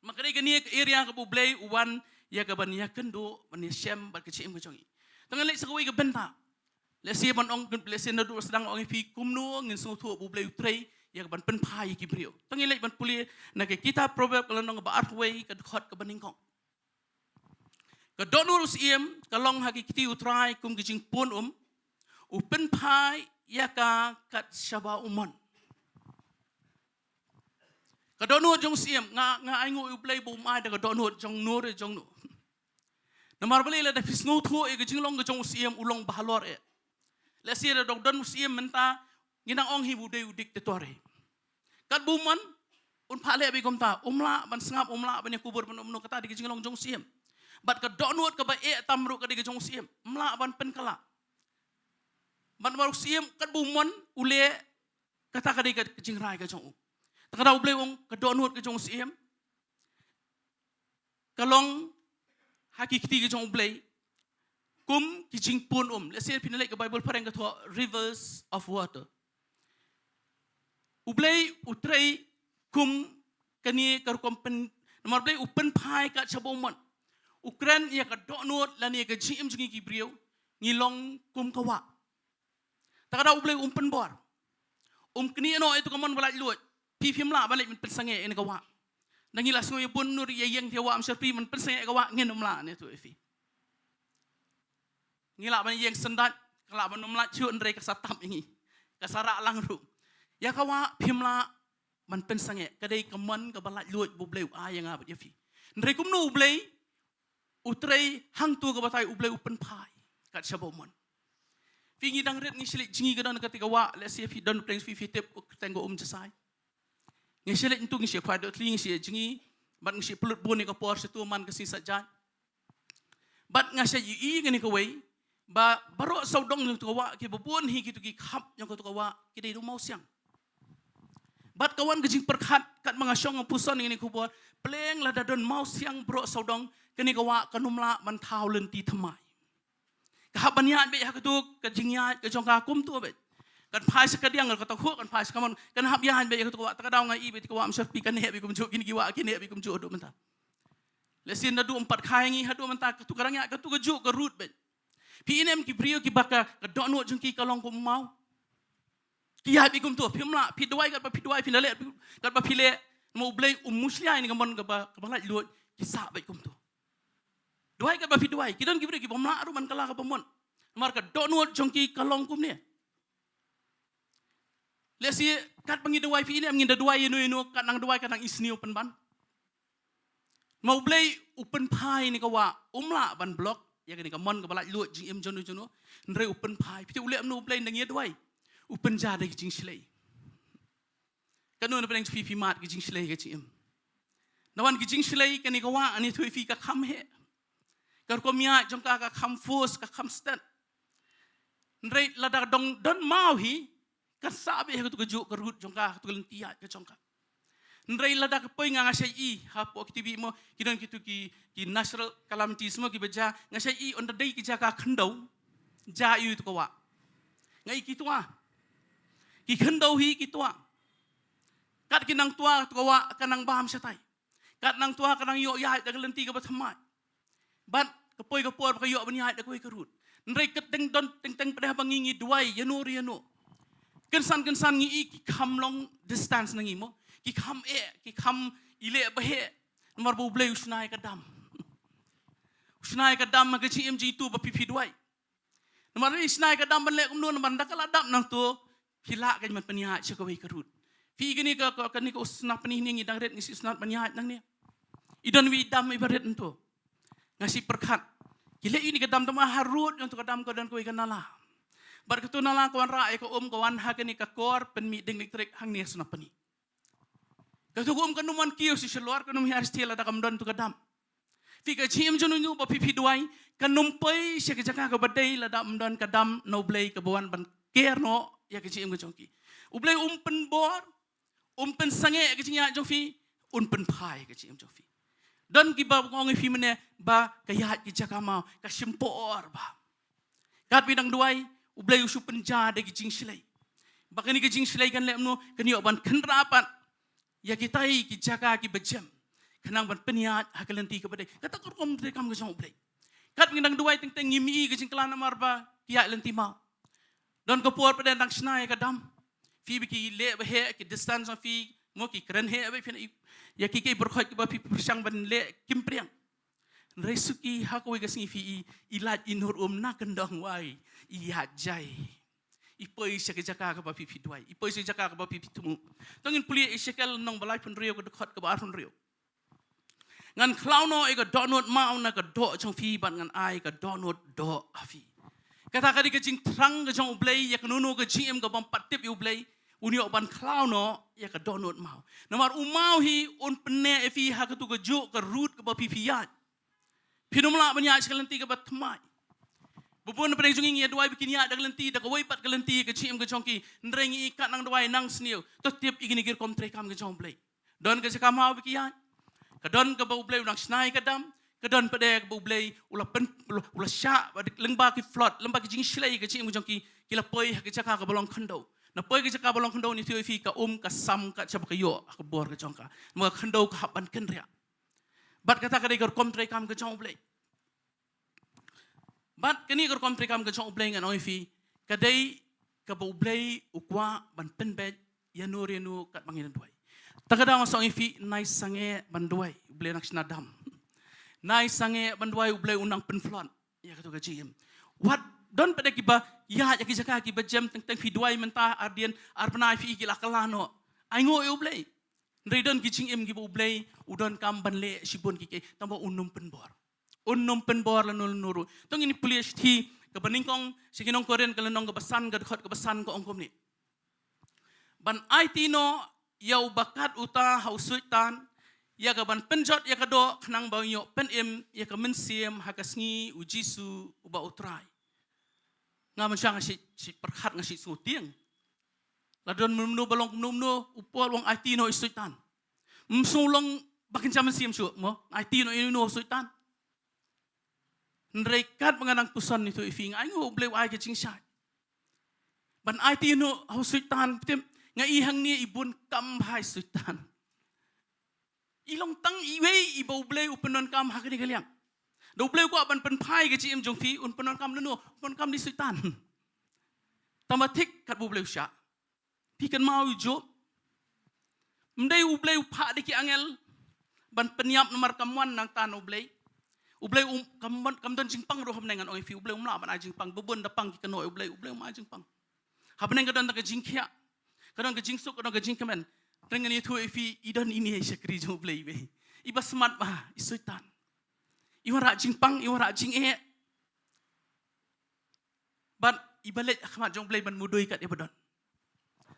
Ma ka dei kane ka area kaba U Blei u wan ïa ka ban ïakynduh, ban ïashem bad ka jingim ka jong ngi. Te ngan leit sa kawei ka bynta. Lehse ban ong, lehse naduh sdang ong ïa phi kumno ngin sngewthuh ba U Blei u trei ïa ka ban pynphai ïa ki briew. Te ngan leit ban pule na ka kitab Proverb ka lynnong ba arphew wei ka dkhot kaba nyngkong. Ka dohnud u syiem ka long ha ki kti U Trai kum ka jingpun um, u pynphai ïa ka kat shaba u mon. Ka dohnud jong u Siem, nga, nga ai nguh ïa u Blei ba um ai da ka dohnud jong no re jong no. Namar balei lada phi sngewthuh ïa ka jinglong ka jong u Siem u long ba halor eh. Lehse lada dang don u Siem mynta, ngi nang ong hi ba u dei u dictator hi. Katba u mon, un phah leh beit kumta, um lah ban sngap, um lah ban ïakubur, ban um noh, kata dei ka jinglong jong u Siem. Bad ka dohnud kaba eh tam ruh ka dei ka jong u Siem, um lah ban pynkylla. Bad namar u Siem katba u mon u leh, kata ka dei ka jingrai ka jong u. Te kata u Blei u ong ka dohnud ka jong u Siem ka long ha ki kti ka jong u Blei kum ki jingpun um. Lehse phin leit ka Baibl phareng ka thoh rivers of water. U Blei u trei kum kane ka rukom pyn, namar u Blei u pynphai kat shaba u mon. U kren ïa ka dohnud lane ka jingim jong ngi ki briew, ngi long kum ka wah. Te kata u Blei um pynbor. Um knieh noh ïa uto ka mon ba laitluid. Phi phim lah ban leit ban pynsangeh ïa kane ka wah. Nda ngi la sngew ïa bun nur ïa ïeng ïa wah, ym shyrkhei ban pynsangeh ïa ka wah, ngin ym lah, ne tu ïa phi. Ngi lah ban ïeng syndait, ka lah ban ym lah shuh, hynrei ka sa tap ïa ngi. Ka sa rah lang ruh. Ïa ka wah phim lah ban pynsangeh, ka dei ka mon kaba laitluid ba u Blei u ai ïa nga bad ïa phi. Hynrei kumno u Blei u trei hangto ka batai, u Blei u pynphai kat shaba u mon. Phi, ngi dang rit ngi shah leit jngi, ka don kata ka wah, lehse phi don pdeng phi, phi tip ka kyrteng ka Um Jasai. Ngi shah leit ntu, ngi shah khwai dohthli, ngi shah jngi, bad ngi shah pynlut bun ïa ka por shato man ka sngi Saitjaiñ. Bad nga shah ïohi ïa kane kawei ba baroh sawdong jong uto ka wah, kiba bun hi kito ki khap jong uto ka wah ki dei da u mawsiang. Bad ka wan ka jingpyrkhat katba nga shong nga puson ïa kane ka khubor, pleng lada don mawsiang baroh sawdong, kane ka wah kan ym lah ban thaw lynti thymmai. Ka hap ban ïaid beit ha kato ka jingïaid ka jong ka kumto beit. Kan phai sha kadiang, kata ka hok, kan phai sha kamon, kan hap ïaid beit ha kato ka wah. Te ka daw nga i beit ka wah, ym shyrkhei, kan heh beit kumjuh, kine ki wah ki heh beit kumjuh haduh mynta. Lehse naduh ym pat kha ïa ngi haduh mynta, kato ka dang ïaid kato kajuh ka rut beit. Phi i ne em ki briew kiba ka, ka dohnud jong ki ka long kum u maw. Ki ïaid beit kumto, phim lah, phi duwai katba phi duwai, phi leh katba phi leh, namar u Blei um mushlia ïa kane ka mon kaba, kaba laitluid, ki sah beit kumto. Duwai katba phi duwai, ki don ki briew kibym lah ruh ban kylla kaba mon. Namar ka dohnud jong ki ka long kumne. Lehse katba ngi duwai, phi i ne em, ngin da duwai ïano ïano, kat nang duwai, kat nang isynei pynban. Namar u Blei u pynphai ïa kane ka wah, um lah ban block ïa kane ka mon kaba laitluid jingim jong no jong no. Hynrei u pynphai. Phi tip u leh kumno u Blei nda ngi ïa duwai? U pynjia da ki jingshlei. Katno na pdeng phi, phi mad ki jingshlei ha ka jingim? Nda wan ki jingshlei, kane ka wah, ane, tu ïa phi, ka kham heh. Ka rukom ïaid jong ka ka kham force, ka kham stet. Hynrei lada dang don maw hi, kan sah beit ha kato kajuh ka rut jong ka, ha kato ka lynti ïaid ka jong ka. Hynrei lada ka poi, nga, nga shait i hapoh ki T V mo, ki don kito ki, ki natural calamities mo kiba jia, nga shait i ynda dei ki jaka khyndew, jia ïa uto ka wah. Nga i ki twa. Ki khyndew hi ki twa. Kat ki nang twa, uto ka wah ka nang bam shatai. Kat nang twa ka nang ïoh ïaid da ka lynti kaba thymmai. Bad ka poi ka por ba ka ïoh ban ïaid da kawei ka rut. Hynrei ka teng don teng teng pat ba ngi, ngi duwai ïano re ïano, kynsan kynsan ngi i ki kham long distance na ngi mo. Ki kham eh, ki kham i leh ba heh. Namar ba u Blei u shna ïa ka dam. U shna ïa ka dam ha ka jingim jong ito ba phi, phi duwai. Namar i shna ïa ka dam ban leh kumno, namar ynda ka la dap nangto, phi lah kein ban pynïaid sha kawei ka rut. Phi, kane ka, ka, kane ka u Snapani ne, ngi dang rit ngi shu snap ban ïaid nangne. I don iwei i dam iba rit nangto. Nga shu pyrkhat, ki leh ïa kane ka dam, tangba ha rut jong to ka dam ka don kawei ka nala. Bad kato nala ka wanrah ïa ka um, ka wan ha kane ka kor pynmih ding elektrik hangne ha Snapani. Kato ka um kan ym wan kiew sha shalor, kan ym hiar sha shatei lada kam don to ka dam. Phi, ka jingim jong no ba phi, phi duwai kan ym poi sha ka jaka kaba dei lada ym don ka dam na u Blei kaba wan ban care noh ïa ka jingim ka jong ki. U Blei um pynbor, um pynsangeh ïa ka jingïaid jong phi, un pynphai ïa ka jingim jong phi. Don kiba ong ïa phi mynne ba ka ïaid ki jaka maw ka shim por bha. Katba i dang duwai, u Blei u shu pynjia da ki jingshlei. Ba kane ka jingshlei kan leh kumno, kan ïoh ban kynrad pat ïa kitai ki jaka kiba jem, khnang ban pynïaid ha ka lynti kaba dei. Kata ka rukom treikam ka jong u Blei. Katba ngi dang duwai teng teng ngim i ka jingkylla namar ba ki ïaid lynti maw. Don ka por pat dang shna ïa ka dam, phi, ba ki leh ba heh, ki distance phi mo, ki kren heh ba phi na i, ïa ki, ki baroh kiba phi pyrshang ban leh kim pdiang. Hynrei suki ha kawei ka sngi phi i, i lait i nur um na kyndong wai, i ïaid jai. I poi sha ka jaka kaba phi phi duwai. I poi sha ka jaka kaba phi phi thmu. To ngin pule Esekiel lynnong ba laiphew hynriew ka dkhot kaba arphew hynriew. Ngan khlaw noh ïa ka dohnud maw na ka doh jong phi bad ngan ai ka dohnud doh ha phi. Kata ka dei ka jingthrang ka jong U Blei ïa kano kano ka jingim kaba ym pat tip ïa U Blei. Un ïoh ban khlaw noh ïa ka dohnud maw. Namar u maw hi un pynneh ïa phi ha katu ka juh ka rud kaba phi phi ïaid. Phin ym lah ban ïaid sha ka lynti kaba thymmai. Ba bun na pdeng jong ngi ngi ïa duwai ba kin ïaid da ka lynti, da kawei pat ka lynti ka jingim ka jong ki. Hynrei ngi kat nang duwai nang sniew. To tip ïa kine ki rukom treikam ka jong U Blei. Don ka jaka maw ba ki ïaid. Ka don kaba U Blei u nang shna ïa ka dam. Ka don pat de kaba U Blei u la pyn, u la, u la shah ba dik lyngba ki flood, lyngba ki jingshlei ka jingim ka jong ki, ki la poi ha ka jaka kaba long khyndew. Na poi ka jaka ba long khyndew ngi ïathuh ïa phi ka um ka sam kat shaba ka ïoh ha ka bor ka jong ka. Namar ka khyndew ka hap ban kynriah. Bad kata ka dei ka rukom treikam ka jong U Blei. Bad kane ka rukom treikam ka jong U Blei ngan ong ïa phi, ka dei kaba U Blei u kwah ban pynbeit ïano ïano katba ngin duwai. Ta ka daw nga sa ong ïa phi, nai sangeh ban duwai, U Blei u nang shna dam. Nai sangeh ban duwai, U Blei u nang pynflood ïa katu ka jingim. Wat don pat de kiba ïaid ïa ki jaka kiba jem teng teng phi duwai mynta ar dien ar bnai phi ki la kylla noh. Ainguh ïa U Blei. Hynrei don ki jingim kiba U Blei u donkam ban leh shibun kiei kiei, tangba un ym pynbor. Un ym pynbor lano lano ruh. To ngin pule shithi kaba nyngkong sha ki nong Korinth ka lynnong kaba san ka dkhot kaba san ka ong kumne. Ban aiti noh ïa u ba kat uta ha u Soitan, ïa ka ban pynjot ïa ka doh khnang ba un ïoh pynim ïa ka mynsiem ha ka sngi U Jisu uba U Trai. Nga mynsiem nga shu, shu pyrkhat nga shu sngewtieng. La don mynno mynno ba long kumno mynno, u Paul u ong aiti noh ïa u Soitan. Ym shu long ba kynja mynsiem shuh mo, aiti noh ïa u Soitan. Hynrei katba nga dang puson ïathuh ïa phi nga ainguh U Blei u ai ka jingshai. Ban aiti noh ha u Soitan, tip, nga i hangne i bun kam bha ïa u Soitan. I long tang iwei iba U Blei u pyndonkam ha kane ka liang. Da U Blei u kwah ban pynphai ka jingim jong phi, un pyndonkam lano, un pyndonkam ïa u Soitan. Tangba thik katba U Blei u shah. Phi kynmaw ïa u Job. Ym dei U Blei u phah da ki angel ban pynïap namar kam wan nangta na U Blei. U Blei um kam wan, kam don jingpang ruh ha bneng ngan ong ïa phi, U Blei um lah ban ai jingpang, ba bun da pang ki kynnoh ïa U Blei, U Blei um ai jingpang. Ha bneng ka don ka jingkhiah, ka don ka jingsuk, ka don ka jingkmen. Te ngan ïathuh ïa phi, i don ine i shakri jong U Blei iwei iba smat bha, i Soitan. I wanrah jingpang, i wanrah jingeh. Bad iba leit ha khmat jong U Blei ban mudui kat iba don.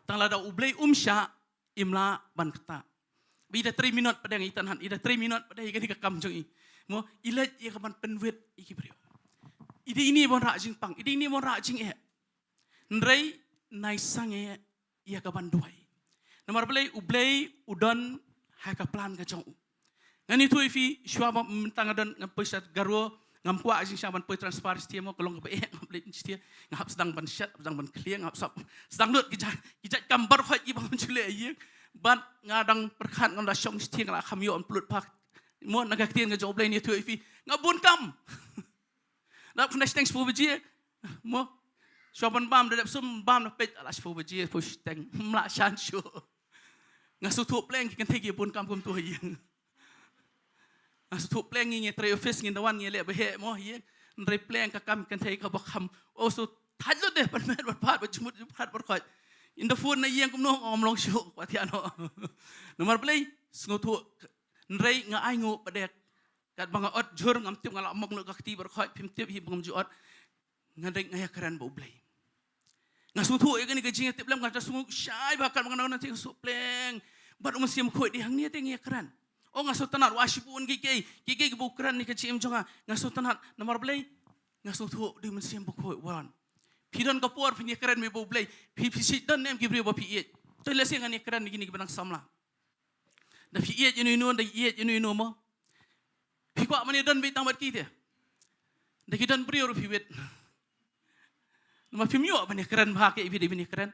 Tang lada U Blei um shah, im lah ban ktah. Ba i da trei minot pat de ïa i tnat, i da trei minot pat de ïa kane ka kam jong i. Mo, i leit ïa ka ban pynwit ïa ki briew. I dei ine i wanrah jingpang, i dei ine i wanrah jingeh. Hynrei nai sangeh ïa ka ban duwai. Namar balei? U Blei u don ha ka plan ka jong u. Ngan ïathuh ïa phi, shuwa ba mynta nga don nga poi sha Garo, ngam kwah jingshisha ban poi transfer sha Shithiah mo, ka long kaba eh, ngam leit Shithiah, nga hap sdang ban shet, hap sdang ban khlieh, nga hap sdang lut ki jait, ki jait kam baroh khoit kiba ngam ju leh ïa. Bad nga dang pyrkhat nga la shong Shithiah nga la kham ïoh ban pynlut phak. Mo, na ka ktien ka jong U Blei ngan ïathuh ïa phi, nga bun kam. Dap khyndai shiteng shiphew baje. Mo. Shuwa ban bam da dep sum bam da peit la shiphew baje, shiphew shiteng. Ym lah shan shuh. Nga sngewthuh pleng ki kynthei ki bun kam kumta ha ïing. Nga sngewthuh pleng ngi ngi trei office ngin da wan ngi leh ba heh mo ha ïing. Hynrei pleng ka kam kynthei kaba kham. Oh, sngewthuh thait lut de ban met ban phad ba jingmut jingpyrkhat baroh khoit. Ynda phone na ïing kumno ngam long shuh, kwah thiah noh. Namar balei? Sngewthuh. Hynrei nga ainguh pat de. Katba nga ot jhur ngam tip nga la mong lut ka kti baroh khoit, phim tip hi ba ngam ju ot. Nga dei nga ïakren bad U Blei. Nga sngewthuh ïa kane ka jingïatiplem, nga da sngewshai bha katba nga nang nang te nga sngewthuh pleng. Bad U Mynsiem Bakhuid dei hangne te nga ïakren. Oh, nga sngewtynnat, wa shibun kiei kiei, kiei kiei kiba u kren ïa ka jingim jong nga, nga sngewtynnat. Namar balei? Nga sngewthuh dei U Mynsiem Bakhuid u wan. Phi don ka por phin ïakren bad U Blei, phi, phi sngewthuh ne em ki briew ba phi ïeit. To lehse ngan ïakren ïa kine kiba nang samla. Da phi ïeit ïano ïano, da ïeit ïano ïano mo. Phi kwah ban ïadon beit tang bad ki te. Da ki don briew ruh phi wit. Namar phim ïoh ban ïakren bha, ki phi dei ban ïakren.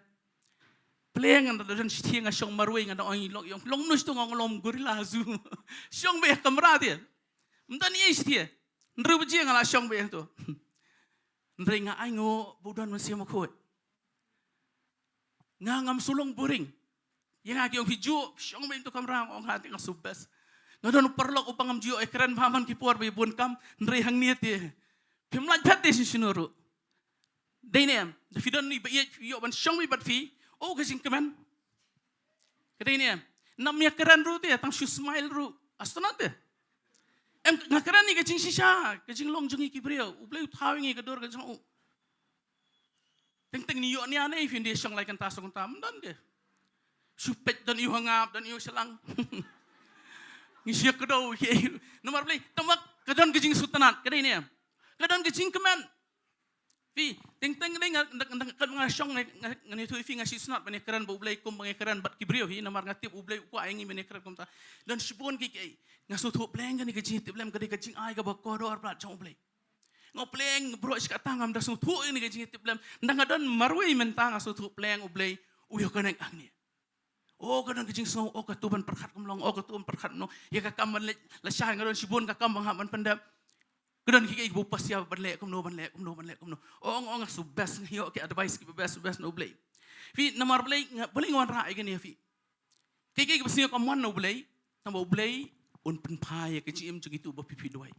Pleng nga da don Shithiah nga shong marwei, nga da ong ïa i lok ïong, long nus to, nga ong long gorilla zoo. Shong beit ha kamra te. Ym don ei Shithiah. Hynriew baje nga la shong beit hangto. Hynrei nga ainguh ba u don Mynsiem Bakhuid. Nga ngam shu long boring. Ïa nga ki ong phi ju shong beit hangto kamra, nga ong ha te nga shu best. Nga don u paralok uba ngam ju ïoh ïakren bha man ki por ba i bun kam, hynrei hangne te. Phim lait phet te shisha ruh. Dei ne em? Da phi don i ba ïeit, ïoh ban shong beit bad phi. Oh, ka jingkmen. Ka dei ne em? Nam ïa kren ruh te, tang shu smile ruh. Astonat te. Em, nga kren ïa ka jingshisha, ka jinglong jong ngi ki briew. U Blei u thaw ïa ngi ka dur ka jong u. Teng teng ngi ïoh nia ne, phin dei shong lai kynta song kynta, ym don ke. Shu peit don ïa u ha ngap, don ïa u sha lang. Ngi shu ïa kdew, namar balei, tang ba ka don ka jingsngewtynnat, ka dei ne em? Ka don ka jingkmen. Phi, teng teng dei nga, nga, nga, nga shong nga, nga, nga ïathuh ïa phi, nga sngewtynnat ban ïakren bad U Blei kum ba nga ïakren bad ki briew hi, namar nga tip U Blei u kwah ïa ngi ban ïakren kumta. Don shibun kiei kiei. Nga sngewthuh pleng kane ka jingïatiplem, ka dei ka jingai kaba kordor palat jong U Blei. Nga pleng, baroh shi katta ngam da sngewthuh ïa kane ka jingïatiplem. Tang nga don marwei mynta nga sngewthuh pleng U Blei u ïa connect hangne. Oh, ka don ka jingsngew, oh, katu ban pyrkhat kumno, oh, katu ban pyrkhat kumno. Ïa ka kam ban leit lashai, nga don shibun ka kam ba nga hap ban pyndep. Ka don kiei kiei ba u pasia ban leh kumno, ban leh kumno, ban leh kumno. Oh, nga ong, nga shu best, nga ïoh ki advice kiba best, best na U Blei. Phi, namar balei nga, balei nga wanrah ïa kane ïa phi? Kiei kiei kiba sniew kam wan na U Blei, tang ba U Blei un pynphai ïa ka jingim jong kitu ba phi, phi duwai.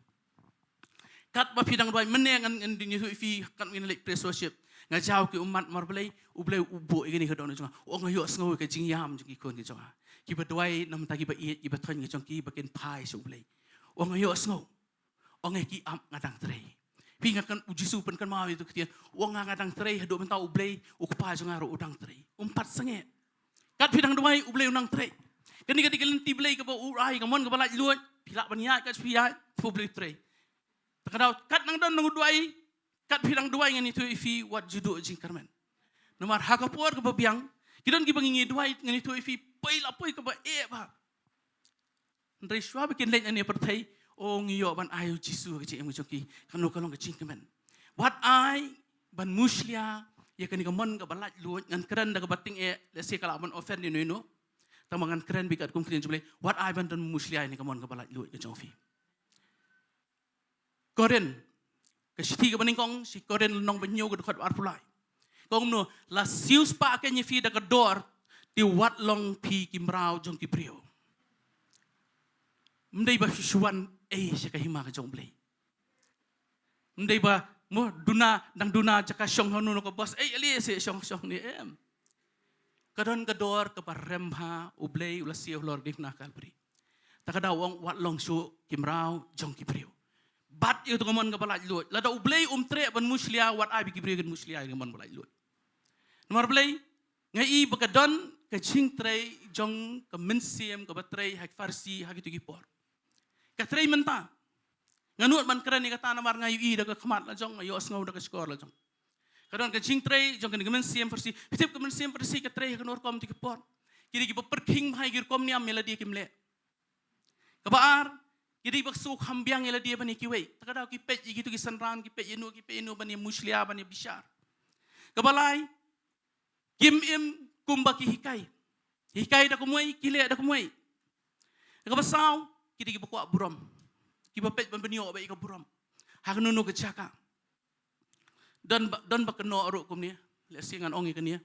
Katba phi dang duwai, mynne ngan, ngan ïathuh ïa phi, katba ngin leit praise worship, nga jaw ki ummat, namar balei? U Blei u buh ïa kane ka dohnud jong nga. Oh, nga ïohsngew ïa ka jingïam jong ki khun ki jong nga, kiba duwai na ka bynta kiba ïeit, kiba thoiñ ki jong ki, ba kin phai sha U Blei. Oh, nga ïohsngew. Ong, ïa ki ap nga dang trei. Phi, nga kyn, U Jisu u pynkynmaw ïa tu ka ktien. Ong, nga, nga dang trei, haduh mynta U Blei U Kpa jong nga ruh u dang trei. Um pat sangeh. Kat phi dang duwai, U Blei u nang trei. Kane ka dei ka lynti Blei kaba u ai ka mon kaba laitluid. Phi lah ban ïaid, kat phi ïaid, U Blei u trei. Te ka daw, kat nang don nang duwai, kat phi dang duwai, ngan ïathuh ïa phi wat ju duh jingkyrmen. Namar ha ka por kaba biang, ki don kiba ngi duwai, ngan ïathuh ïa phi, poi la poi kaba eh bha. Hynrei shuwa ba kin leit na kane ka pyrthei, oh, ngi ïoh ban ai U Jisu ha ka jingim ka jong ki. Kano ka long ka jingkmen? Wat ai ban mushlia ïa kane ka mon kaba laitluid, ngan kren da kaba tyngeh, lehse ka lah ban offend ïano ïano. Tang ba ngan kren beit katkum ka ktien jong U Blei, wat ai ban don mushlia ïa kane ka mon kaba laitluid ka jong phi. Korinth, ka shithi kaba nyngkong sha ki Korinth lynnong ba hynñiew ka dkhot ba arphew lai. Ka ong kumno, la siew spah kein ïa phi da ka dor, te wat long phi ki mraw jong ki briew. Ym dei ba phi shu wan ei sha ka hima ka jong U Blei. Ym dei ba mo duna, dang duna jaka shong hangno hangno ka bos, ei, ale se shong shong ne em. Ka don ka dor kaba rem bha, U Blei u la siew halor ka diengphna Kalbari. Te ka daw ong wat long shuh ki mraw jong ki briew. Bat ïa uto ka mon kaba laitluid. Lada U Blei um treh ban mushlia, wat ai ba ki briew kin mushlia ïa ka mon ba laitluid. Namar balei? Nga i ba ka don ka jingtrei jong ka mynsiem kaba trei ha ki Pharisi ha kito ki por. Ka trei mynta. Nga nud ban kren ïa kata namar nga ïohi da ka khmat la jong, nga ïohsngew da ka shkor la jong. Ka don ka jingtrei jong kane ka mynsiem Pharisi. Phi tip ka mynsiem Pharisi ka trei ha kano rukom kito ki por? Ki dei kiba pyrkhing bha ïa ki rukom niam ïa lade kim leh. Kaba ar, ki dei ba sngewkham biang ïa lade ban ïa kiwei. Te ka daw ki peit ïa kito ki synran, ki peit ïano, ki peit ïano ban ïa mushlia, ban ïa bishar. Kaba lai, kim im kumba ki hikai. Hikai da kumwei, ki leh da kumwei. Kaba saw, ki dei kiba kwah burom. Kiba peit ban pynïoh beit ïa ka burom ha kano kano ka jaka. Don ba, don ba kynnoh ruh kumne. Lehse ngan ong ïa kane.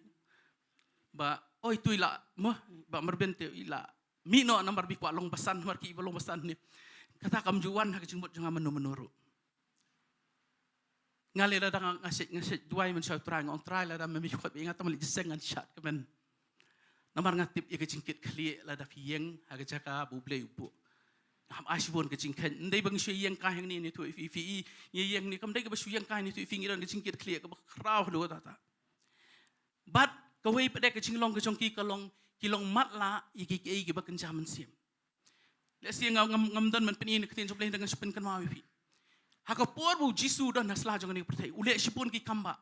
Ba, oi, tu i la, mo, ba Marbin te i la mih noh namar ba i kwah long basan, namar ki ba long basan ne. Kata kam ju wan ha ka jingmut jong nga mano mano ruh. Nga leh lada nga, nga shet, nga shet duwai mynshuwa, Trai, nga ong, Trai, lada me mih khot bad nga, tang ba leh jingïaseng ngan shad kmen. Namar nga tip ïa ka jingkit khlieh lada phi ïeng ha ka jaka ba U Blei u buh. Ngam ai shibun ka jingkheiñ. Ym dei ba ngi shu ïeng kai hangne ne, ïathuh ïa phi, phi i, ngi ïeng ne, kam dei kaba shu ïeng kai ne, ïathuh ïa phi, ngi don ka jingkit khlieh kaba khraw haduh katta katta. Bad kawei pat de ka jinglong ka jong ki ka long, ki long matlah ïa kiei kiei kiba kynja mynsiem. Lehse nga ngam, ngam don ban pyni na ka ktien jong U Blei, hynrei ngan shu pynkynmaw ïa phi. Ha ka por ba U Jisu u don ha sla jong kane ka pyrthei, u leh shibun ki kambah.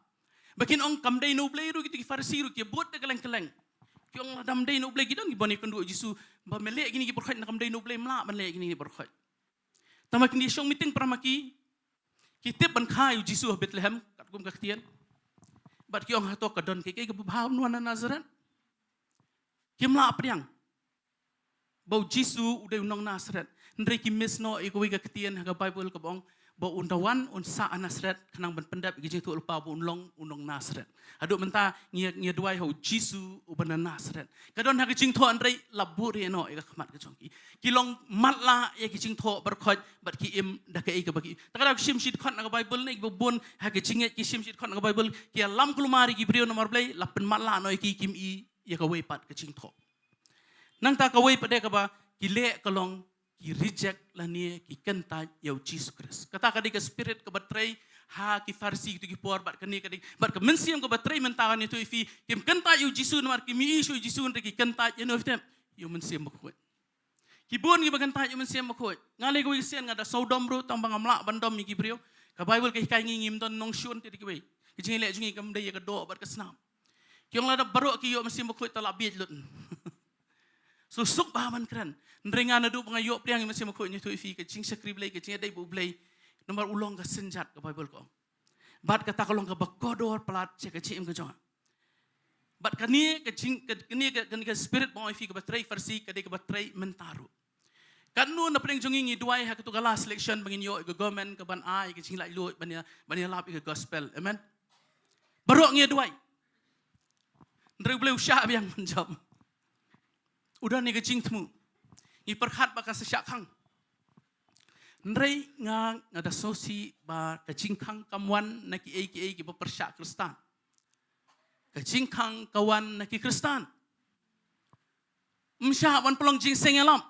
Ba kin ong kam dei na U Blei ruh, kito ki Pharisi ruh ki bud da kylleng kylleng. Ki ong lada ym dei na U Blei, ki don kiba ïakynduh ïa U Jisu, ba me leh kine ki pyrkhat, lada kam dei na U Blei ym lah ban leh kine ki pyrkhat. Tang ba kin ïa shong meeting para ma ki, ki tip ban kha ïa U Jisu ha Bethlehem, katkum ka ktien. Bad ki ong, hato ka don kiei kiei kaba bha ban wan na Nazareth? Kim lah pdiang ba U Jisu u dei u nong Nasareth. Hynrei ki miss noh ïa kawei ka ktien ha ka Baibl kaba ong, ba un da wan un sah ha Nasareth, khnang ban pyndep ïa ka jingïathuhlypa ba un long u nong Nasareth. Haduh mynta ngi, ngi duwai ha u Jisu uba na Nasareth. Ka don ha ka jingthoh, hynrei la buhrieh noh ïa ka khmat ka jong ki. Ki long matlah ïa ki jingthoh baroh khoit bad ki im da kaei kaba ki. Te ka daw ki shim shi dkhot na ka Baibl ne kiba bun ha ka jingngeit ki shim shi dkhot na ka Baibl, ki ïalam kulmar ïa ki briew namar balei, la pynmatlah noh ïa ki, kim i ïa kawei pat ka jingthoh. Nangta kawei pat de kaba ki leh ka long ki reject lane ki kyntait ïa u Jisu Khrist. Kata ka dei ka spirit kaba trei ha ki Pharisi kito ki por, bad kane ka dei, bad ka mynsiem kaba trei mynta ha kane ka ïathuhlypa, kim kyntait ïa u Jisu namar kim i shuh ïa u Jisu, hynrei ki kyntait ïa uno, ïa u Mynsiem Bakhuid. Ki bun kiba kyntait ïa u Mynsiem Bakhuid. Nga lei kawei ka sien nga da sngewdom ruh tang ba ngam lah ban dom ïa ki briew. Ka Baibl ka hikai ngi ngim don nongshun te da kiwei. Ka jingïaleh jong ngi kam dei ïa ka doh bad ka snam. Ki ong lada baroh ki ïoh Mynsiem Bakhuid te la bieit lut. So suk bha ban kren. Hynrei nga naduh ba nga ïoh pdiang ïa u Mynsiem Bakhuid, ngi ïathuhlypa, ka jingshakri Blei, ka jingïadei bad u Blei, namar u long ka synjat, ka Baibl ka ong. Bad kata ka long kaba kordor palat sha ka jingim ka jong nga. Bad kane ka jing, ka, kane ka, kane ka spirit ba nga ong ïa phi kaba trei Pharisi, ka dei kaba trei mynta ruh. Katno na pdeng jong ngi ngi duwai ha kato ka last election ba ngin ïoh ïa ka government kaban ai ïa ka jinglaitluid ban ïa, ban ïalap ïa ka gospel. Amen. Baroh ngi duwai. Hynrei u Blei u shah biang ban jop. U don ïa ka jingthmu. Ngi pyrkhat ba kan sa shah khang. Hynrei nga, nga da sngewsih ba ka jingkhang kam wan na kiei kiei kiba pyrshah Khristan. Ka jingkhang ka wan na ki Khristan. Ym shah ban pynlong jingseng ïalap.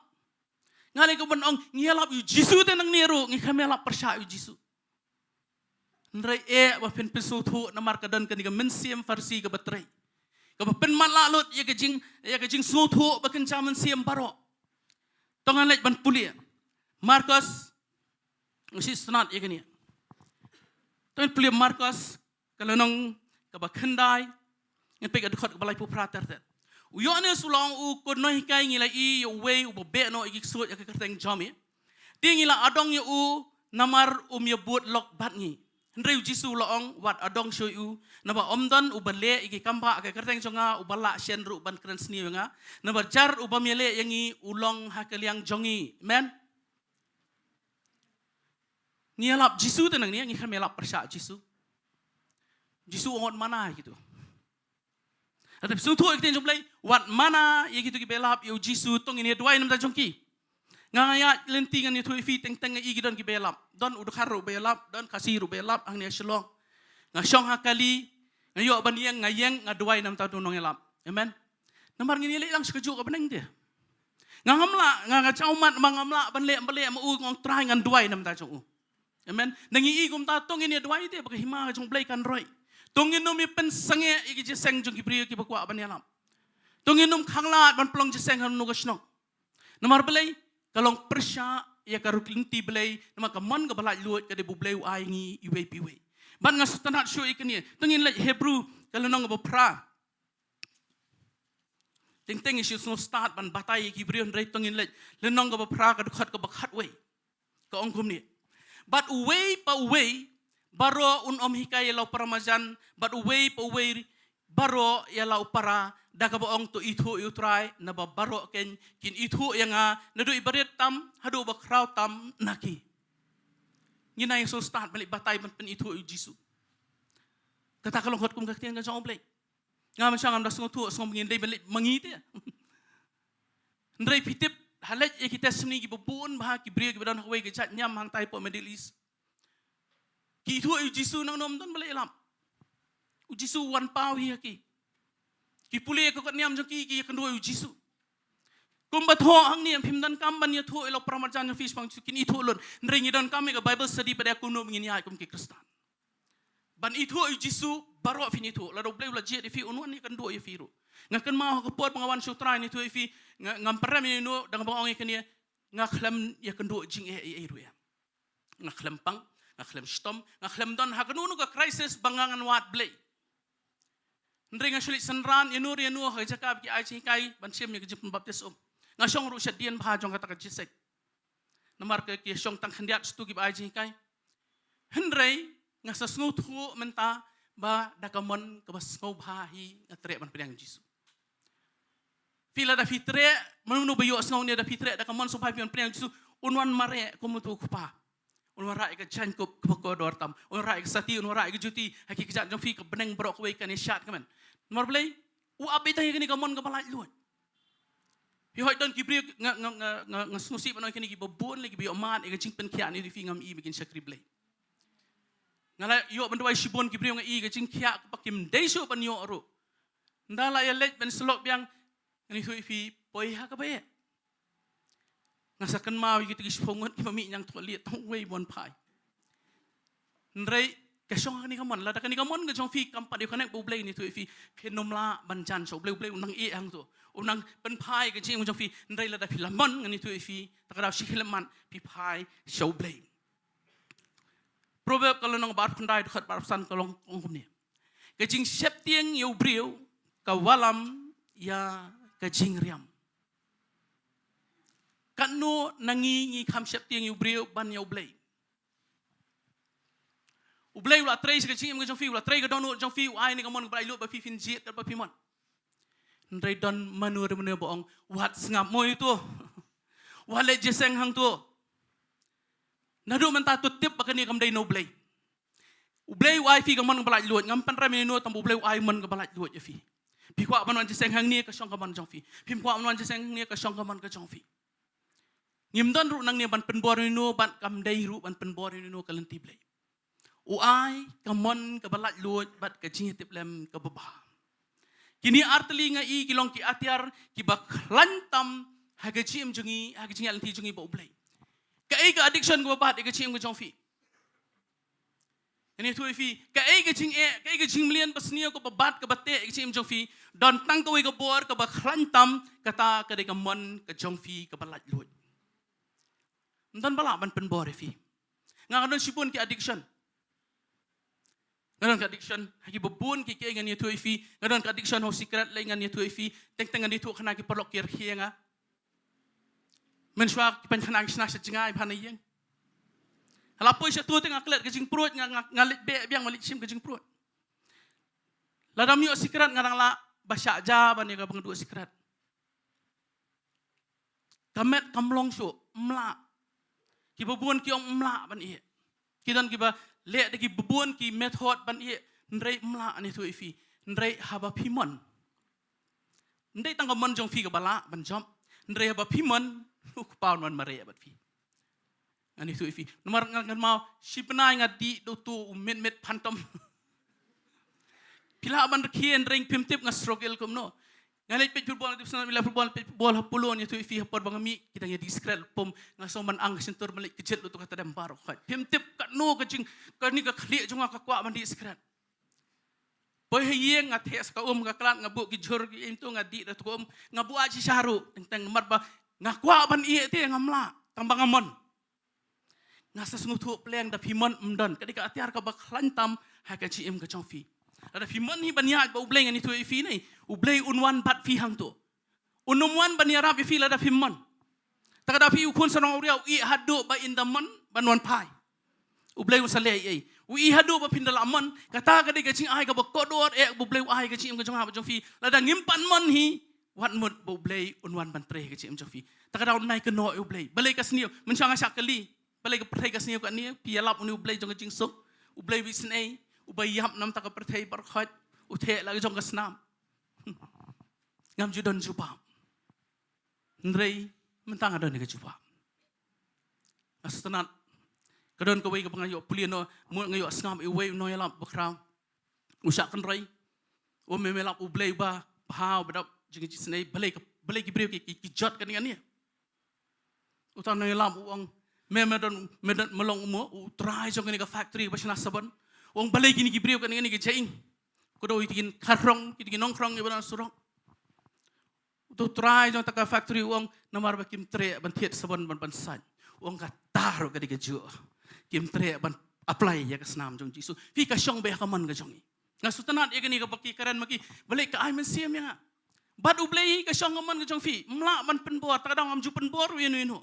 Nga lei ka ban ong ngi ïalap ïa u Jisu te nangne ruh ngi khlem ïalap pyrshah ïa u Jisu. Hynrei eh ba phin pynsngewthuh namar ka don kane ka mynsiem Pharisi kaba trei, kaba pynmatlah lut ïa ka jing, ïa ka jingsngewthuh ba kynja mynsiem baroh. To ngin leit ban pule Markos, ngi shu sngewthuh ïa kane. To ngin pule Markos ka lynnong kaba khyndai, ngin peit ka dkhot kaba laiphew phra ter ter. U Ïoannis u la ong, u ko nonghikai, ngi la ïohi ïa uwei uba beh noh ïa ki ksuid ha ka kyrteng jong me. Te ngi la adong ïa u namar um ïabud lok bad ngi. Hynrei u Jisu u la ong, wat adong shuh ïa u, naba ym don uba leh ïa ki kambah ha ka kyrteng jong nga uba lah shen ruh ban kren sniew ïa nga. Naba jar u bym ïaleh ïa ngi u long ha ka liang jong ngi. Amen. Ngi ïalap Jisu te nangne, ngi khlem ïalap pyrshah Jisu. Jisu u ong wat mana ïa kito. Hynrei sngewthuh ïa ka ktien jong u Blei, wat mana ïa kito kiba ïalap ïa u Jisu, to ngin ïa duwai na bynta jong ki. Nga, nga ïaid lynti ngan ïathuh ïa phi, teng teng nga i ki don kiba ïalap. Don u dkhar ruh ba ïalap, don Khasi ruh ba ïalap hangne ha Shillong. Nga shong ha kali, nga ïoh ban ïeng, nga ïeng, nga duwai na bynta uto u nongïalap. Amen. Namar ngin ïaleh lang sha kajuh ka bneng te. Nga ngam lah, nga, nga jaw mat, ma ngam lah ban leh, ban leh ma u, nga ong Trai ngan duwai na bynta jong u. Amen. Ngi i kumta, to ngin ïa duwai te ba ka hima ka jong u Blei kan roi. To ngin ym ïa pynsangeh ïa ki jingïaseng jong ki briew kiba kwah ban ïalap. To ngin ym khanglad ban pynlong jingïaseng ha kano kano ka shnong. Namar balei? Ka long pyrshah ïa ka rukhlynti Blei, namar ka mon kaba laitluid ka dei ba u Blei u ai ngi iwei pa iwei. Bad nga sngewtynnat shuh ïa kane. To ngin leit Hebru ka lynnong kaba phra. Teng teng ngi shu sngewstad ban batai ïa ki briew, hynrei to ngin leit lynnong kaba phra ka dkhot kaba khatwei. Ka ong kumne. Bad uwei pa uwei baroh un ym hikai ïa la u para marjan, bad uwei pa uwei baroh ïa la u para, da kaba ong to ithuh ïa u Trai, naba baroh kein kin ithuh ïa nga, naduh i barit tam haduh ba khraw tam na ki. Ngin nang ïa sngewstad ban leit batai ban pynithuh ïa u Jisu. Kata ka long kot kum ka ktien ka jong u Blei. Nga mynshuwa ngam da sngewthuh, sngew ba ngin dei ban leit ma ngi te. Hynrei phi tip, ha leit ïa ki testimony kiba bun bha, ki briew kiba don ha kawei ka jait niam hangtai hapoh Middle East. Ki ithuh ïa u Jisu nangno, ym don ba leh ïalap. U Jisu u wan paw hi ha ki. Ki pule ïa ka kot niam jong ki, ki ïakynduh ïa u Jisu. Kumba thoh hangne, phim donkam ban ïathuh ïa la u para marjan jong phi shaphang u Jisu, kin ithuh lut. Hynrei ngi donkam ïa ka Bible study pat de kumno ba ngin ïaid kum ki Khristan. Ban ithuh ïa u Jisu, baroh phin ithuh. Lada u Blei u la jied ïa phi, un wan ïakynduh ïa phi ruh. Nga kynmaw ha ka por ba nga wan sha u Trai, ngi ithuh ïa phi, nga, ngam pyrem ïano, dang ba nga ong ïa kane, nga khlem ïakynduh jingeh ei ei ruh ïa. Nga khlem pang, nga khlem shitom, nga khlem don ha kano kano ka crisis ba nga ngan wad Blei. Hynrei nga shu leit synran ïano re ïano ha ka jaka ba ki ai jinghikai ban shim ïa ka jingpynbaptis um. Nga shong ruh shadien bha jong kata ka jingïaseng. Namar ka ki shong tang khyndiat shatu kiba ai jinghikai. Hynrei nga sa sngewthuh mynta ba da ka mon kaba sngewbha hi nga treh ban pdiang Jisu. Phi lada phi treh, mano mano ba ïohsngew ne, da phi treh da ka mon sngewbha phi ban pdiang Jisu, un wan mareh kum uto u kpa. Un wanrah ïa ka jaiñkup kaba kordor tam. Un wanrah ïa ka sati, un wanrah ïa ka juti. Ha ki kjat jong phi ka bneng baroh kawei kan ïashad ka, men. Namar balei? U ap beit tang ïa kane ka mon kaba laitluid. Phi hoi don ki briew, nga, nga, nga, nga, nga sngewsih ban ong kine kiba bun lei kiba ïoh mad ïa ka jingpynkhiah, nga ïathuh ïa phi, ngam i ba kin shakri Blei. Nga la ïoh ban duwai shibun ki briew, nga i ka jingkhiah ba kim dei shuh ban ïoh ruh. Ynda la ïaleit ban sylok biang, nga ïathuh ïa phi, poi ha kaba eh. Nga sa kynmaw ïa kita ki shiphew ngut kiba mih ñiangthohlieh, tang uwei ba wan phai. Hynrei ka shong ha kane ka mon, lada kane ka mon ka jong phi kam pat ïoh connect bad U Blei, nga ïathuh ïa phi, phin ym lah ban jan sha U Blei. U Blei u nang ïeh hangto. U nang pynphai ka jingim ka jong phi. Hynrei lada phi la mon, nga ïathuh ïa phi, ta ka daw shi khyllipmat phi phai sha U Blei. Proverb ka lynnong ba arphew khyndai, dkhot ba arphew san ka long, ong kumne: Ka jingsheptieng ïa u briew ka wallam ïa ka jingriam. Katno na ngi ngi kham sheptieng ïa u briew ban ïa U Blei? U Blei u la trei sha ka jingim ka jong phi, u la trei ka dohnud jong phi, u ai ïa kane ka mon kaba laitluid ba phi phin jied katba phi mon. Hynrei don mano re mano ba ong, wat sngap mo ïa uto. Wat leit jingïaseng hangto. Naduh mynta to tip ba kane kam dei na U Blei. U Blei u ai phi ka mon kaba laitluid, ngam pynrem ïa uno, tang ba U Blei u ai mon kaba laitluid ïa phi. Phi kwah ban wan jingïaseng hangne, ka shong ka mon jong phi. Phim kwah ban wan jingïaseng hangne, ka shong ka mon ka jong phi. Ngim don ruh nangne ban pynbor ïa uno, bad kam dei ruh ban pynbor ïa uno ka lynti Blei. U ai ka mon kaba laitluid bad ka jingïatiplem kaba bha. Kine artylli nga i ki long ki atiar kiba khlaiñ tam ha ka jingim jong ngi, ha ka jingïaid lynti jong ngi bad U Blei. Kaei ka addiction kaba bat ïa ka jingim ka jong phi? Nga ïathuh ïa phi, kaei ka jingeh, kaei ka jingmlien basniew kaba bat kaba teh ïa ka jingim jong phi? Don tang kawei ka bor kaba khlaiñ tam, kata ka dei ka mon ka jong phi kaba laitluid. Ym don ba lah ban pynbor ïa phi. Nga, nga don shibun ki addiction. Nga don ka addiction ha kiba bun ki, ki, ngan ïathuh ïa phi. Nga don ka addiction ha u sikret lei, ngan ïathuh ïa phi. Teng teng ngan ïathuh khana ki paralok ki rkhie ïa nga. Mynshuwa ki pynkhana ki shna sha jngai bha na ïing. Hala poi sha tu te nga klet ka jingpruid, nga, nga, nga leit beh biang, nga leit shim ka jingpruid. Lada ym ïoh sikret nga dang lah ba shah ja ban ïa kaba nga duh sikret. Ka met kam long shuh, ym lah. Kiba bun ki ong ym lah ban ïeh. Ki don kiba leh da kiba bun ki method ban ïeh, hynrei ym lah, ngan ïathuh ïa phi. Hynrei haba phi mon, ym dei tang ka mon jong phi kaba lah ban jop, hynrei haba phi mon, u Kpa un wan mareh bad phi. Ngan ïathuh ïa phi. Namar nga kynmaw shi bnai nga dih da uto u mit mit phantom. Phi lah ban rkhie hynrei phim tip nga struggle kumno. Nga leit peit football, tip snem ila football, peit football ha Polo, ngan ïathuh ïa phi, ha por ba nga mih ki dang ïa discret pum, nga sngewbha ban ang ka shyntur ban leit kjit lut ka tadem baroh khoit. Phim tip katno ka jing, kane ka khlieh jong nga ka kwah ban dih sikret. Poi ha ïing nga theh sa ka um, ka klat, nga buh ki jhur ki im tu, nga dih da tu ka um, nga buh ai shisha ruh, teng teng namar ba nga kwah ban ïeh te ngam lah, tang ba nga mon. Nga sa sngewthuh pleng, da phi mon ym don. Ka dei ka atiar kaba khlaiñ tam ha ka jingim ka jong phi. Lada phi mon hi ban ïaid bad U Blei, ngan ïathuh ïa phi ne, U Blei un wan bad phi hangto. Un ym wan ban ïarap ïa phi lada phim mon. Ta ka daw phi, u khun sarong awria u ïeh haduh ba in da mon ban wan phai. U Blei un sa leh ei ei. U ïeh haduh ba phin da lah mon. Kata ka dei ka jingai kaba kordor eh ba U Blei u ai ha ka jingim ka jong nga bad jong phi. Lada ngim pat mon hi, wat mut ba U Blei un wan ban trei ha ka jingim jong phi. Ta ka daw nai kynnoh ïa U Blei. Balei ka sniew, mynshuwa nga shah kylli. Balei ka pyrthei ka sniew kane, phi ïalap une U Blei jong ka jingsuk, U Blei u isynei, uba ïap na ka bynta ka pyrthei baroh khoit, u theh la ka jong ka snam. Ngam ju don jubab. Hynrei mynta nga don ka jubab. Nga sngewtynnat. Ka don kawei kaba nga ïoh pule noh, mut nga ïoh sngap ïa uwei u nongïalap bakhraw. U shah kynroi. U ong me me lap U Blei uba bha, uba dap jingisynei, balei ka, balei ki briew ki, ki, ki jot kane kane. Uta u nongïalap u ong, me, me don, me don, me long u mo, u trai jong kane ka factory ba shna sabon. U ong balei kine ki briew kane kane ki jaiñ. Khuda ïa ki kharong, ïa ki nongkhrong ïa ba na surok. Uta u trai jong kata ka factory u ong namar ba kim treh ban thied sabon ban, ban sait. U ong kata ruh ka dei kajuh. Kim treh ban apply ïa ka snam jong Jisu. Phi, ka shong beit ha ka mon ka jong ngi. Nga sngewtynnat ïa kane kaba ki kren ma ki. Balei ka ai mynsiem ïa nga. Bad U Blei ka shong ka mon ka jong phi. Ym lah ban pynbor, ta ka daw ngam ju pynbor ïano ïano.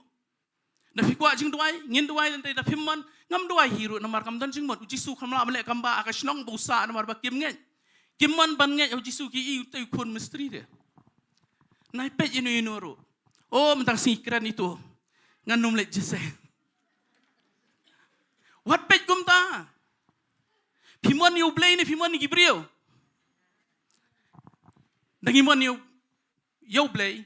Da phi kwah jingduwai, ngin duwai lynti, da phim mon, ngam duwai hi ruh namar kam don jingmut. U Jisu kam lah ban leh kam ba ha ka shnong ba u sah namar ba kim ngeit. Kim mon ban ngeit ha U Jisu, ki i uta u khun mistri de. Nai peit ïano ïano ruh. O, mynta ka sngi kren ito. Ngan ym leit jingïaseng. Wat peit kumta. Phi mon ïa U Blei ne phi mon ïa ki briew? Da ngi mon ïa U, ïa U Blei.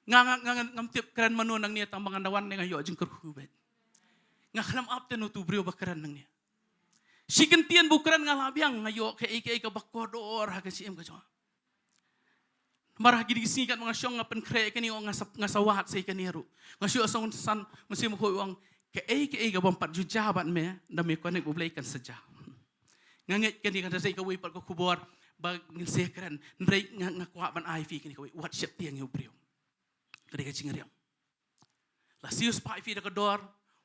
Nga, nga, nga, nga, ngam tip kren mano nangne, tang ba nga da wan ne nga ïoh jingkyrkhu beit. Nga khlem ap te uno utu u briew ba kren nangne. Shi kyntien ba u kren nga la biang, nga ïoh kaei kaei kaba kordor ha ka jingim ka jong nga. Namar ha kine ki sngi katba nga shong nga pynkhreh ïa kane, nga sa, nga sa wad sa ïa kane ruh. Nga shu ong san, Mynsiem Bakhuid u ong, kaei kaei kabym pat ju jia bad me, ynda me connect bad U Blei kan sa jia. Nga ngeit kane kan sa dei kawei pat ka khubor ba ngin sa kren. Hynrei nga, nga kwah ban ai phi kane kawei, wat sheptieng ïa u briew. Ka dei ka jingriam. La siew spah ïa phi da ka dor,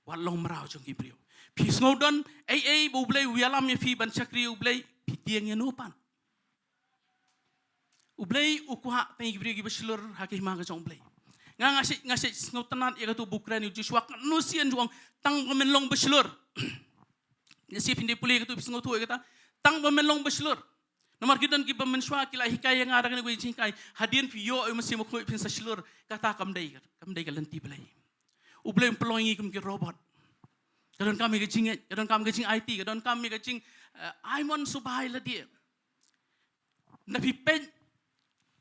wat long mraw jong ki briew. Phi sngew don ei ei ba U Blei u ïalam ïa phi ban shakri U Blei, phi tieng ïa uno pat? U Blei u kwah tang ïa ki briew kiba shlur ha ka hima ka jong U Blei. Nga, nga shait, nga shait sngewtynnat ïa katu ba u kren ïa u Joshua, katno sien u ong, tang ba men long ba shlur. Lehse phin dei pule katu phin sngewthuh ïa kata, tang ba men long ba shlur. Namar ki don kiba mynshuwa ki la hikai ïa nga da kane kawei ka jinghikai, hadien phi ïoh ïa u Mynsiem Bakhuid phin sa shlur, kata kam dei, kam dei ka lynti Blei. U Blei um pynlong ïa ngi kum ki robot. Ka donkam ïa ka jingngeit, ka donkam ïa ka jingaiti, ka donkam ïa ka jing, eh, ai mon sngewbha ïa lade. Ynda phi peit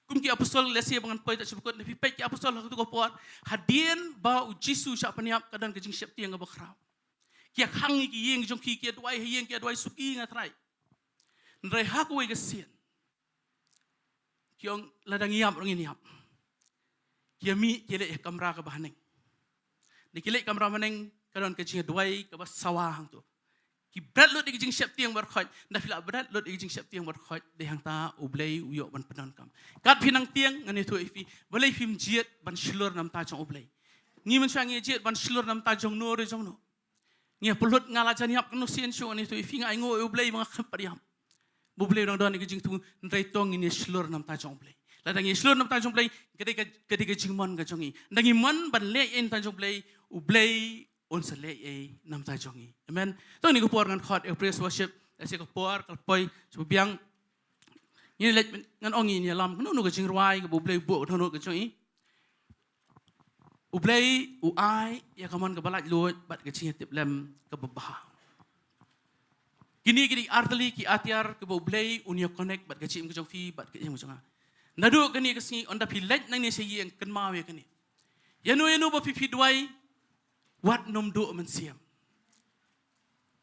kum ki apostol, lehse ba ngan poi tad sha bakut, ynda phi peit ki apostol ha katu ka por, hadien ba u Jisu u shah pynïap ka don ka jingsheptieng kaba khraw. Ki ïa khang ïa ki ïing jong ki, ki ïa duwai ha ïing, ki ïa duwai suki, nga trai. Hynrei ha kawei ka sien ki ong, lada ngi ïap ruh ngin ïap. Ki ïa mih ki ïa leit ha kamra kaba haneng. Ynda ki leit kamra haneng ka don ka jingduwai kaba sawa hangto. Ki bret lut ïa ka jingsheptieng baroh khoit. Ynda phi la bret lut ïa ka jingsheptieng baroh khoit, dei hangta U Blei u ïoh ban pyndonkam. Kat phi nang tieng, ngan ïathuh ïa phi, balei phim jied ban shlur na bynta jong U Blei? Ngi mynshuwa ngi jied ban shlur na bynta jong no re jong no. Ngi ïa pynlut, nga la jan ïap katno sien shuh, ngan ïathuh ïa phi, nga ainguh ïa U Blei ba nga khlem pat ïap. Ba U Blei u dang don ïa ka jingthmu, hynrei to ngin ïa shlur na bynta jong U Blei. Lada ngi ïa shlur na bynta jong U Blei, ka dei ka, ka dei ka jingmon ka jong ngi. Ynda ngi mon ban leh ei na bynta jong U Blei, U Blei un sa leh ei na bynta jong ngi. Amen. To kane ka por ngan khot ïa ka praise worship. Lehse ka por ka la poi sha ba biang. Ngin leit, ngan ong, ngin ïalam kano kano ka jingrwai kaba U Blei u buh ka dohnud ka jong ngi. U Blei u ai ïa ka mon kaba laitluid bad ka jingïatiplem kaba bha. Kine ki dei artylli ki atiar kiba U Blei un ïa connect bad ka jingim ka jong phi bad ka jingim ka jong nga. Naduh kane ka sngi, ynda phi leit nangne sha ïing, kynmaw ïa kane. Ïano ïano ba phi, phi duwai, wat nym duh mynsiem.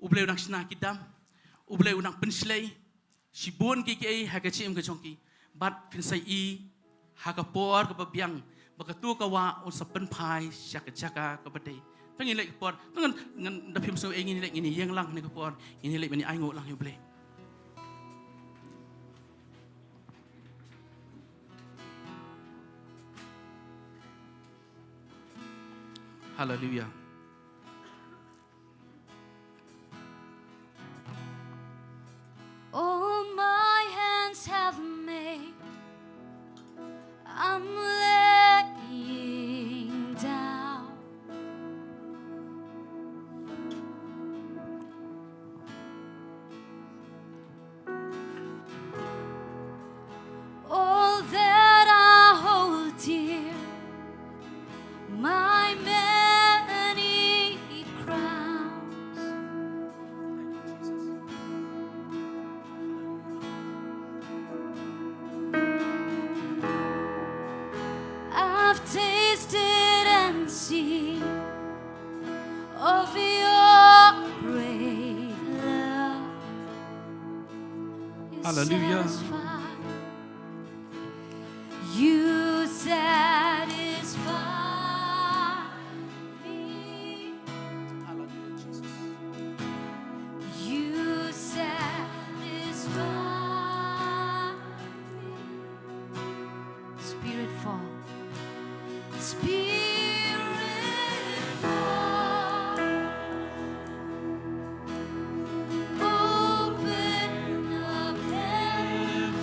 U Blei u dang shna ki dam, U Blei u dang pynshlei shibun kiei kiei ha ka jingim ka jong ki. Bad phin sa ïohi ha ka por kaba biang ba katu ka wah un sa pynphai sha ka jaka kaba dei. To ngin leit ka por, to ngan, ngan, da phim sngew ei, ngin leit, ngin ïeng lang ha kane ka por, ngin leit ban ïa ainguh lang ïa U Blei. Haleluia. All my hands have made, I'm laying down. All that I hold dear, my many crowns. I've tasted and seen of your great love. You Hallelujah. Satisfy. You satisfy me. Hallelujah, Jesus. You satisfy me. Spirit fall. Spirit fall. Open up heaven.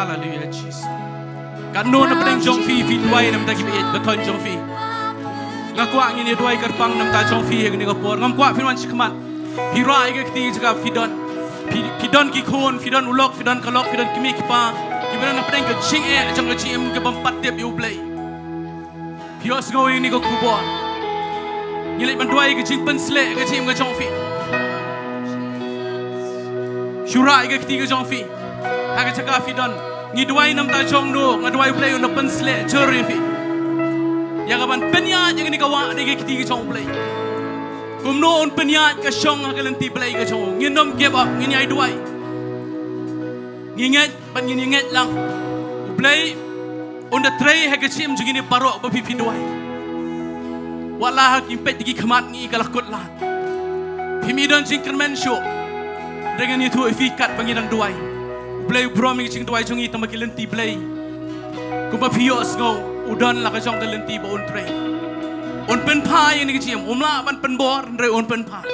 Haleluia, Jisu. Katno na pdeng jong phi, phi duwai namar ki baieit bathoiñ jong phi. Nga kwah ngin ïa duwai kyrpang namar jong phi ha kane ka por. Ngam kwah phin wan shakhmat. Phi rah ïa ka kti jaka phi don. Phi, phi don ki khun, phi don u lok, phi don ka lok, phi don ki kmie ki kpa. Kiba don na pdeng ka jingeh jong ka jingim kaba ym pat tip ïa U Blei. Phi ïohsngew ïa kane ka khubor. Ngi leit ban duwai ka jingpynshlur ka jingim ka jong phi. Shu rah ïa ka kti ka jong phi. Ha ka jaka phi don. Ngi duwai namar jong no, nga duwai U Blei un da pynshlur jur ïa phi. Ïa kaban pynïaid ïa kane ka wah da ka kti ka jong U Blei. Kumno un pynïaid ka shong ha ka lynti Blei ka jong u. Ngin ym give up, ngin ïai duwai. Ngi ngeit, bad ngin ïa ngeit lang. U Blei un da trei ha ka jingim jong kine baroh ba phi phi duwai. Wat la ha ki peit ki khmat ngi ka la kut lad. Phim don jingkyrmen shuh. Hynrei ngan ïathuh ïa phi katba ngi dang duwai. U Blei u burom ïa ka jingduwai jong ngi tang ba ki lynti Blei. Kumba phi ïohsngew u don la ka jong ka lynti ba un trei. Un pynphai ïa kane ka jingim, um lah ban pynbor, hynrei un pynphai.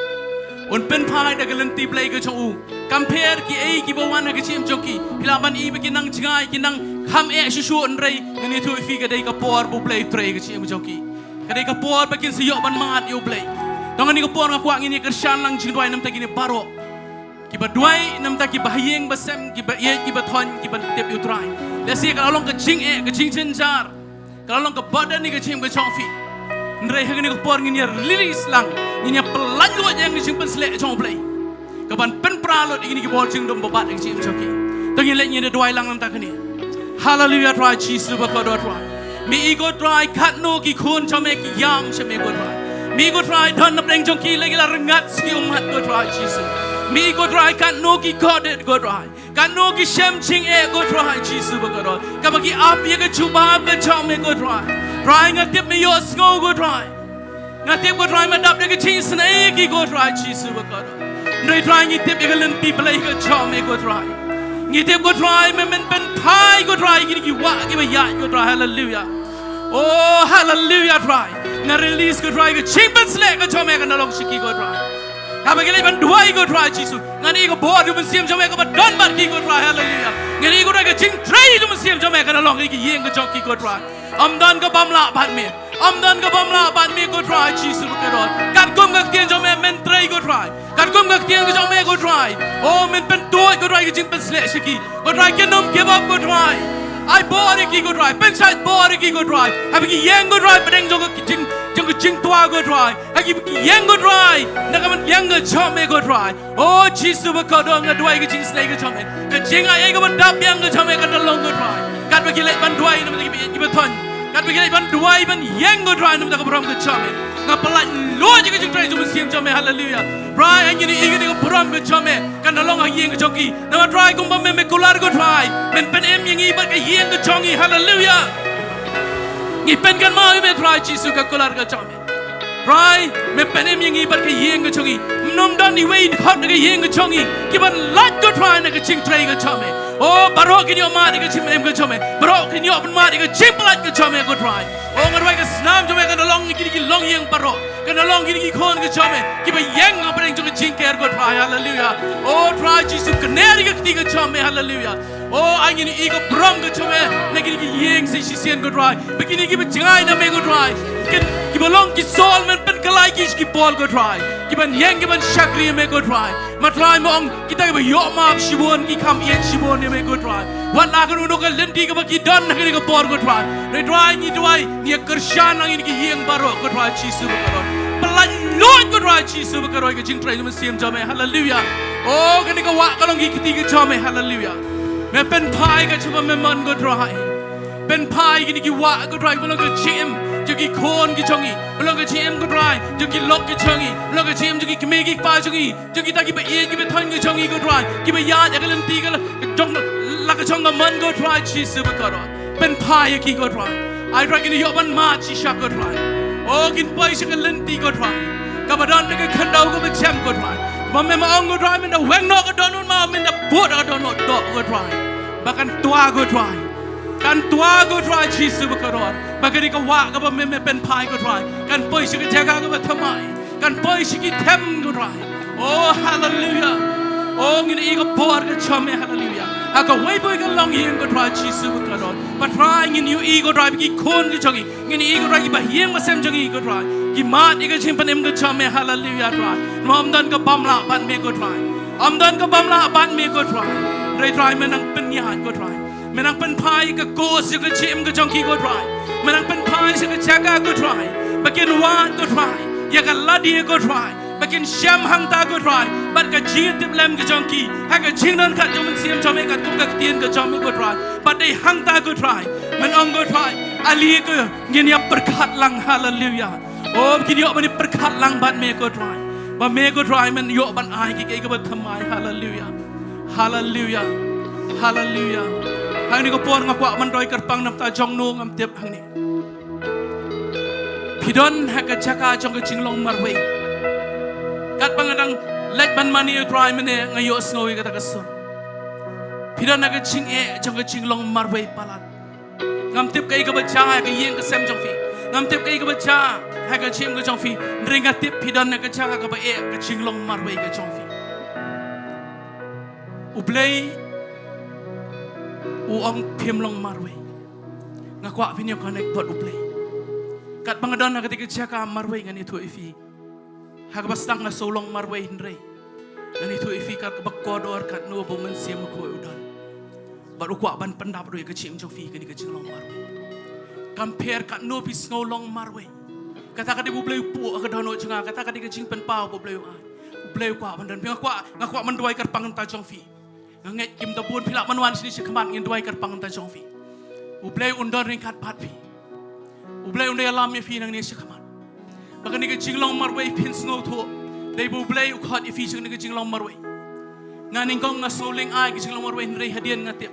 Un pynphai da ka lynti Blei ka jong u. Kam pher kiei kiba wan ha ka jingim jong ki. Phi lah ban i ba ki nang jngai, ki nang kham eh shuh shuh, hynrei ngan ïathuh ïa phi ka dei ka por ba U Blei u trei ha ka jingim jong ki. Ka dei ka por ba kin sa ïoh ban mad ïa U Blei. Tang kane ka por nga kwah ngin ïa kyrshan lang jingduwai namar kine baroh. Kiba duwai namar kiba ha ïing ba sem, kiba ïeit kiba thoiñ, kiba tip ïa U Trai. Lehse ka la long ka jingeh, ka jingjynjar. Ka la long ka burden ïa ka jingim ka jong phi. Hynrei ha kane ka por ngin ïa release lang, ngin ïa pyllait lut ïa ka jingpynshlur jong U Blei. Kaban pynpra lut ïa kine ki bor jingdum ba bad ïa ka jingim jong ki. To ngin leit ngin ïa duwai lang namar kane. Haleluia Trai Jisu ba kordor Trai. Me i ko Trai katno ki khun jong me ki ïam sha me ko Trai. Me i ko Trai don na pdeng jong ki la ki la rngat sha ki ummat ko Trai Jisu. Me i ko Trai katno ki kordit ko Trai. Katno ki shem jingeh ko Trai Jisu ba kordor. Kaba ki ap ïa ka jubab ka jong me ko Trai. Trai nga tip me ïohsngew ko Trai. Nga tip ko Trai me dap da ka jingsnei ïa ki ko Trai Jisu ba kordor. Hynrei Trai ngi tip ïa ka lynti Blei ka jong me ko Trai. Ngi tip ko Trai me men pynphai ko Trai ïa kine ki wah kiba ïaid ko Trai. Haleluia. Oh haleluia Trai. Nga release ko Trai ka jingpynshlur ka jong me kan da long sha ki ko Trai. Haba ki leit ban duwai ko Trai Jisu. Ngan ïohi ka bor jong u Mynsiem jong me kaba don bad ki ko Trai. Haleluia. Ngan ïohi ko Trai ka jingtrei jong u Mynsiem jong me kan da long ha ki ïing ka jong ki ko Trai. Ym don ka bym lah bad me. Ym don ka bym lah bad me ko Trai Jisu ba kordor. Katkum ka ktien jong me men trei ko Trai. Katkum ka ktien ka jong me ko Trai. Oh men pyntuid ko Trai ka jingpynshlur sha ki. Ko Trai kin ym give up ko Trai. Ai bor ïa ki ko Trai. Pynshait bor ïa ki ko Trai. Haba ki ïeng ko Trai pdeng jong ka jing, jong ka jingtwa ko Trai. Ha ki ïeng ko Trai. Na ka ban ïeng ka jong me ko Trai. Oh Jisu ba kordor nga duwai ka jingslei ka jong me. Ka jingai ei kaba dap biang ka jong me kan da long ko Trai. Katba ki leit ban duwai namar ki baieit ki bathoiñ. Katba ki leit ban duwai ban ïeng ko Trai namar ka burom ka jong me. Nga pyllait lut ïa ka jingtrei jong u Mynsiem jong me. Haleluia. Trai ai ngi ïohi ka burom ka jong me. Kan da long ha ïing ka jong ki. Namar Trai kumba me me kular ko Trai. Men pynim ïa ngi bad ka ïing ka jong ngi. Haleluia. Ngi pynkynmaw ïa me Trai Jisu ka kular ka jong me. Trai, me pynim ïa ngi bad ka ïing ka jong ngi. Ym don iwei i dkhot na ka ïing ka jong ngi kiban lait ko Trai na ka jingtrei ka jong me. Oh, baroh kin ïoh mad ïa ka jingpynim ka jong me. Baroh kin ïoh ban mad ïa ka jingpyllait ka jong me ko Trai. Oh, nga duwai ka snam jong me kan da long ïa kine ki longïing baroh. Kan da long ïa kine ki khun ka jong me kiba ïeng ha pdeng jong ka jingker ko Trai. Haleluia. Oh, Trai Jisu kner ïa ka kti ka jong me. Haleluia. Oh, ai ngi ïohi ka burom ka jong me na kine ki ïing sa shisien ko Trai. Ba kine kiba jngai na me ko Trai. Kin, kiba long ki Saul men pynkylla ïa ki sha ki Paul ko Trai. Kiban ïeng kiban shakri ïa me ko Trai. Ma Trai ma ong kita kiba ïoh map shibun ki kham ïeit shibun ïa me ko Trai. Wat la kano kano ka lynti kaba ki don ha kane ka por ko Trai. Trai ngi duwai ngi ïa kyrshan lang ïa ki ïing baroh ko Trai Jisu ba kordor. Pyllait lut ko Trai Jisu ba kordor ka jingtrei jong u Mynsiem jong me. Haleluia. Oh, kane ka wah ka long ki kti ka jong me. Haleluia. Me pynphai ka jingmon ko Trai. Pynphai kine ki wah ko Trai ba long ka jingim jong ki khun ki jong ngi. Ba long ka jingim ko Trai jong ki lok ki jong ngi. Ba long ka jingim jong ki kmie ki kpa jong ngi. Jong kita kiba ïeit kiba thoiñ ki jong ngi ko Trai. Kiba ïaid ha ka lynti ka la, jong, la ka jong ka mon ko Trai Jisu ba kordor. Pynphai ïa ki ko Trai. Ai Trai kin ïoh ban mad shisha ko Trai. Oh kin poi sha ka lynti ko Trai. Kaba don na ka khyndew kaba jem ko Trai. Ba me ma ong ko Trai men da weng noh ka dohnud maw men da bud ka dohnud doh ko Trai. Ba kan twa ko Trai. Kan twa ko Trai Jisu ba kordor. Ba kane ka wah kaba me me pynphai ko Trai. Kan poi sha ka jaka kaba thymmai. Kan poi sha ki them ko Trai. Oh haleluia. Oh, ngin ïohi ka bor ka jong me, haleluya. Ha kawei pa kawei ka longïing, ko Trai Jisu, ko Trai. Bad Trai, ngin ïohi, ko Trai, ba ki khun ki jong ngi, ngin ïohi, ko Trai, ki bahaïing bahasem jong ngi, ko Trai, ki mad ïa ka jingpynim ka jong me, haleluya, Trai. Namar ym don ka bym lah bad me, ko Trai. Ym don ka bym lah bad me, ko Trai. Trai, Trai, me nang pynïaid, ko Trai. Me nang pynphai ka kos ïa ka jingim ka jong ki, ko Trai. Me nang pynphai ïa ka jaka, ko Trai, ba kin wad, ko Trai, ïa ka lade, ko Trai, ba kin shem hangta, ko Trai, bad ka jingïatiplem ka jong ki ha ka jingdonkam jong u Mynsiem jong me, katkum ka ktien ka jong me, ko Trai. Bad dei hangta, ko Trai, men ong, ko Trai, ale, ko, ngin ïa pyrkhat lang, haleluya. Oh, kin ïoh ban ïa pyrkhat lang bad me, ko Trai. Ba me, ko Trai, men ïoh ban ai ki, ki, kiba thymmai. Haleluya. Haleluya. Haleluya. Hangne ka por nga kwah ban duwai kyrpang namar ta jong no ngam tip hangne. Phi don ha ka jaka jong ka jinglong marwei. Katba nga dang leit ban mane, Trai, mynne nga ïohsngew ïa kata ka sur. Phi don ha ka jingeh jong ka jinglong marwei palat. Ngam tip kaei kaba jia ha ka ïing ka sem jong phi. Ngam tip kaei kaba jia ha ka jingim ka jong phi. Hynrei nga tip phi don ha ka jaka kaba eh, ka jinglong marwei ka jong phi. U Blei u ong phim long marwei. Nga kwah phin ïa connect bad U Blei. Katba nga don ha kata ka jaka marwei, ngan ïathuh ïa phi. Ha kaba sdang nga sngew long marwei, hynrei ngan ïathuh ïa phi kat kaba kordor katno ba u Mynsiem Bakhuid u don. Bad u kwah ban pyndap ruh ïa ka jingim jong phi ha kane ka jinglong marwei. Kam pher katno phi sngew long marwei. Kata ka dei ba U Blei u pynpaw ha ka dohnud jong nga, kata ka dei ka jingpynpaw ba U Blei u ai. U Blei u kwah ban don. Nga kwah, nga kwah ban duwai kyrpang namar ta jong phi. Nga ngeit kim da bun, phi lah ban wan shane shakhmat, ngin duwai kyrpang namar ta jong phi. U Blei un don ryngkat bad phi. U Blei un ïalam ïa phi nangne shakhmat. Ba kane ka jinglong marwei phin sngewthuh, dei ba U Blei u khot ïa phi sha kane ka jinglong marwei. Nga nyngkong nga sngew lyngngai ka jinglong marwei, hynrei hadien nga tip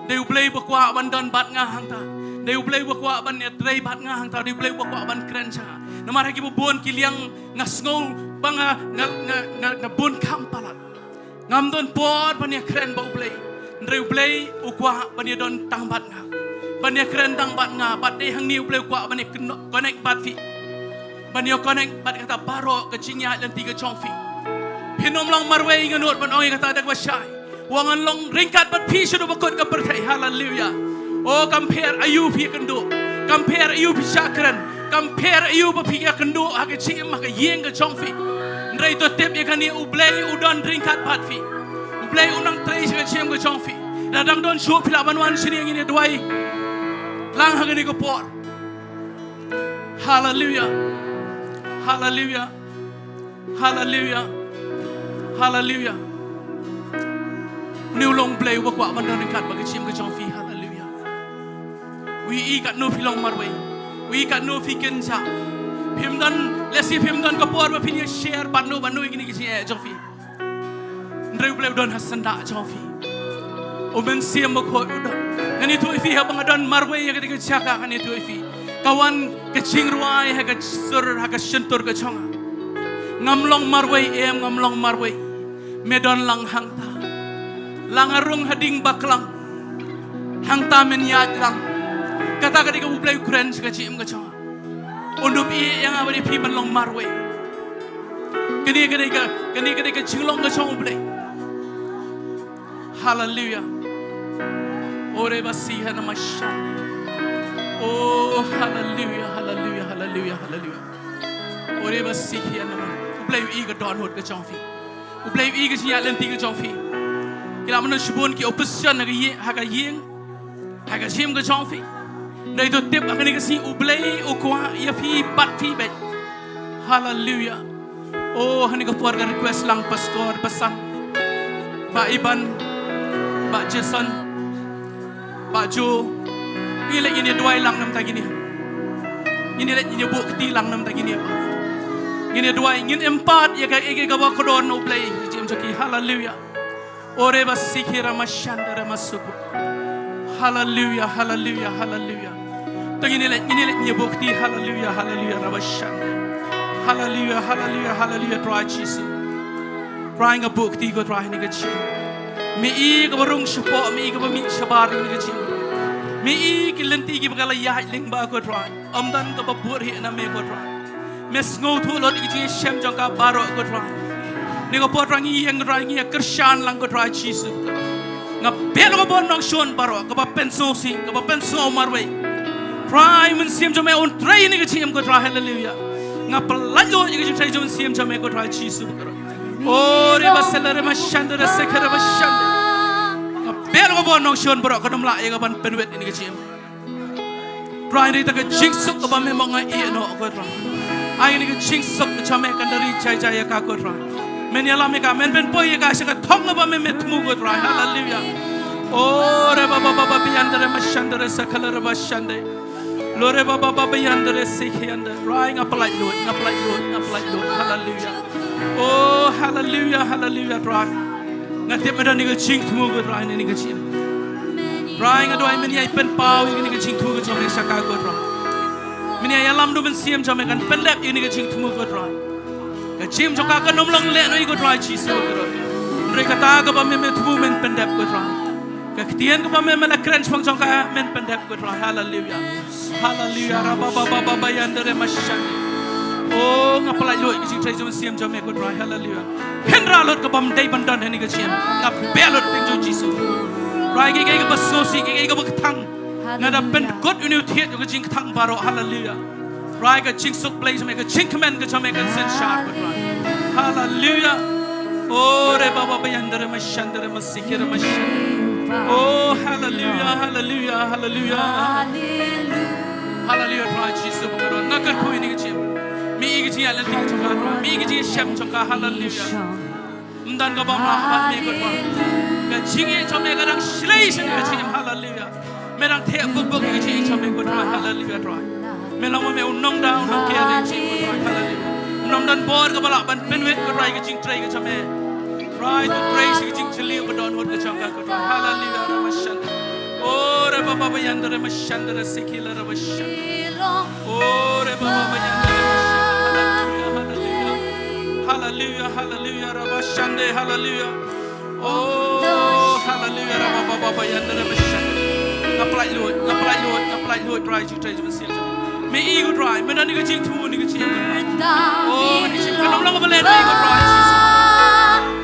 dei U Blei ba kwah ban don bad nga hangta. Dei U Blei ba kwah ban ïatrei bad nga hangta. Dei U Blei ba kwah ban kren sha nga. Namar ha kiba bun ki liang nga sngew ba nga, nga, nga, nga, nga bun kham palat. Ngam don por ban ïakren bad U Blei. Hynrei U Blei u kwah ban ïadon tang bad nga, ban ïakren tang bad nga. Bad dei hangne U Blei u kwah ban ïa connect bad phi, ban ïa connect bad kata baroh ka jingïaid lynti ka jong phi. Phin ym long marwei, nga nud ban ong ïa kata da kaba shai. Wat ngan long ryngkat bad phi shaduh ba kut ka pyrthei. Haleluya. Oh, kam pher aïu phi ïakynduh, kam pher aïu phi shah kren, kam pher aïu ba phi ïakynduh ha ka jingim, ha ka ïing ka jong phi. Hynrei to tip ïa kane, U Blei u don ryngkat bad phi. U Blei u nang trei sha ka jingim ka jong phi. Lada dang don shuh, phi lah ban wan shane, ngin ïa duwai lang ha kane ka por. Haleluya. Haleluya. Haleluya. Haleluya. Une u long Blei uba kwah ban don ryngkat bad ka jingim ka jong phi. Haleluya. U ïohi katno phi long marwei. U ïohi katno phi kynjah. Phim don, lehse phim don ka por ba phin ïa share bad no bad no ïa kine ki jingeh jong phi. Hynrei U Blei u don ha syndah jong phi. U Mynsiem Bakhuid u don. Ngan ïathuh ïa phi, haba nga don marwei ha kata ka jaka, ngan ïathuh ïa phi, ka wan ka jingrwai ha ka sur, ha ka shyntur ka jong nga. Ngam long marwei em, ngam long marwei. Me don lang hangta. La nga rung ha ding baklang, hangta men ïaid lang. Kata ka dei kaba U Blei u kren sha ka jingim ka jong nga. Un dup ïa nga bad ïa phi ban long marwei. Kane ka dei ka, kane ka dei ka jinglong ka jong U Blei. Haleluya. Ore basi hana mashan. Oh, haleluya, haleluya, haleluya, haleluya. Ore basi hana ma. U Blei u ïohi ka dohnud ka jong phi. U Blei u ïohi ka jingïaid lynti ka jong phi. Ki lah ban don shibun ki opposition ha ka ïing, ha ka ïing, ha ka jingim ka jong phi. Hynrei to tip, ha kane ka sngi U Blei u kwah ïa phi bad phi beit. Haleluya. Oh, ha kane ka por nga request lang Pastor Basan, Bah Iban, Bah Jason, Bah Jo. Ngin leit ngin ïa duwai lang namar kine. Ngin leit ngin ïa buh kti lang namar kine. Ngin ïa duwai, ngin im pat ïa kaei kaei kaba kordor na U Blei ha ka jingim jong ki. Haleluya. Ore basi kira mashanda ra masuku. Haleluya, haleluya, haleluya. To ngin leit, ngin leit ngin ïa buh kti. Haleluya, haleluya, ra mashanda. Haleluya, haleluya, haleluya, Trai Jisu. Trai, nga buh kti ko Trai ha kane ka jingim. Me i kaba rung shapoh, me i kaba mih shabar ha kane ka jingim. Me i ki lynti kiba ka la ïaid lyngba ko Trai. Ym don kaba bud hi na me ko Trai. Me sngewthuh lut ïa ka jingshem jong ka baroh ko Trai. Ïa ka por Trai ngi ïeng Trai ngi ïa kyrshan lang ko Trai Jisu. Nga beh lut ka bor nongshun baroh kaba pynsngewsih kaba pynsngew marwei. Trai Mynsiem jong me un trei ïa kane ka jingim ko Trai, haleluya. Nga pyllait lut ïa ka jingtrei jong Mynsiem jong me ko Trai Jisu. O re ba sele re ma shande re sekhe re ba shande. Nga beh lut ka bor nongshun baroh kan ym lah ïa ka ban pynwit ïa kane ka jingim. Trai, ïa kata ka jingsuk kaba me mo nga ïeh noh ko Trai. Ai ïa kane ka jingsuk ka jong me kan da ri jai jai ïa ka ko Trai. Men ïalam ïa ka, men pynpoi ïa ka sha ka thong kaba me me thmu ko Trai. Haleluya. O re ba ba ba ba bian de re ma shande re sakhala re ba shande. Lo re ba ba ba bian de re sikhian de. Trai nga pyllait lut, nga pyllait lut, nga pyllait lut. Haleluya. O haleluya, haleluya Trai. Nga tip me don ïa ka jingthmu ko Trai ïa kane ka jingim. Trai nga duwai men ïai pynpaw ïa kane ka jingthmu ka jong me sha ka ko Trai. Men ïai ïalam da u Mynsiem jong me kan pyndep ïa kane ka jingthmu ko Trai. Ka jingim jong ka kan ym long lehnohei ko Trai Jisu ko Trai. Hynrei kata kaba me me thmu men pyndep ko Trai. Ka ktien kaba me me la kren shaphang jong ka men pyndep ko Trai. Haleluya. Haleluya. Ra ba ba ba ba ba yan de re ma shan. O nga pyllait lut ïa ka jingtrei jong Mynsiem jong me ko Trai. Haleluya. Khynra lut kaba ym dei ban don ha kane ka jingim. Nga beh lut ha ka kyrteng jong Jisu. Trai kiei kiei kaba sngewsih kiei kiei kaba kthang. Nga da pynkut ïa une u thied ïa ka jingkthang baroh. Haleluya. Trai ka jingsuk Blei jong me ka jingkmen ka jong me kan synshar ko Trai. Haleluya. O re ba ba ba yan de re ma shan de re ma sikhi re ma shan. O haleluya, haleluya, haleluya. Haleluya Trai Jisu ba ka don. Nga kyrkhu ïa kane ka jingim. Me ïohi ka jingïaid lynti jong ka Trai. Me ïohi ka jingshem jong ka. Haleluya. Ym don kaba ym lah bad me ko Trai. Ka jingïeit jong me ka dang shlei sha kane ka jingim. Haleluya. Me dang theh buk buk ïa ka jingïeit jong me ko Trai. Haleluya Trai. Me long ma me u nongda u nongker ïa ka jingim ko Trai. Haleluya. Ym don bor kaba lah ban pynwit ko Trai ïa ka jingtrei ka jong me. Trai to trei sha ka jingjylliew ba dohnud ka jong ka ko Trai. Haleluya. Re ma shan. O re ba ba ba yan de re ma shan de re sikhi le re ba shan. O re ba ba ba yan de re ma shan. Haleluya. Haleluya. Haleluya. Haleluya. Re ba shan de. Haleluya. O haleluya. Re ba ba ba ba yan de re ma shan. Nga pyllait lut, nga pyllait lut, nga pyllait lut Trai Jisu Trai Jisu Mynsiem. Me ïohi ko Trai, me don ïa ka jingthmu ïa ka jingim. O ka jingim kan ym long kaba lehnohei ko Trai Jisu.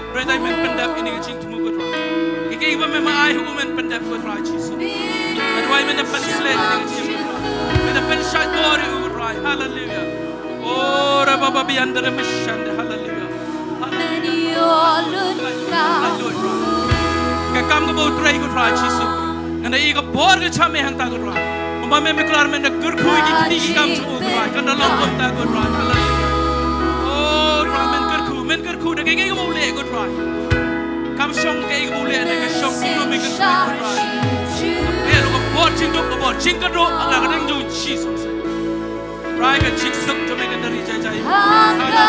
Hynrei dei men pyndep ïa kane ka jingthmu ko Trai. Kiei kiei ba me ma ai ha u men pyndep ko Trai Jisu. Nga duwai men da pynsleh ïa kane ka jingim ko Trai. Men da pynshait bor ïa u ko Trai. Haleluya. O re ba ba bian de re ma shan de. Haleluya. Haleluya. Ka kam kaba u trei ko Trai Jisu. Ngan da ïohi ka bor ka jong me hangta ko Trai. Kumba me me kular men da kyrkhu ïa ki kti ki kam jong u ko Trai. Kan da long kumta ko Trai. Haleluya. O Trai men kyrkhu, men kyrkhu da kaei kaei kaba u leh ko Trai. Kam shong kaei kaba u leh ne ka shong kumno me kyrkhu ko Trai. Ïa ka bor jingduk ka bor jingkyrduh ha ka kyrteng jong u Jisu. Trai ka jingsuk jong me kan da ri jai jai. Haleluya.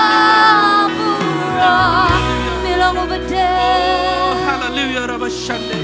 Oh, haleluya, Rabba Shande.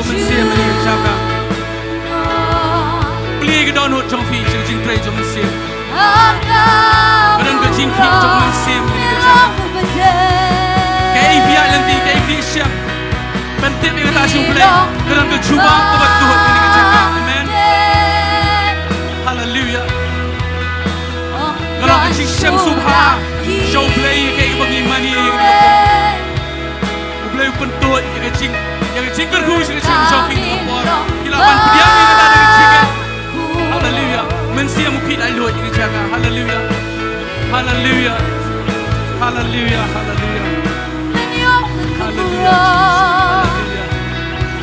Mynsiem ha kane ka jaka. Plie ka dohnud jong phi sha ka jingtrei jong u Mynsiem. Ka don ka jingkhih jong u Mynsiem ha kane ka jaka. Kaei phi ïaid lynti, kaei phi ïashem, pyntip ïa kata sha U Blei. Ka don ka jubab kaba tuid ha kane ka jaka. Amen. Haleluya. Ka long ka jingshem sngewbha sha U Blei ïa kaei kaba ngi mane ïa kane ka por. U Blei u pyntuid ïa ka jing, ïa ka jingkyrkhu sha ka jingim jong phi ha kane ka por. Phi lah ban pdiang ïa kata da ka jingim. Haleluya. Mynsiem u khih laitluid ïa ka jaka. Haleluya. Haleluya. Haleluya. Haleluya. Haleluya. Haleluya.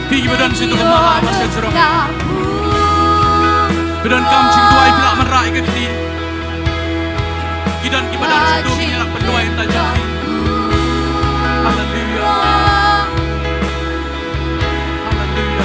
Phi kiba don sha kito ki mala ba sha jrong, phi donkam jingduwai, phi lah ban rah ïa ka kti. Ki don kiba don sha kito ki lah ban duwai ïa ka kti. Haleluya. Haleluya.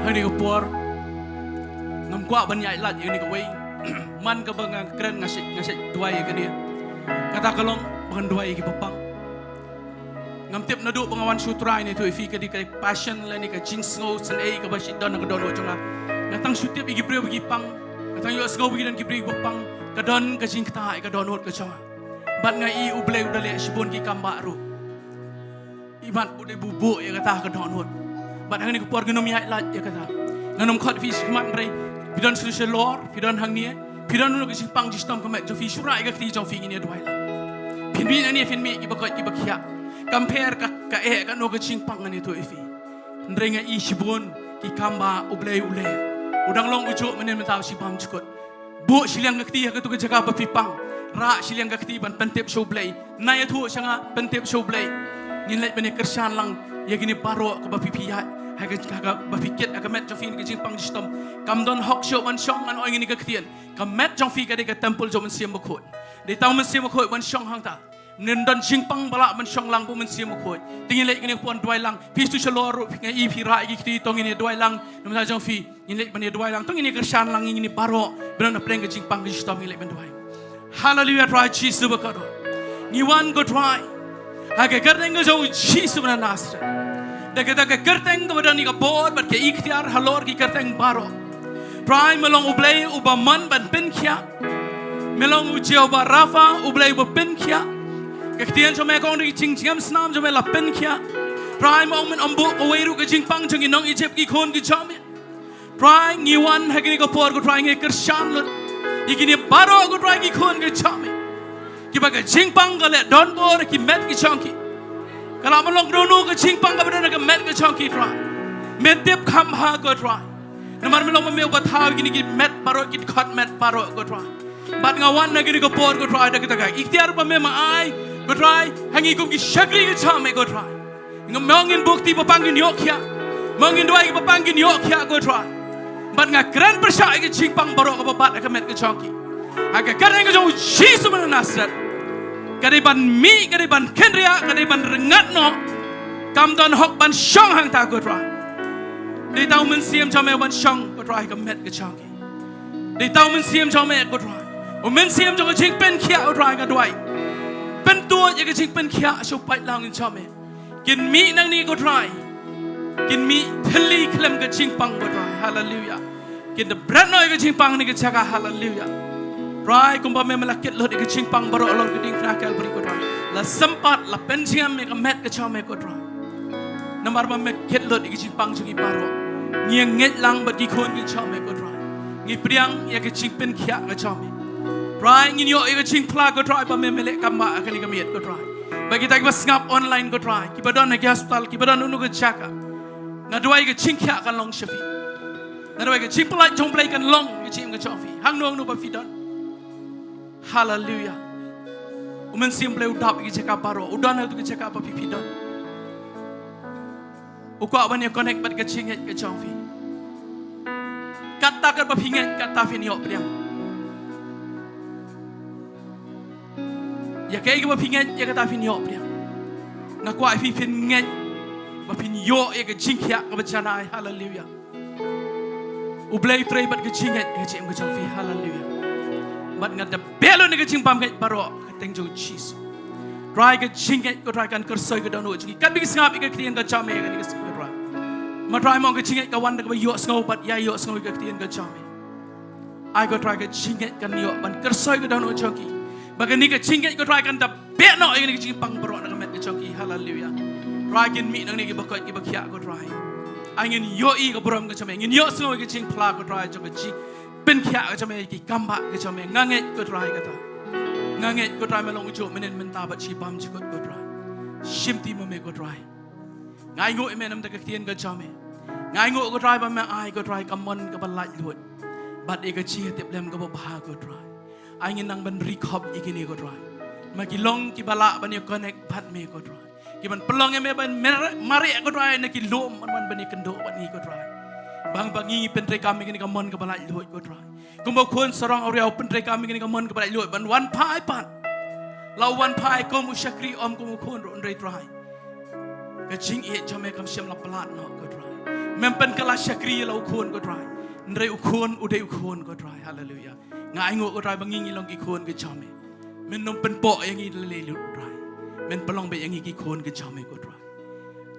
Ha kane ka por ngam kwah ban ïaid lait ïa kane kawei. Man kaba nga kren nga shait, nga shait duwai ïa kane. Kata ka long ba ngan duwai ïa kiba pang. Ngam tip naduh ba nga wan sha U Trai ne to ïa phi ka dei ka passion lane ka jingsngew sngewsih kaba shu don ha ka dohnud jong nga. Nga tang shu tip ïa ki briew ba ki pang. Nga tang ïohsngew ba ki don ki briew ba pang. Ka don ka jingktah ïa ka dohnud ka jong nga. Bad nga i U Blei u da leh shibun ki kam ba ruh. Imat u dei buh buh ïa kata ka dohnud. Bad ha kane ka por ngin ym ïaid lait ïa kata. Ngan ym khot phi shakhmat hynrei phi don sha shalor, phi don hangne, phi don uno ka jingpang jingshitom ka met jong phi, shu rah ïa ka kti jong phi, ngin ïa duwai lang. Phin mih nangne, phin mih kiba koit kiba khiah. Kam pher ka, ka eh kano ka jingpang, ngan ïathuh ïa phi. Hynrei nga i shibun ki kam ba U Blei u leh. U dang long u juh mynne mynta u shibam jukut. Buh shiliang ka kti ha katu ka jaka ba phi pang. Rah shiliang ka kti ban pyntip sha U Blei. Nai ïathuh sha nga, pyntip sha U Blei. Ngin leit ban ïa kyrshan lang ïa kine baroh kaba phi, phi ïaid ha ka jaka ba phi kit ha ka met jong phi, ka jingpang jingshitom. Kam don hok shuh ban shong, ngan ong ïa kane ka ktien. Ka met jong phi ka dei ka temple jong U Mynsiem Bakhuid. Dei tang U Mynsiem Bakhuid ban shong hangta. Ngin don jingpang ba lah ban shong lang bad U Mynsiem Bakhuid. Te ngin leit, ngin ïa pynduwai lang. Phi shu shalor ruh, phi, nga i phi rah ïa ki kti, to ngin ïa duwai lang. Namar jong phi, ngin leit ban ïa duwai lang. To ngin ïa kyrshan lang ïa kine baroh ba don hapdeng ka jingpang ka jingshitom, ngin leit ban duwai. Haleluya, Trai Jisu bakordor. Ngi wan, ko Trai, ha ka kyrteng ka jong U Jisu na Nasareth. Da kata ka kyrteng kaba don ïa ka bor bad ka iktiar halor ki kyrteng baroh. Trai, me long U Blei uba mon ban pynkhiah. Me long U Jehobah Rapha, U Blei uba pynkhiah. Ka ktien jong me ka ong da ki jing, jingjngem snam jong me la pynkhiah. Trai, me ong men ym buh kawei ruh ka jingpang jong ki nong Ijipt, ki khun ki jong me. Trai, ngi wan ha kane ka por, ko Trai, ngi kyrshan lut ïa kine baroh, ko Trai, ki khun ki jong me, kiba ka jingpang ka leh donbor ha ki met ki jong ki. Ka lah ban long kano kano ka jingpang kaba don ha ka met ka jong ki, Trai, me tip kham bha, ko Trai. Namar me long ma me uba thaw ïa kine ki met baroh, ki dkhot met baroh, ko Trai. Bad nga wan ha kane ka por, ko Trai, da kata ka iktiar ba me ma ai, ko Trai, ha ngi kum ki shakri ki jong me, ko Trai. Nga, me ong ngin buh kti, ba pang kin ïoh khiah. Me ong ngin duwai, ba pang kin ïoh khiah, ko Trai. Bad nga kren pyrshah ïa ka jingpang baroh kaba bat ha ka met ka jong ki. Ha ka kyrteng ka jong U Jisu na Nasareth. Ka dei ban mih, ka dei ban kynriah, ka dei ban rngat noh. Kam don hok ban shong hangta, ko Trai. Dei tang U Mynsiem jong me ban shong, ko Trai, ha ka met ka jong ki. Dei tang U Mynsiem jong me, ko Trai. U Mynsiem jong ka jingpynkhiah, ko Trai, nga duwai. Pyntuid ïa ka jingpynkhiah sha u paidlang jong me. Kin mih nangne, ko Trai. Kin mih thylli khlem ka jingpang, ko Trai. Haleluya. Kin da bret noh ïa ka jingpang na ka jaka. Haleluya. Trai, kumba me, me la kit lut ïa ka jingpang baroh halor ka diengphna Kalbari, ko Trai. La sympat, la pynjngiam ïa ka met ka jong me, ko Trai. Namar ba me kit lut ïa ka jingpang jong ngi baroh. Ngi ïa ngeit lang bad ki khun ki jong me, ko Trai. Ngi pdiang ïa ka jingpynkhiah ka jong me. Trai, ngin ïoh ïa ka jingphla, ko Trai, ba me, me leh kam bha ha kane ka miet, ko Trai. Bad kita kiba sngap online, ko Trai, kiba don ha ki hospital, kiba don ha kano kano ka jaka, nga duwai ka jingkhiah kan long sha phi. Nga duwai ka jingpyllait jong U Blei kan long ha ka jingim ka jong phi, hangno hangno ba phi don. Haleluya. U Mynsiem Blei u dap ïa ka jaka baroh, u don ha katu ka jaka ba phi, phi don. U kwah ban ïa connect bad ka jingngeit ka jong phi. Katta katba phi ngeit, katta phin ïoh pdiang. Ïa kaei kaba phi ngeit, ïa kata phin ïoh pdiang. Nga kwah ïa phi phin ngeit ba phin ïoh ïa ka jingkhiah kaba janai. Haleluia. U Blei u trei bad ka jingngeit ïa ka jingim ka jong phi. Haleluia. Bad nga da beh lut na ka jingbymngeit baroh ha ka kyrteng jong u Jisu. Trai, ka jingngeit ko Trai kan kyrsoi ka dohnud jong ngi. Katba ngi sngap ïa ka ktien ka jong me ha kane ka sngi ko Trai. Ma Trai, mo, ka jingngeit ka wan da kaba ïohsngew bad ïa ïohsngew ïa ka ktien ka jong me. Ai ko Trai ka jingngeit kan ïoh ban kyrsoi ka dohnud jong ki. Ba kane ka jingngeit ko Trai kan da beh noh ïa kane ka jingpang baroh na ka met ka jong ki. Haleluia. Trai, kin mih nangne kiba koit kiba khiah ko Trai. Ai ngin ïohi ka burom ka jong me, ngin ïohsngew ïa ka jingphla ko Trai jong ka jingpynkhiah ka jong me, ki kambah ka jong me. Nga ngeit ko Trai kata. Nga ngeit ko Trai me long ujuh mynnin mynta bad shibam jukut ko Trai. Shimti ma me ko Trai. Nga ainguh ïa me namar ka ktien ka jong me. Nga ainguh ko Trai ba me ai ko Trai ka mon kaba laitluid bad ïa ka jingïatiplem kaba bha ko Trai. Ai ngin nang ban ri khop ïa kine ko Trai. Ma ki long kiba lah ban ïa connect bad me ko Trai. Ki ban pynlong ïa me ban mer-, mareh ko Trai na ki lum ban wan ban ïakynduh bad ngi ko Trai. Bang ba ngi pyntreikam ïa kane ka mon kaba laitluid ko Trai. Kumba u khun sarong awria u pyntreikam ïa kane ka mon kaba laitluid ban wan phai pat. La u wan phai kum u shakri, ym kum u khun ruh, hynrei Trai, ka jingïeit jong me kam shym la palat noh ko Trai. Mem pynkylla shakri ïa la u khun ko Trai. Hynrei u khun u dei u khun ko Trai. Haleluia. Nga ainguh ko Trai ba ngi ngi long ki khun ka jong me. Men ym pynpoh ïa ngi lei lei lut ko Trai. Men pynlong beit ïa ngi ki khun ka jong me ko Trai.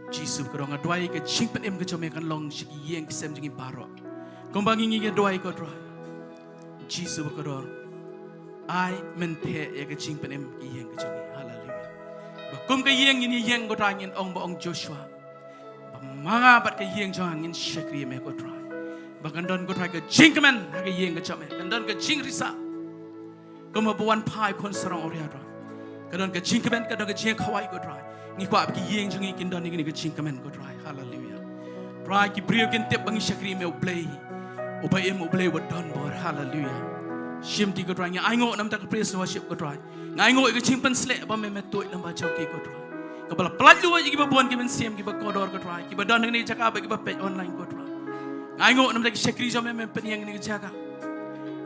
Jisu bakordor, nga duwai ka jingpynim ka jong me kan long sha ki ïing ki sem jong ngi baroh. Kumba ngi ngi duwai ko Trai. Jisu bakordor, ai men theh ïa ka jingpynim ki ïing ki jong ngi. Haleluia. Ba kum ka ïing ngin ïeng ko Trai, ngin ong ba ong Joshua, ba ma nga bad ka ïing jong nga ngin shakri ïa me ko Trai. Ba kan don ko Trai ka jingkmen ha ka ïing ka jong me, kan don ka jingrisah. Kumba ba wan phai khun sarong awria Trai, ka don ka jingkmen, ka don ka jingkhawai ko Trai. Ngi kwah ba ki ïing jong ngi kin don ïa kane ka jingkmen ko Trai. Haleluia. Trai, ki briew kin tip ba ngi shakri ïa me, U Blei uba im, U Blei uba don bor. Haleluia. Shimti ko Trai, nga ainguh namar ka praise worship ko Trai. Nga ainguh ïa ka jingpynsleh ba me me tuid lem bad jong ki ko Trai. Kaba la pyllait luid ïa kiba bun ki mynsiem kiba kordor ko Trai, kiba don ha kane ka jaka bad kiba peit online ko Trai. Nga ainguh namar ki shakri jong me me pynïeng ha kane ka jaka.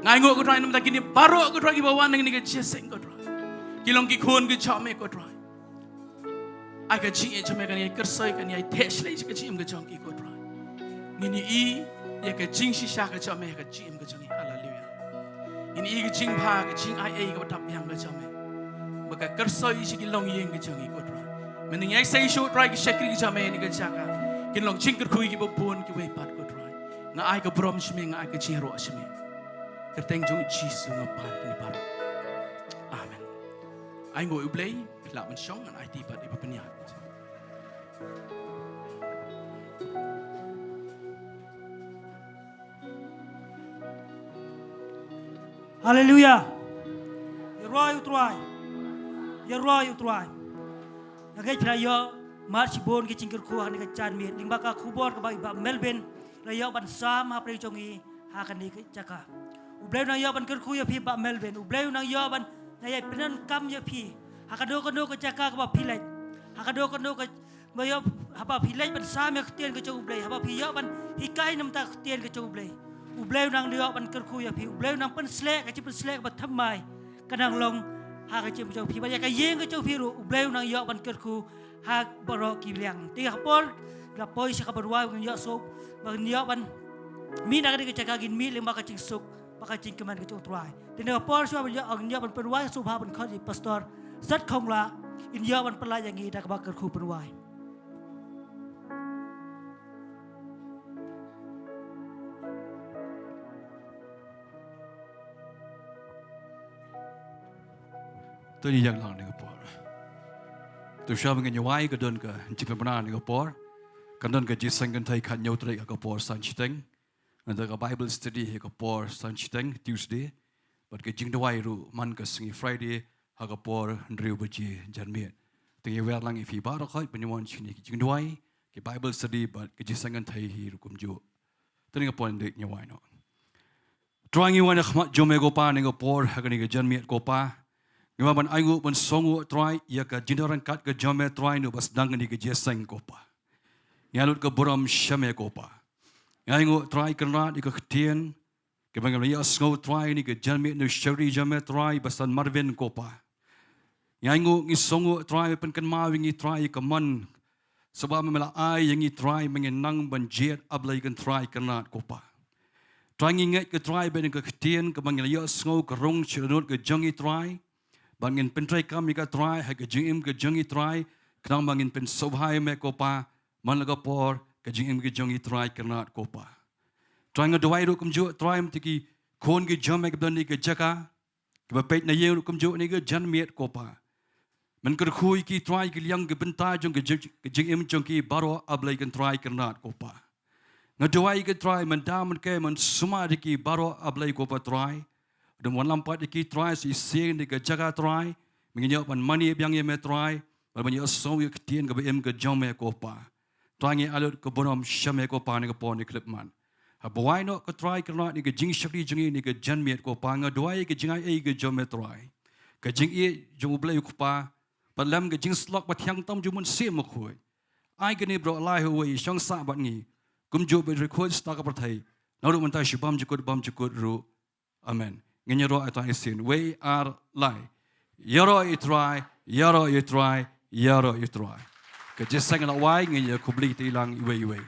Nga ainguh ko Trai namar kine baroh ko Trai kiba wan ha kane ka jingïaseng ko Trai. Ki long ki khun ki jong me ko Trai. Ai ka jingïeit jong me kan ïai kyrsoi, kan ïai theh shlei ka jingim ka jong ki ko Trai. Ngin ïohi ïa ka jingshisha ka jong me ha ka jingim ka jong ngi. Haleluia. Ngin ïohi ka jingbha, ka jingai ei kaba dap biang ka jong me. Ba ka kyrsoi sha ki longïing ka jong ngi ko Trai. Mynta ngi ïai sei shuh Trai ki shakri ka jong me ha kane ka jaka. Kin long jingkyrkhu ïa kiba bun kiwei pat ko Trai. Nga ai ka burom sha me, nga ai ka jingïaroh sha me. Kyrteng jong u Jisu nga pan kine baroh. Amen. Ainguh ïa U Blei. Phi lah ban shong, ngan aiti pat ïa ba pynïaid. Haleluia. Ïaroh ïa U Trai. Ïaroh ïa U Trai. Nga ngeit phi la ïoh marshibun ki jingkyrkhu ha kane ka janmiet lyngba ka khubor kaba i Bah Melvin la ïoh ban sam ha pdeng jong ngi ha kane ka jaka. U Blei u nang ïoh ban kyrkhu ïa phi Bah Melvin. U Blei u nang ïoh ban ïai pyndonkam ïa phi ha kano kano ka jaka kaba phi leit, ha kano kano ka, ba ïoh, haba phi leit ban sam ïa ka ktien ka jong U Blei, haba phi ïoh ban hikai namar ka ktien ka jong U Blei. U Blei u nang ïoh ban kyrkhu ïa phi. U Blei u nang pynsleh ka jingpynsleh kaba thymmai ka nang long ha ka jingim jong phi bad ïa ka ïing ka jong phi ruh. U Blei u nang ïoh ban kyrkhu ha baroh ki liang. Te ha ka por la poi sha ka ban wai, ngin ïoh suk, ba ngin ïoh ban mih na kane ka jaka, ngin mih lyngba ka jingsuk bad ka jingkmen ka jong U Trai. Te ha ka por shuwa ban ïoh, ngin ïoh ban pynwai sngewbha ban khot ïa i Pastor Sat Khongla, in ïoh ban pynlait ïa ngi da kaba kyrkhu pynwai. To ngin ïalang ha kane ka por. To shuwa ba ngin ïa wai, ka don ka jingpynbna ha kane ka por. Kan don ka jingïaseng kynthei khathynñiew tarik ha ka por san shiteng. Nangta ka Bible study ha ka por san shiteng, Tuesday. Bad ka jingduwai ruh man ka sngi Friday ha ka por hynriew baje janmiet. Te ngi wer lang ïa phi baroh khoit ban ïa wan sha kine ki jingduwai, ki Bible study bad ka jingïaseng kynthei hi ruh kumjuh. Te ha kane ka por ngin ïa wai noh. Trai, ngi wan ha khmat jong me ko Pa ha kane ka por, ha kane ka janmiet ko Pa. Ngi wan ban ainguh ban sngewnguh Trai ïa ka jingdon ryngkat ka jong me Trai, na kaba sdang kane ka jingïaseng ko Pa. Ngi ai lut ka burom sha me ko Pa. Ngi ainguh Trai Kynrad ïa ka ktien kaba ngim la ïohsngew Trai ha kane ka janmiet na u shakri jong me Trai, Pastor Marvin ko Pa. Ngi ainguh, ngi sngewnguh Trai, pynkynmaw ïa ngi Trai ïa ka mon, sngewbha me la ai ïa ngi Trai, me ngi nang ban jied, A Blei Kynrad Trai Kynrad ko Pa. Trai ngi ngeit ko Trai ba ïa ka ktien kaba ngi la ïohsngew ka rung sha la nud ka jong ngi Trai, ba ngin pyntreikam ïa ka Trai ha ka jingim ka jong ngi Trai, khnang ba ngin pynsngewbha ïa me ko Pa, man la ka por ka jingim ka jong ngi Trai Kynrad ko Pa. Trai nga duwai ruh kumjuh Trai mynta ki khun ki jong me kiba don ha kane ka jaka, kiba peit na ïing ruh kumjuh ha kane ka janmiet ko Pa. Men kyrkhu ïa ki Trai ha ki liang ki bynta jong ka jing, ka jingim jong ki baroh A Blei Kynrad Trai Kynrad ko Pa. Nga duwai ko Trai men da men kei men sumar ïa ki baroh A Blei ko Pa Trai. Dang wanlam pat ïa ki Trai shisien ha kane ka jaka Trai. Me ngi ïoh ban mane biang ïa me Trai, ban ban ïohsngew ïa ka ktien kaba im ka jong me ko Pa. Trai ngi ai lut ka burom sha me ko Pa ha kane ka por ne khlem man. Haba wai noh ko Trai Kynrad ha kane ka jingshakri jong ngi ha kane ka janmiet ko Pa, nga duwai ïa ka jingaiei ka jong me Trai, ka jingïeit jong U Blei U Kpa, bad lem ka jingsyllok bathiang tam jong U Mynsiem Bakhuid. Ai kane baroh lai ha uwei u shong sah bad ngi, kumjuh ba u dei khuid sha kata ka pyrthei, naduh mynta sha bymjukut bymjukut ruh. Amen. Ngin ïaroh ïa U Trai shisien. Wei, ar, lai. Ïaroh ïa U Trai, ïaroh ïa U Trai, ïaroh ïa U Trai. Ka jingïaseng la wai, ngin ïa khublei te lang iwei iwei.